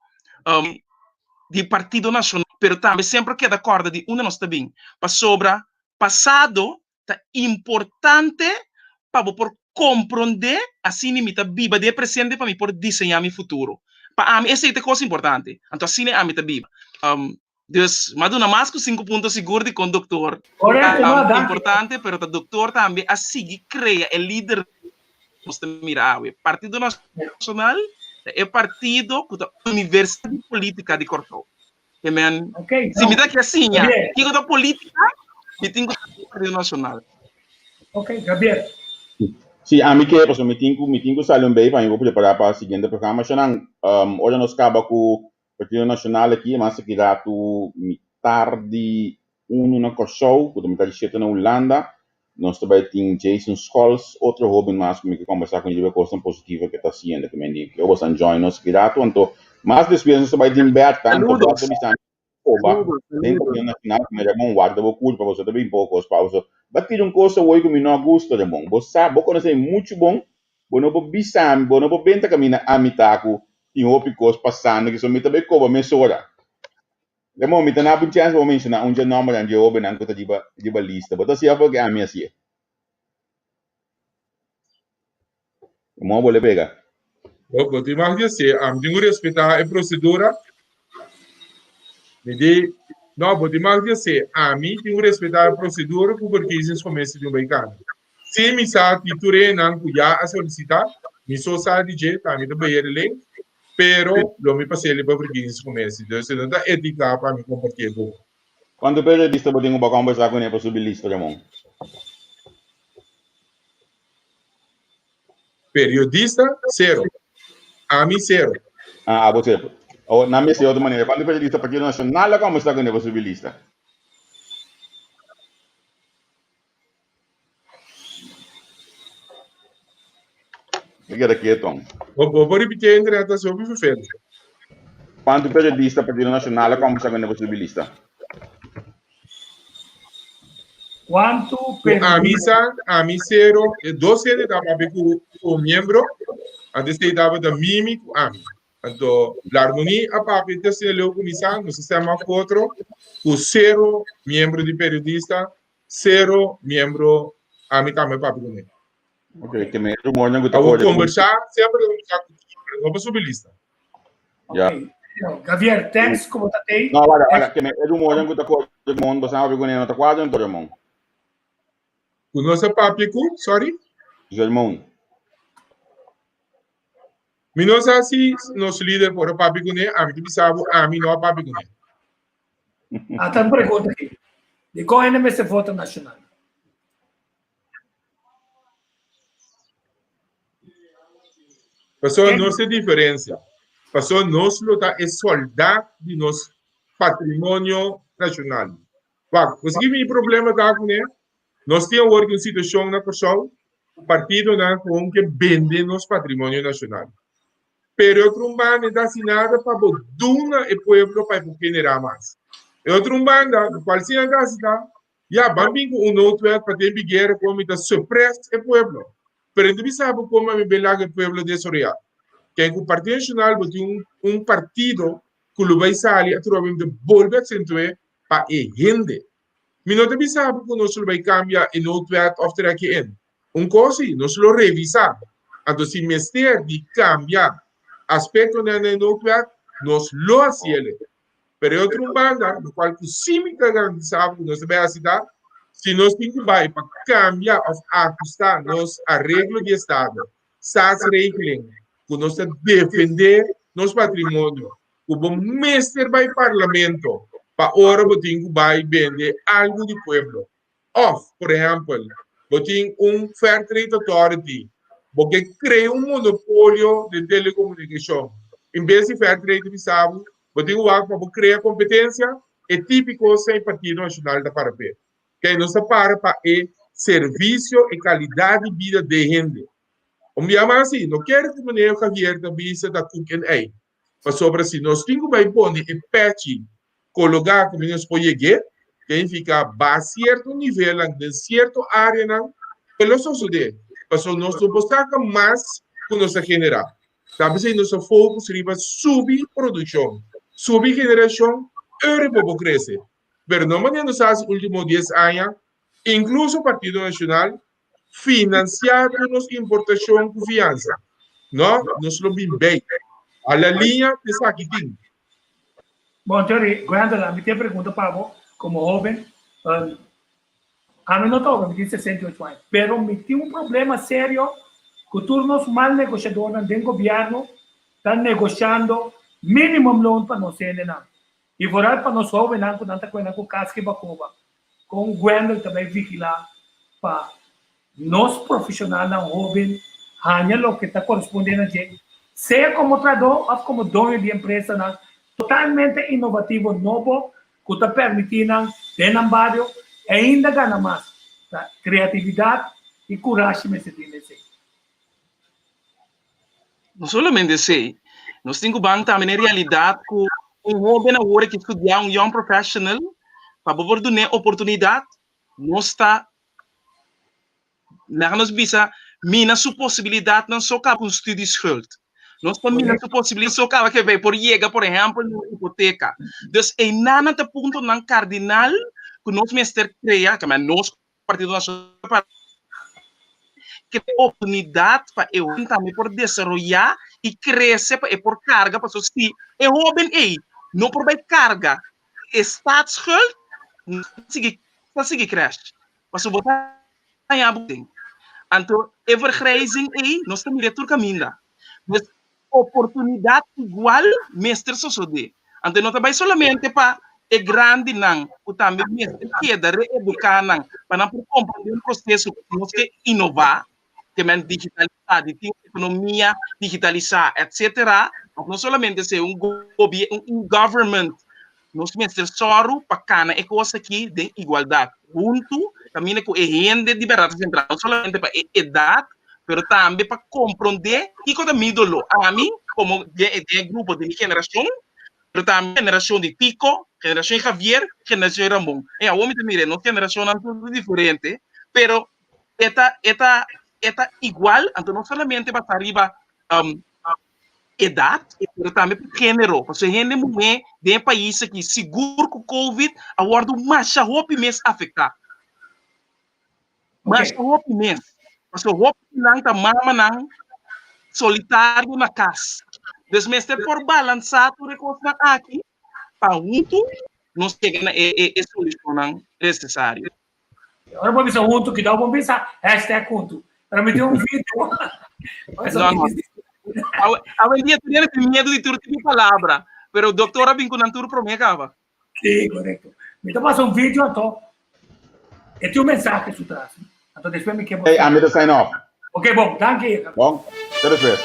di Partido Nacional, pero tambe semper keda corda di unda nos ta bin, pasobra pasado ta importante pa bo por compronde, asina mi ta biba den e presente pa mi por diseña mi futuro. Pa ami esey ta e cos importante, anto asina ami ta biba. Dus, m'a duna mas ku sinku punto sigur di kon doktor ta importante, pero ta doktor tambe a sigui krea e lider nos ta mira awe. Partido Nashonal ta e partido ku ta universidat di politika di Kòrsou. Ke men, si mi ta ke siña kiko ta politika, mi tin ku Partido Nashonal. Ok, Gabriel. Si, ami ke, pasobra mi tin ku mi tin ku sali un bei pa mi por prepará pa siguiente programa. Shonnan, ora nos kaba ku Partido Nacional aki mas aki ratu mitar di unu na Kòrsou ku ta mitar di shete na Hulanda. Nos ta bai tin Jason Scholz, otro hóben mas ku mi ke kòmbersá ku riba e kosnan positivo ku e ta hasiendo. Ke men di ke bo san join nos aki ratu. Anto mas despues nos ta bai tin Bertha. Anto Bertha bisa mi koba den Partido Nacional ku mi Ramon warda bo kurpa pasobra ta bin poko kos pa bo. So bo a tira un kos awor ku mi no a gusta Ramon. Bo sa bo konosé mi muchu bon Bo no por bisa mi, bo no por benta kaminda ami ta ku tin hopi kos pasando kiso mi ta bai koba mesora. Ramon, mi ta na un chèns pa bo menshoná un dje nòmbernan dje hóbennan ku ta riba riba lista. Bo ta hasié òf porque ami hasié? Ramon, bo le pega. Bo bo tin mag di hasié. Ami tin ku respetá e prosedura. Mi di, no, bo tin mag di hasié. Ami tin ku respetá e prosedura ku verkiezingscommissie tin bai kami. Si mi sa di tur enan ku ya a solisitá, mi so sa di dje, ta mi ta beheer e lei, pero lo mi pas'é riba verkiezingscommissie. Dus e no ta étika pa mi kompartié ku bo. Kuantu periodista bo tin ku bo a kombersá kuné pa subi lista, Ramon? Periodista, sero. Ami, sero. Ah, abo sero. Awor, nan mester otro manera. Kuantu periodista Partido Nacional a kombersá ku ne pa subi lista? Mi keda keto. Bo por ripití e internet ta hopi vervelend. Kuantu periodista Partido Nacional a kombersá ku ne pa subi lista? Kuantu Ku ami sa, ami sero, e dos hende ta papia ku ku miembro, antes ei tabata Mimi ku ami. Anto Larmonie a papia te asina leu ku mi sa, nos a sema ku otro, ku sero miembro di periodista, sero miembro ami tambe a papia kuné. Ok, ke men rumornan ku ta Awor kore ku. kombersá, semper ta kombersá ku pero no pa subi lista. Ya. Ok. Javier, thanks ku bo ta tei. No, wara, wara, ke men e rumornan ku ta kore ku mon, bo sa papia kuné no ta kuadra anto, Ramon. Ku nos a papia ku, sorry? Germon. Mi no sa si nos lider por a papia kuné, ami ta bisa bo, ami no a papia kuné. Ata un pregunta aki. Dikon hende mester vota nashonal? Pasobra nos e diferencia. Pasobra nos lo ta e soldat di nos patrimonio nacional. Wak, bo sigui mi problema ta kuné? Nos tin awor un situacion na Kòrsou, ku partidonan gewoon ke bende nos patrimonio nacional. Pero e otro un banda e ta hasi nada pa bo duna e pueblo pa e por generá mas. E otro un banda, lokual si nan ta hasi ta, Ya, ban bin ku un noodwet pa den bigera ku mi ta supres e pueblo. Pero no bisa bo kon mi bin laga e pueblo desoreá. Ken ku Partido Nacional bo tin un un partido ku lo bai sali atrobe mi ta bolbe aksentu'é pa e hende. Mi no ta bisa bo ku nos lo bai kambia e noodwet òf trek in. Un kos si, nos lo revisá. Anto si mester di kambia aspektonan den e noodwet, nos lo hasiel. Pero e otro un banda, locual cu sí mi ta garantisa cu nos ta bay haci ta, si nos tin cu bay pa cambia of ahusta nos areglo di estado, staatsregeling, cu nos ta defende nos patrimonio, cu bo mester bay parlamento pa ora bo tin cu bay bende algo di pueblo. Of, por ehempel, bo tin un Fair Trade Authority, bo ke krea un monopolio den telekomunikashon. En bes di Fair Trade bisa bo, bo tin ku wak pa bo krea kompetensia, e tipiko esei Partido Nashonal ta para p'e. Kei nos ta para pa e servisio, e kalidat di bida den hende. Un bia mas si, no kere ku meneer Javier ta bisa ta kuk en ei. Pasobra si nos tin ku bai pone e pechi kologá ku mi nos por yeg'é, ta nifiká ba sierto nivelnan den sierto áreanan e lo sosodé, pasobra nos no por saka mas ku nos a generá. Ta p'esei nos a focus riba subi produkshon, subi generashon, ora bo por krese. Pero no manera nos a hasi último dies aña, inkluso Partido Nashonal Financiá tur nos importashon ku fiansa. No, nos lo bin bei. A la liña esaki tin. Bon, Terry, Gwendolyn, mi tin pregunta pa bo como hoben. Um, ami no ta hoben, mi tin 68 aña, pero mi tin un problema serio ku tur nos mal negociadornan den gobierno ta negociando minimum loan pa nos hendenan. I vooral pa nos hobennan ku nan ta kuena ku kaska i bakoba. Kon Gwendel ta bai vigilá pa nos profeshonalnan hóben haña loke ta korespondé na dje, sea komo trahadó òf komo doño di empresanan totalmente inovativo nobo ku ta permití nan den nan bario ainda gana mas? Ta kreatividat i kurashi mester tin esei. No solamente esei, nos tin ku ban tambe na e realidat ku un hóben awor ki studia, un young professional, pa bo por dun'é oportunidat, nos ta, laga nos bisa, mina su posibilidatnan so kaba ku un studieschuld. Nos ta mina su posibilidat so kaba ke por yega, por ehèmpel, na un hipoteka. Dus einan ta puntonan kardinal ku nos mester krea, nos Partido Nacional pa crea oportunidad pa e hoben tambe por desaroya y crece pa e por carga pasobra si e hoben ey no por bay carga e staatsschuld nos ta sigui ta sigui crash pasobra bo ta haña bo den anto e vergrijzing ey nos ta mira tur caminda pues Oportunidat igual mester sosodé. Anto e no ta bai solamente pa e grandinan ku tambe mester keda reeduká nan pa nan por komprendé un proseso ku nos ke inová. Ke men digitalisá, di tin ekonomia digitalisá, etcetera. Òf no solamente esei, un gobie un e-government. Nos mester sòru pa kana e kos aki den igualdat, huntu kaminda ku e hende di bèrdat ta sentrá, no solamente pa e edat, pero tambe pa komprondé kiko ta mi doló. Ami komo den e grupo di mi generashon, pero tambe generashon di Tico, generashon di Javier, generashon di Ramon. E awor mi ta mira, nos generashonnan tur ta diferente, pero e ta e ta e ta igual, anto no solamente basá riba edat, pero tambe pa género. Pasobra hende muhé den e pais aki, sigur ku Covid a wòrdu masha hopi mes afektá. Masha hopi mes. Pasobra hopi di nan ta mamanan solitario na kas. Dus mester por balansá tur e kosnan aki pa huntu nos yega na e e solushonnan nesesario. Ora bo bisa huntu, kidao bo bisa hashtag huntu. Pero mi tin un video. No, no. Awendia tur hende tin miedu di tur tipo di palabra, pero doktor a bin ku nan tur promé kaba. Sí, korekto. Mi ta pasa un video anto e tin un mensahe su tras. Anto despues mi ke Hey, ami ta sign off. Ok, bon, danki. Bon, te despues.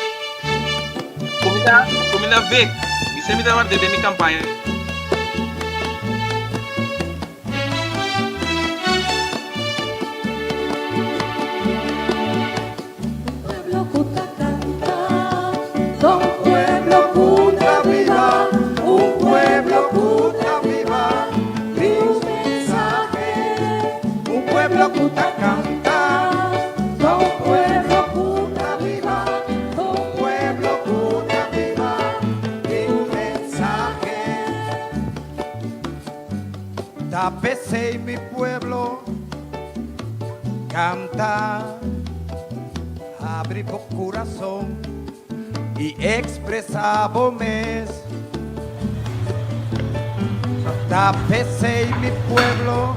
Kuminda, kuminda Vic. Mi semper ta ward'é den mi kampaña. Tapesei mi pueblo canta, abri bo corazon y expresa bo mes. Tapesei mi pueblo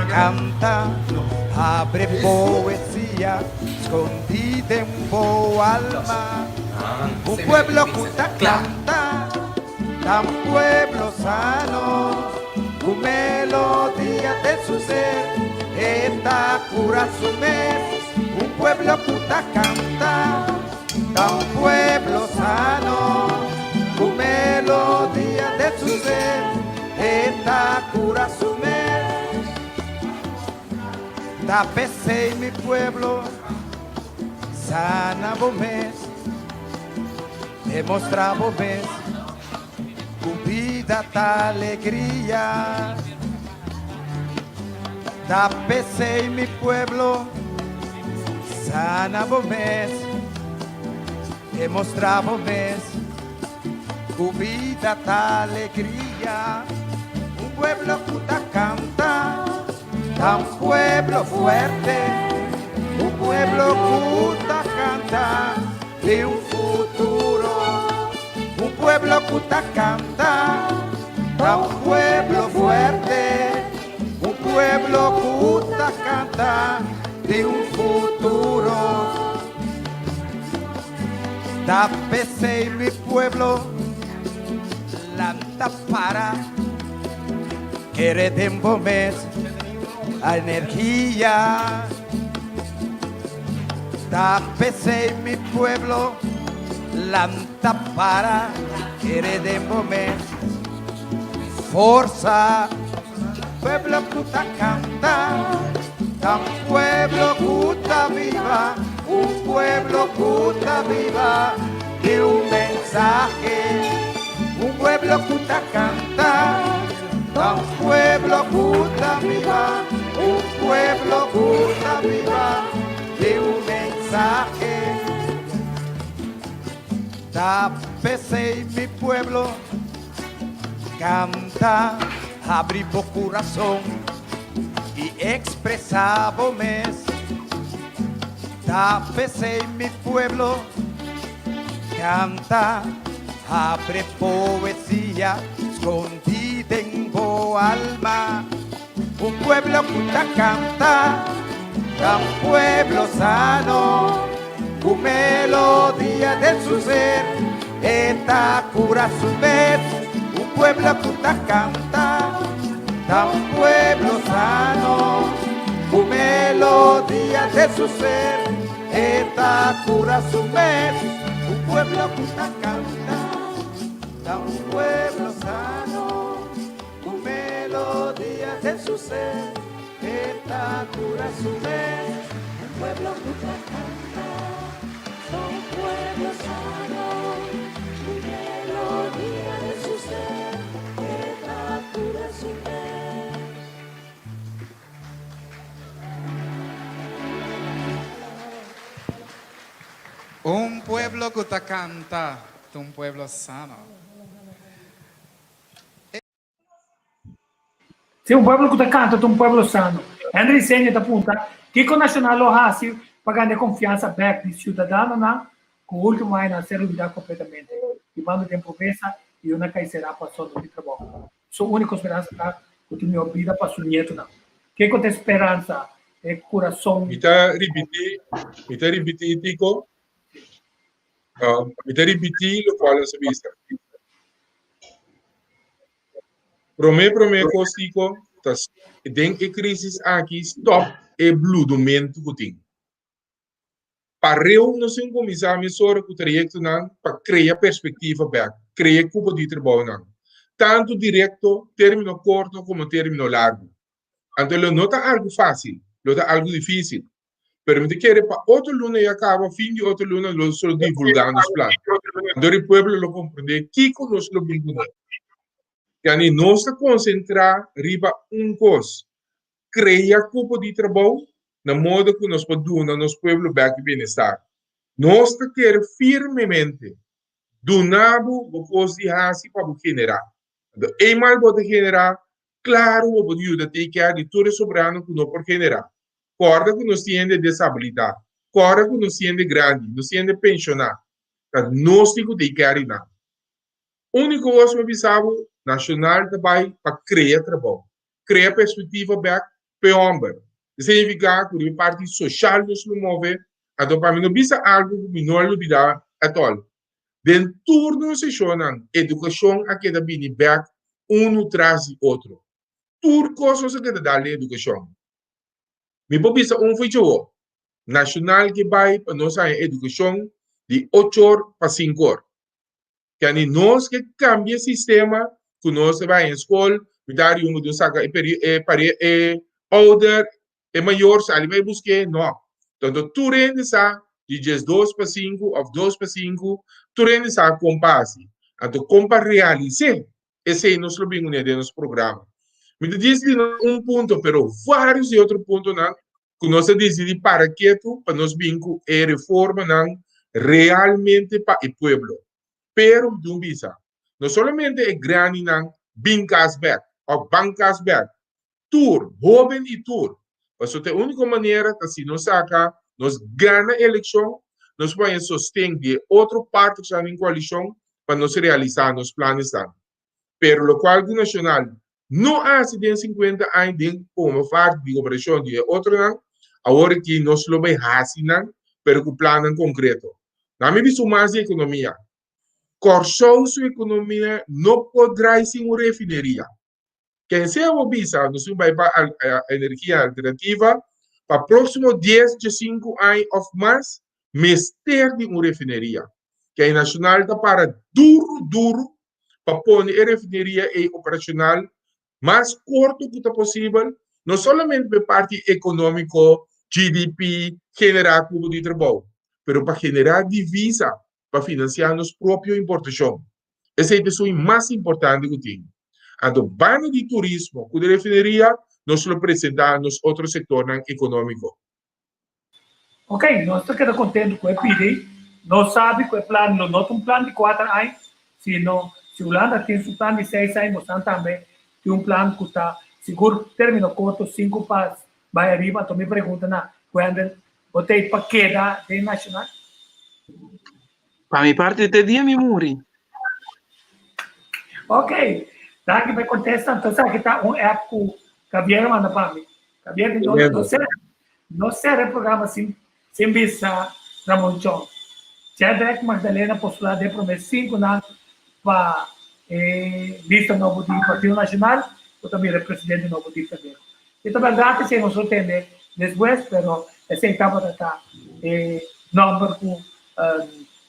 canta, abre poesia escondida den bo alma. Un pueblo cu ta canta. Ta un pueblo sano, ku melodia den su ser, e ta kura su mes. Un pueblo ku ta kanta, ta un pueblo sano, ku melodia den su ser, e ta kura su mes. Ta p'esei mi pueblo, sana bo mes. Demostra bo mes ku bida ta alegria. Ta p'esei mi pueblo, sana bo mes. Demostra bo mes ku bida ta alegria. Un pueblo ku ta kanta, ta un pueblo fuerte. Un pueblo ku ta kanta. Di un futuro, un pueblo ku ta kanta, ta un pueblo fuerte, un pueblo ku ta kanta di un futuro. Ta p'esei mi pueblo lanta para, kere den bo mes energia. Ta p'esei mi pueblo lanta para kere den bo mes forsa. Pueblo ku ta kanta, ta un pueblo ku ta biba, un pueblo ku ta biba di un mensahe. Un pueblo ku ta kanta, ta un pueblo ku ta biba, un pueblo ku ta biba di un mensahe. Ta p'esei mi pueblo kanta, habri bo kurason i ekspresá bo mes. Ta p'esei mi pueblo kanta, abre poesia skondí den bo alma. Un pueblo ku ta kanta, ta un pueblo sano, ku melodia den su ser, e ta kura su mes. Un pueblo ku ta kanta, ta un pueblo sano. Ku melodia den su ser, e ta kura su mes. Un pueblo ku ta kanta, ta un pueblo sano. Ku melodia den su ser, e ta kura su mes. Un pueblo ku ta kanta, ta un pueblo sano. Ku melodia den su ser, e ta kura su mes. Un pueblo ku ta kanta ta un pueblo sano. Si, un pueblo ku ta kanta ta un pueblo sano. Henry Senior ta punta, Kiko Nacional lo hasi pa gana e konfiansa bèk di siudadanonan ku último añanan a ser lubidá kompletamente, hibando den pobresa i una kai será pa sòldo di trabou? Su úniko speransa ta ku tin mihó bida pa su nietonan. Kiko ta e speransa, e kurason? Mi ta ripití, mi ta ripití, Tico. Mi ta ripití lokual nos a bisa. Promé, promé kos, Tico, ta den e krísis aki stòp e bludumentu ku tin. Pareu nos tin kuminsá mesora ku trayektonan pa krea perspektiva bèk, krea kupo di trabounan, tantu direkto, término korto komo término largu. Anto lo no ta algu fásil, lo ta algu difísil. Pero mi ta kere pa otro luna ya kaba, fin di otro luna nos lo divulgá nos plan. Anto e pueblo lo komprendé kiko nos lo bin kuné. Yani nos ta konsentrá riba un kos, krea kupo di trabou na modo ku nos por duna nos pueblo bèk e bienestar. Nos ta kere firmemente duna bo bo kos di hasi pa bo generá. Anto eenmaal bo ta generá, klaru bo por yuda take care di tur e sobrano ku no por generá. Kòrda ku nos tin hende desabilitá, kòrda ku nos tin hende grandi, nos tin hende penshoná. Ta nos tin ku take care di nan. Úniko kos mi a bisa bo, Nashonal ta bai pa krea trabou. Krea perspektiva bèk p'e hòmber. Esei signifiká ku riba e parti soshal nos lo move, anto pa mi no bisa algu ku mi no a lubidá ètòl. Den tur nos seshonnan, edukashon a keda bini bèk unu tras di otro. Tur kos nos a keda dal den edukashon. Mi por bisa un fecha awor, Nashonal ke bai pa nos haña edukashon di ochor pa sinkor. Kende nos ke kambia e sistema ku nos ta bai en skol, mi ta hari un ku saka e peri e pare e ouder, e mayor sali bai busk'é, no. Tanto tur hende sa di diesdos pa sinku òf dos pa sinku, tur hende sa kon pa hasi. Anto kon pa realis'é, esei nos lo bin uné den nos programa. Mi ta disidí na un punto, pero vários di otro puntonan ku nos a disidí para ketu pa nos bin ku e reformanan realmente pa e pueblo. Pero mi tin bisa, no solamente e grandinan bin kas bèk òf ban kas bèk, tur, hóben i tur, pasobra ta e úniko manera ta si nos saka, nos gana elekshon, nos por haña sosten di e otro partidonan den koalishon pa nos realisá nos planesnan. Pero lokual ku Nashonal no a hasi den sinkuenta aña den forma parti di gobernacion di e otronan, awor aki nos lo bay hasi nan, pero cu plannan concreto. Na mi bisto mas di economia. Corsou su economia no por draai sin un refineria. Ken sea bo bisa nos tin bay pa energia alternativa, pa proximo dies, diesinku aña of mas, mester di un refineria. Kei Nacional ta para duru duru pa pone e refineria ei operashonal mas korto ku ta posibel, no solamente pa e parti ekonómiko, GDP, generá kubo di trabou, pero pa generá divisa pa finansiá nos propio importashon. Esei ta esun mas importante ku tin. Anto banda di turismo ku di refineria nos lo presentá nos otro sektornan ekonómiko. Ok, nos ta keda kontentu ku e pidi. Nos sabi ku e plan lo no ta un plan di kuater aña, sino si Hulanda tin su plan di seis aña, bosnan tambe tin un plan ku ta sigur término korto, sinku pa bai ariba. Anto mi pregunta na Wendel, bo ta ei pa keda den Nacional? Pa mi parti te dia mi muri. Ok, danki pa e kontesta. Anto esaki ta un app ku Gabriel a manda pa mi. Gabriel, no, no sera. No sera e programa sin sin bisa Ramon Chong. Chedrek Magdalena postula den prome sinkunan pa e lista nobo di Partido Nacional ku ta bira e presidente nobo di Fedeko. Si ta bèrdat esei nos lo tende. despues, pero esei tabata ta e nòmber ku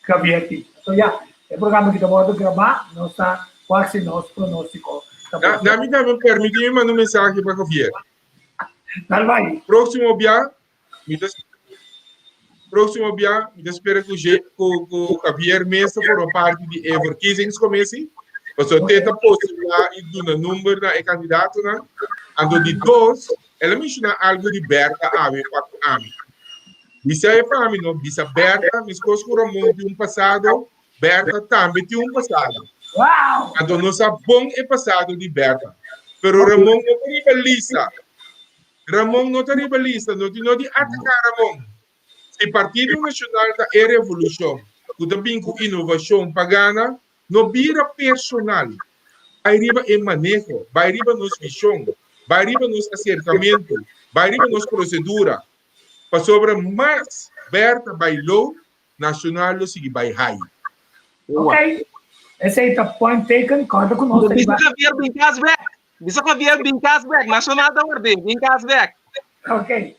Javier tin. Anto ya, e programa aki ta wòrdu grabá, nos ta wak si nos pronóstiko ta bon. Na mi tambe permití mi manda un mensahe pa Javier. Dal bai. Próksimo bia mi ta Próksimo bia mi ta spera ku ku ku Javier mes ta forma parti di e verkiezingscommissie. Pasobra te ta postulá i duna number na e kandidatonan. Anto di dos, el a menshoná algu di Bertha awe pa ku ami. Bisa e pa mi no, bisa Bertha, meskos ku Ramon tin un pasado, Bertha tambe tin un pasado. Wow! Anto nos sa bon e pasado di Bertha. Pero Ramon no ta riba lista. Ramon no ta riba lista, no tin no di ataká Ramon. Si Partido Nacional ta e revolushon ku ta bin ku inovashon pa gana, no bira personal. Bai riba e maneho, bai riba nos vishon, bai riba nos aserkamentu, bai riba nos prosedura. Pasobra mas Bertha bai low, Nacional lo sigui bai high. Ok, esei ta point taken, kòrda ku nos ta riba. Bisa Javier bin kas bèk. Bisa Javier bin kas bèk. Nacional ta ward'é, bin kas bèk. Ok,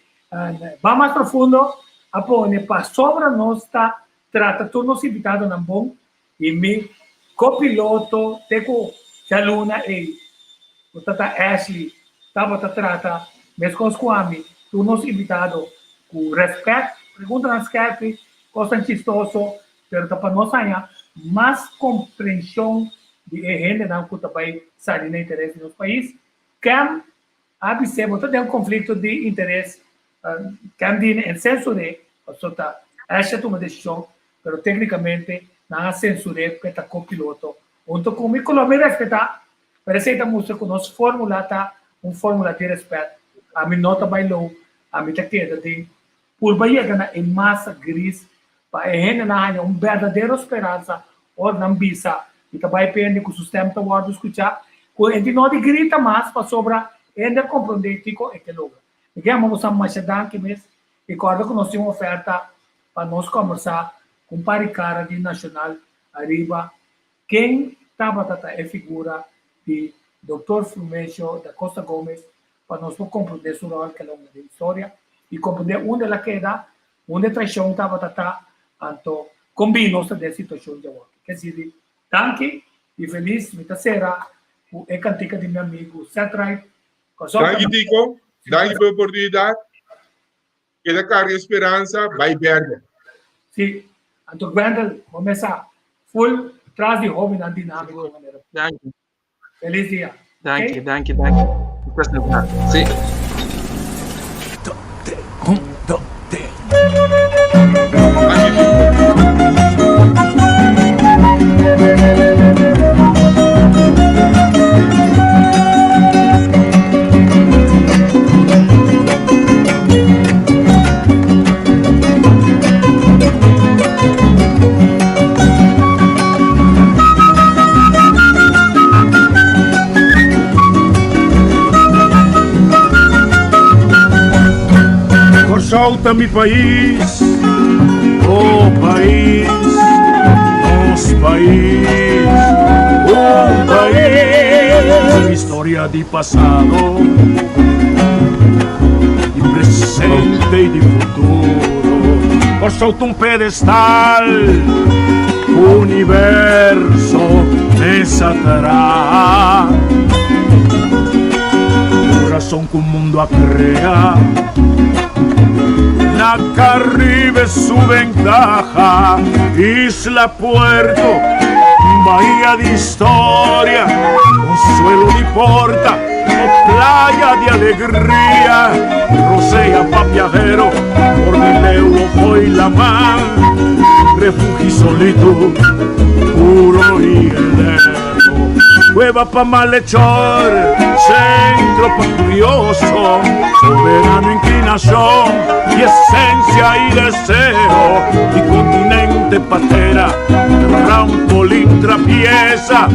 ban mas profundo a pone pasobra nos ta trata tur nos invitadonan bon i mi kopiloto te ku djaluna ei ku ta ta Ashley tabata trata meskos ku ami tur nos invitado ku rèspèt, preguntanan skèrpi, kosnan chistoso, pero ta pa nos haña mas komprenshon di e hendenan ku ta bai sali na interes di nos pais. Kem a bis'é bo ta den konflikto di interes, kem di e sensur'é, pasobra ta Ashley a tuma desishon, pero téknikamente nan a sensur'é p'e ta kopiloto huntu ku mi, ku lo mi respetá, pero esei ta mustra ku nos fórmula ta un fórmula di rèspèt. Ami no ta bai lou, ami ta keda den purba yega na e masa gris pa e hendenan haña un berdadero speransa ora nan bisa i ta bai pende ku su stèm ta wòrdu skuchá, ku e no di grita mas pasobra hende a komprondé kiko e ke logra. Mi ke yama boso masha danki mes i kòrda ku nos tin un oferta pa nos kòmbersá ku un par di kara di Nashonal ariba ken tabata ta e figura di Doktor Frumencio da Costa Gomez pa nos por komprondé su ròl ke longa den historia i komprondé unda el a keda, unda e traishon tabata ta, anto kon bin nos ta den e situashon djawoki. Ke sirbi danki i felis mi ta sera ku e kantika di mi amigu Seth Wright, Kòrsou ta Danki Tico, danki pa e oportunidat. Keda karga e speransa bai bèrdè. Si, anto Gwendel bo mesa full tras di hobennan dinámiko manera. Danki. Feliz dia. Danki, danki, danki. Si. Un, dos, tres. Kòrsou ta mi pais, oh pais, nos pais, un pais. Historia di pasado, di presente i di futuro. Kòrsou ta un pedestal, universo mesa traha. Kurason ku mundu a krea, na Karibe su bentaha. Isla Puerto, bahia di historia, consuelo di porta o playa di alegria. Rosea pa viajero, por di leu o fo'i laman, refugio solitud, puro y eterno. Cueva pa malhechor, centro pa curioso, soberano inclinación y esencia y deseo, y continente patera, trampolín trapieza,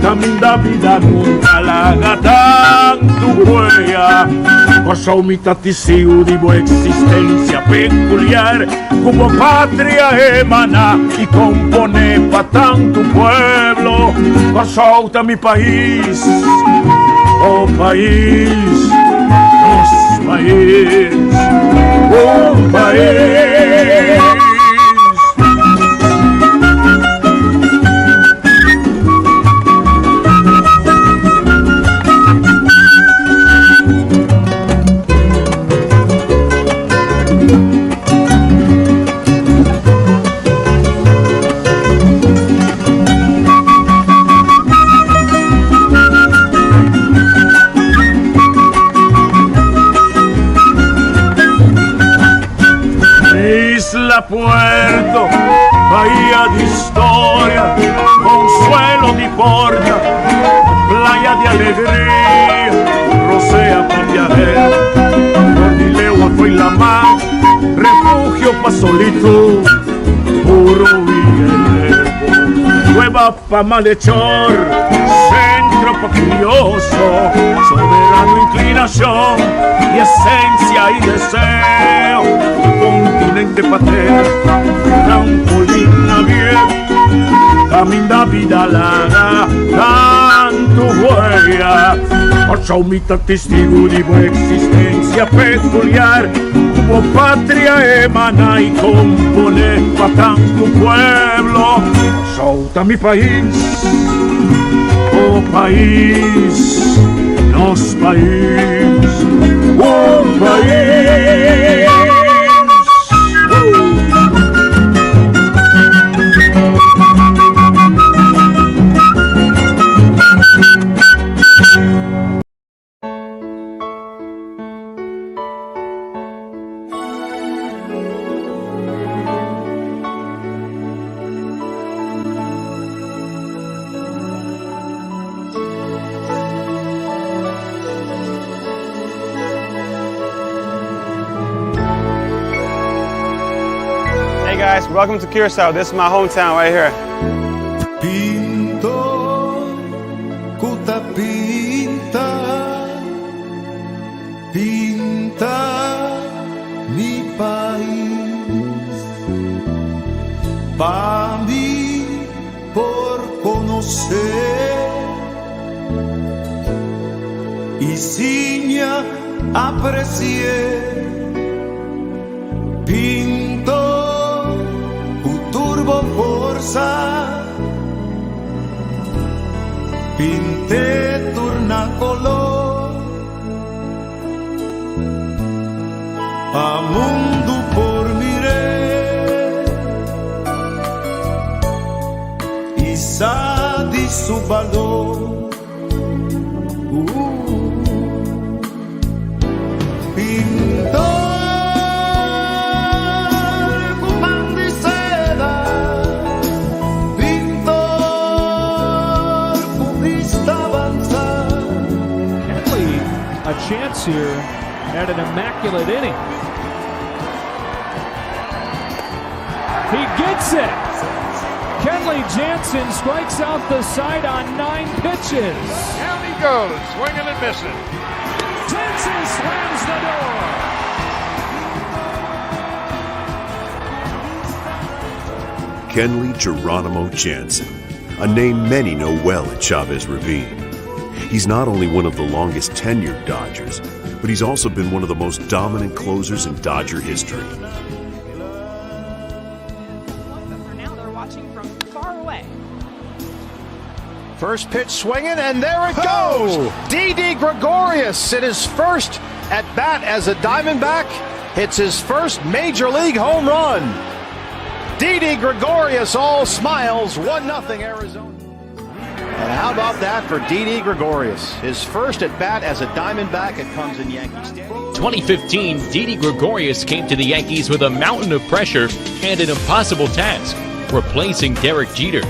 caminda vida nunca laga tantu huella. Kòrsou mi ta tisiu di bo existencia peculiar, ku bo patria emana i komponé pa tantu pueblo. Kòrsou ta mi pais, oh pais, nos. pais, un pais. Isla Puerto, bahía de historia, consuelo di porta, playa de alegría, rosea pa viajero, Cordileua fue la mar, refugio pa solito, puro y cueva pa malhechor, centro pa curioso, soberano inclinación y esencia y deseo, continente patero, trampolín abierto, caminda vida larga, tanto huella, Ochaumita testigo de existencia peculiar, como patria emana y compone pa tanto pueblo. Solta mi país, oh país, nos país, un país. Hey guys, welcome to Curacao. This is my hometown right here. Pintor ku ta pinta, pinta mi pais. Pa mi por konosé i siña apresi'é. Pintor ku tur bo forsa, pint'é tur na kolor, pa mundu por mir'é i sa di su balor. Kenley a chance here at an immaculate inning. He gets it. Kenley Jansen strikes out the side on nine pitches. Down he goes, swinging and missing. Jansen slams the door. Kenley Geronimo Jansen, a name many know well at Chavez Ravine. He's not only one of the longest tenured Dodgers, but he's also been one of the most dominant closers in Dodger history. First pitch swinging, and there it goes. Oh. Didi Gregorius in his first at bat as a Diamondback hits his first major league home run. Didi Gregorius all smiles, 1 0 Arizona. And how about that for Didi Gregorius? His first at bat as a Diamondback, it comes in Yankee Stadium. 2015, Didi Gregorius came to the Yankees with a mountain of pressure and an impossible task replacing Derek Jeter.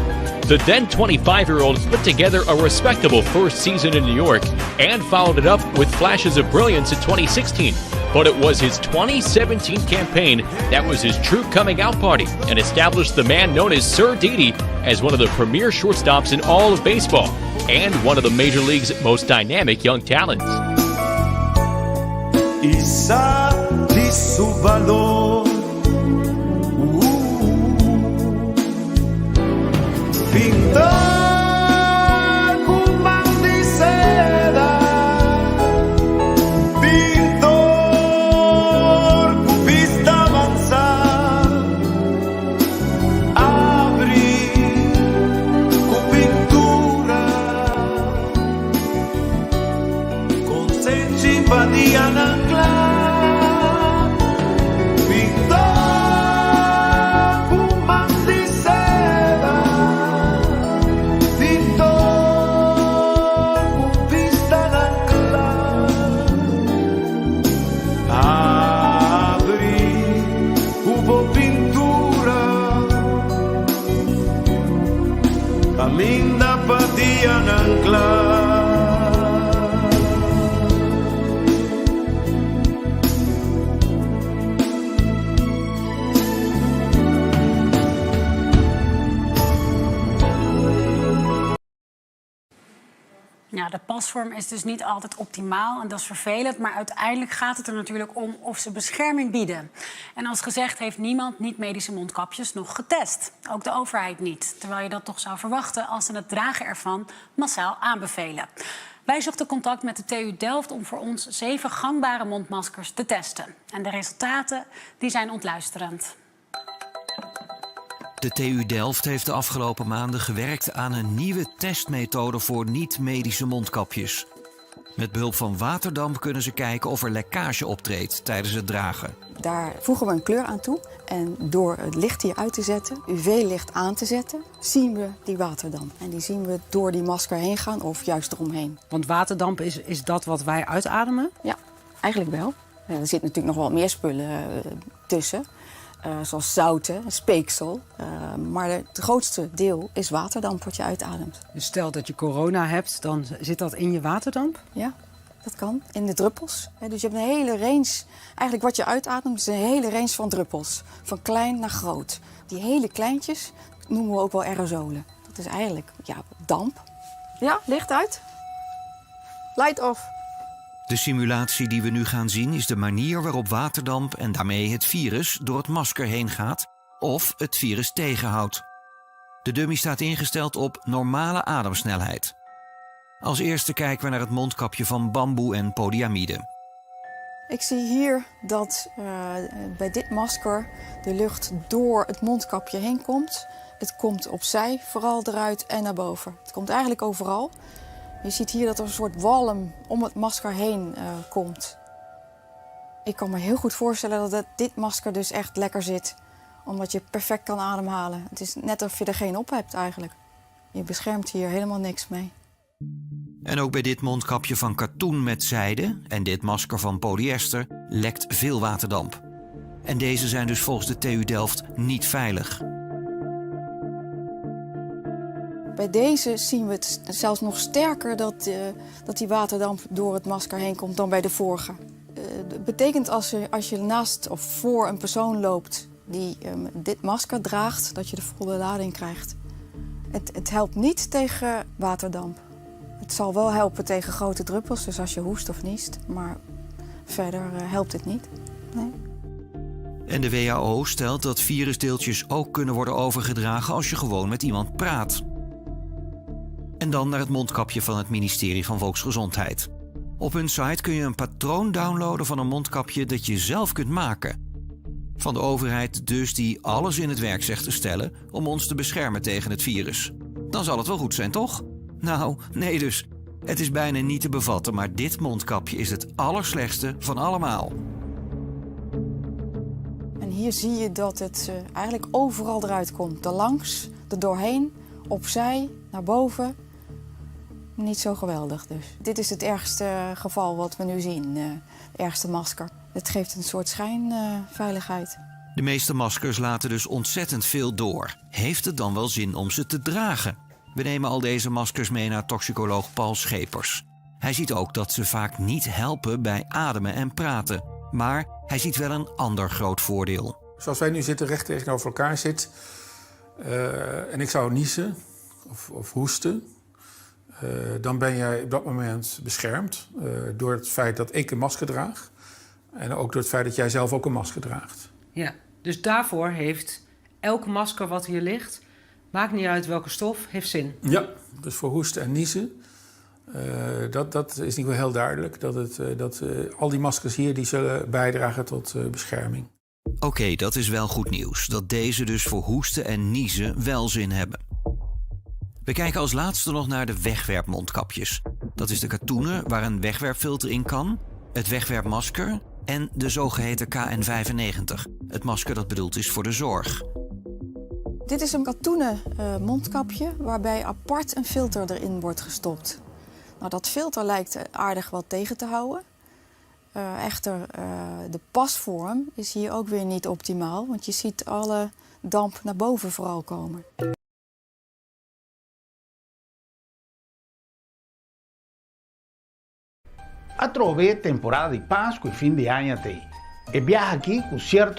The then 25 year old put together a respectable first season in New York and followed it up with flashes of brilliance in 2016. But it was his 2017 campaign that was his true coming out party and established the man known as Sir Didi as one of the premier shortstops in all of baseball and one of the major league's most dynamic young talents. I sa di su balor. Pintor ku man di seda, pintor. Ja, de pasvorm is dus niet altijd optimaal en dat is vervelend. Maar uiteindelijk gaat het er natuurlijk om of ze bescherming bieden. En als gezegd heeft niemand niet-medische mondkapjes nog getest. Ook de overheid niet. Terwijl je dat toch zou verwachten als ze het dragen ervan massaal aanbevelen. Wij zochten contact met de TU Delft om voor ons zeven gangbare mondmaskers te testen. En de resultaten die zijn ontluisterend. De TU Delft heeft de afgelopen maanden gewerkt aan een nieuwe testmethode voor niet-medische mondkapjes. Met behulp van waterdamp kunnen ze kijken of er lekkage optreedt tijdens het dragen. Daar voegen we een kleur aan toe. En door het licht hier uit te zetten, UV-licht aan te zetten, zien we die waterdamp. En die zien we door die masker heen gaan of juist eromheen. Want waterdamp is, is dat wat wij uitademen? Ja, eigenlijk wel. Er zit natuurlijk nog wel meer spullen eh, tussen. Eh, zoals zouten, speeksel. Eh, maar het grootste deel is waterdamp wat je uitademt. Dus stel dat je corona hebt, dan zit dat in je waterdamp? Ja, dat kan. In de druppels. Dus je hebt een hele range. Eigenlijk wat je uitademt is een hele range van druppels. Van klein naar groot. Die hele kleintjes noemen we ook wel aerosolen. Dat is eigenlijk ja, damp. Ja, licht uit. Light off. De simulatie die we nu gaan zien is de manier waarop waterdamp en daarmee het virus door het masker heen gaat of het virus tegenhoudt. De dummy staat ingesteld op normale ademsnelheid. Als eerste kijken we naar het mondkapje van bamboe en polyamide. Ik zie hier dat eh, bij dit masker de lucht door het mondkapje heen komt. Het komt opzij, vooral eruit en naar boven. Het komt eigenlijk overal. Je ziet hier dat er een soort walm om het masker heen eh, komt. Ik kan me heel goed voorstellen dat het, dit masker dus echt lekker zit. Omdat je perfect kan ademhalen. Het is net of je er geen op hebt eigenlijk. Je beschermt hier helemaal niks mee. En ook bij dit mondkapje van katoen met zijde en dit masker van polyester lekt veel waterdamp. En deze zijn dus volgens de TU Delft niet veilig. Bij deze zien we het zelfs nog sterker dat, eh, dat die waterdamp door het masker heen komt dan bij de vorige. Eh, dat betekent als je, als je naast of voor een persoon loopt die ehm, dit masker draagt, dat je de volle lading krijgt. Het, het helpt niet tegen waterdamp. Het zal wel helpen tegen grote druppels, dus als je hoest of niest, maar verder eh, helpt het niet. Nee. En de WHO stelt dat virusdeeltjes ook kunnen worden overgedragen als je gewoon met iemand praat. En dan naar het mondkapje van het ministerie van Volksgezondheid. Op hun site kun je een patroon downloaden van een mondkapje dat je zelf kunt maken. Van de overheid dus die alles in het werk zegt te stellen om ons te beschermen tegen het virus. Dan zal het wel goed zijn, toch? Nou, nee dus. Het is bijna niet te bevatten, maar dit mondkapje is het allerslechtste van allemaal. En hier zie je dat het eh, eigenlijk overal eruit komt. Erlangs, er doorheen, opzij, naar boven. Niet zo geweldig dus. Dit is het ergste geval wat we nu zien. eh, het ergste masker. Het geeft een soort schijnveiligheid. De meeste maskers laten dus ontzettend veel door. Heeft het dan wel zin om ze te dragen? We nemen al deze maskers mee naar toxicoloog Paul Schepers. Hij ziet ook dat ze vaak niet helpen bij ademen en praten. Maar hij ziet wel een ander groot voordeel. Zoals wij nu zitten, recht tegenover elkaar zit. eh, en ik zou niezen of, of hoesten. eh, dan ben jij op dat moment beschermd eh, door het feit dat ik een masker draag. En ook door het feit dat jij zelf ook een masker draagt. Ja, dus daarvoor heeft elk masker wat hier ligt, maakt niet uit welke stof, heeft zin. Ja, dus voor hoesten en niezen. eh, dat, dat is in ieder geval heel duidelijk. Dat, het, eh, dat eh, al die maskers hier die zullen bijdragen tot eh, bescherming. Oké, dat is wel goed nieuws. Dat deze dus voor hoesten en niezen wel zin hebben. We kijken als laatste nog naar de wegwerpmondkapjes. Dat is de katoenen waar een wegwerpfilter in kan, het wegwerpmasker en de zogeheten KN95. Het masker dat bedoeld is voor de zorg. Dit is een katoenen eh, mondkapje waarbij apart een filter erin wordt gestopt. Nou, dat filter lijkt aardig wat tegen te houden. Eh, echter, eh, de pasvorm is hier ook weer niet optimaal, want je ziet alle damp naar boven vooral komen. Atrobe temporada di Pasku i fin di aña t'ei. E biaha akí ku sierto.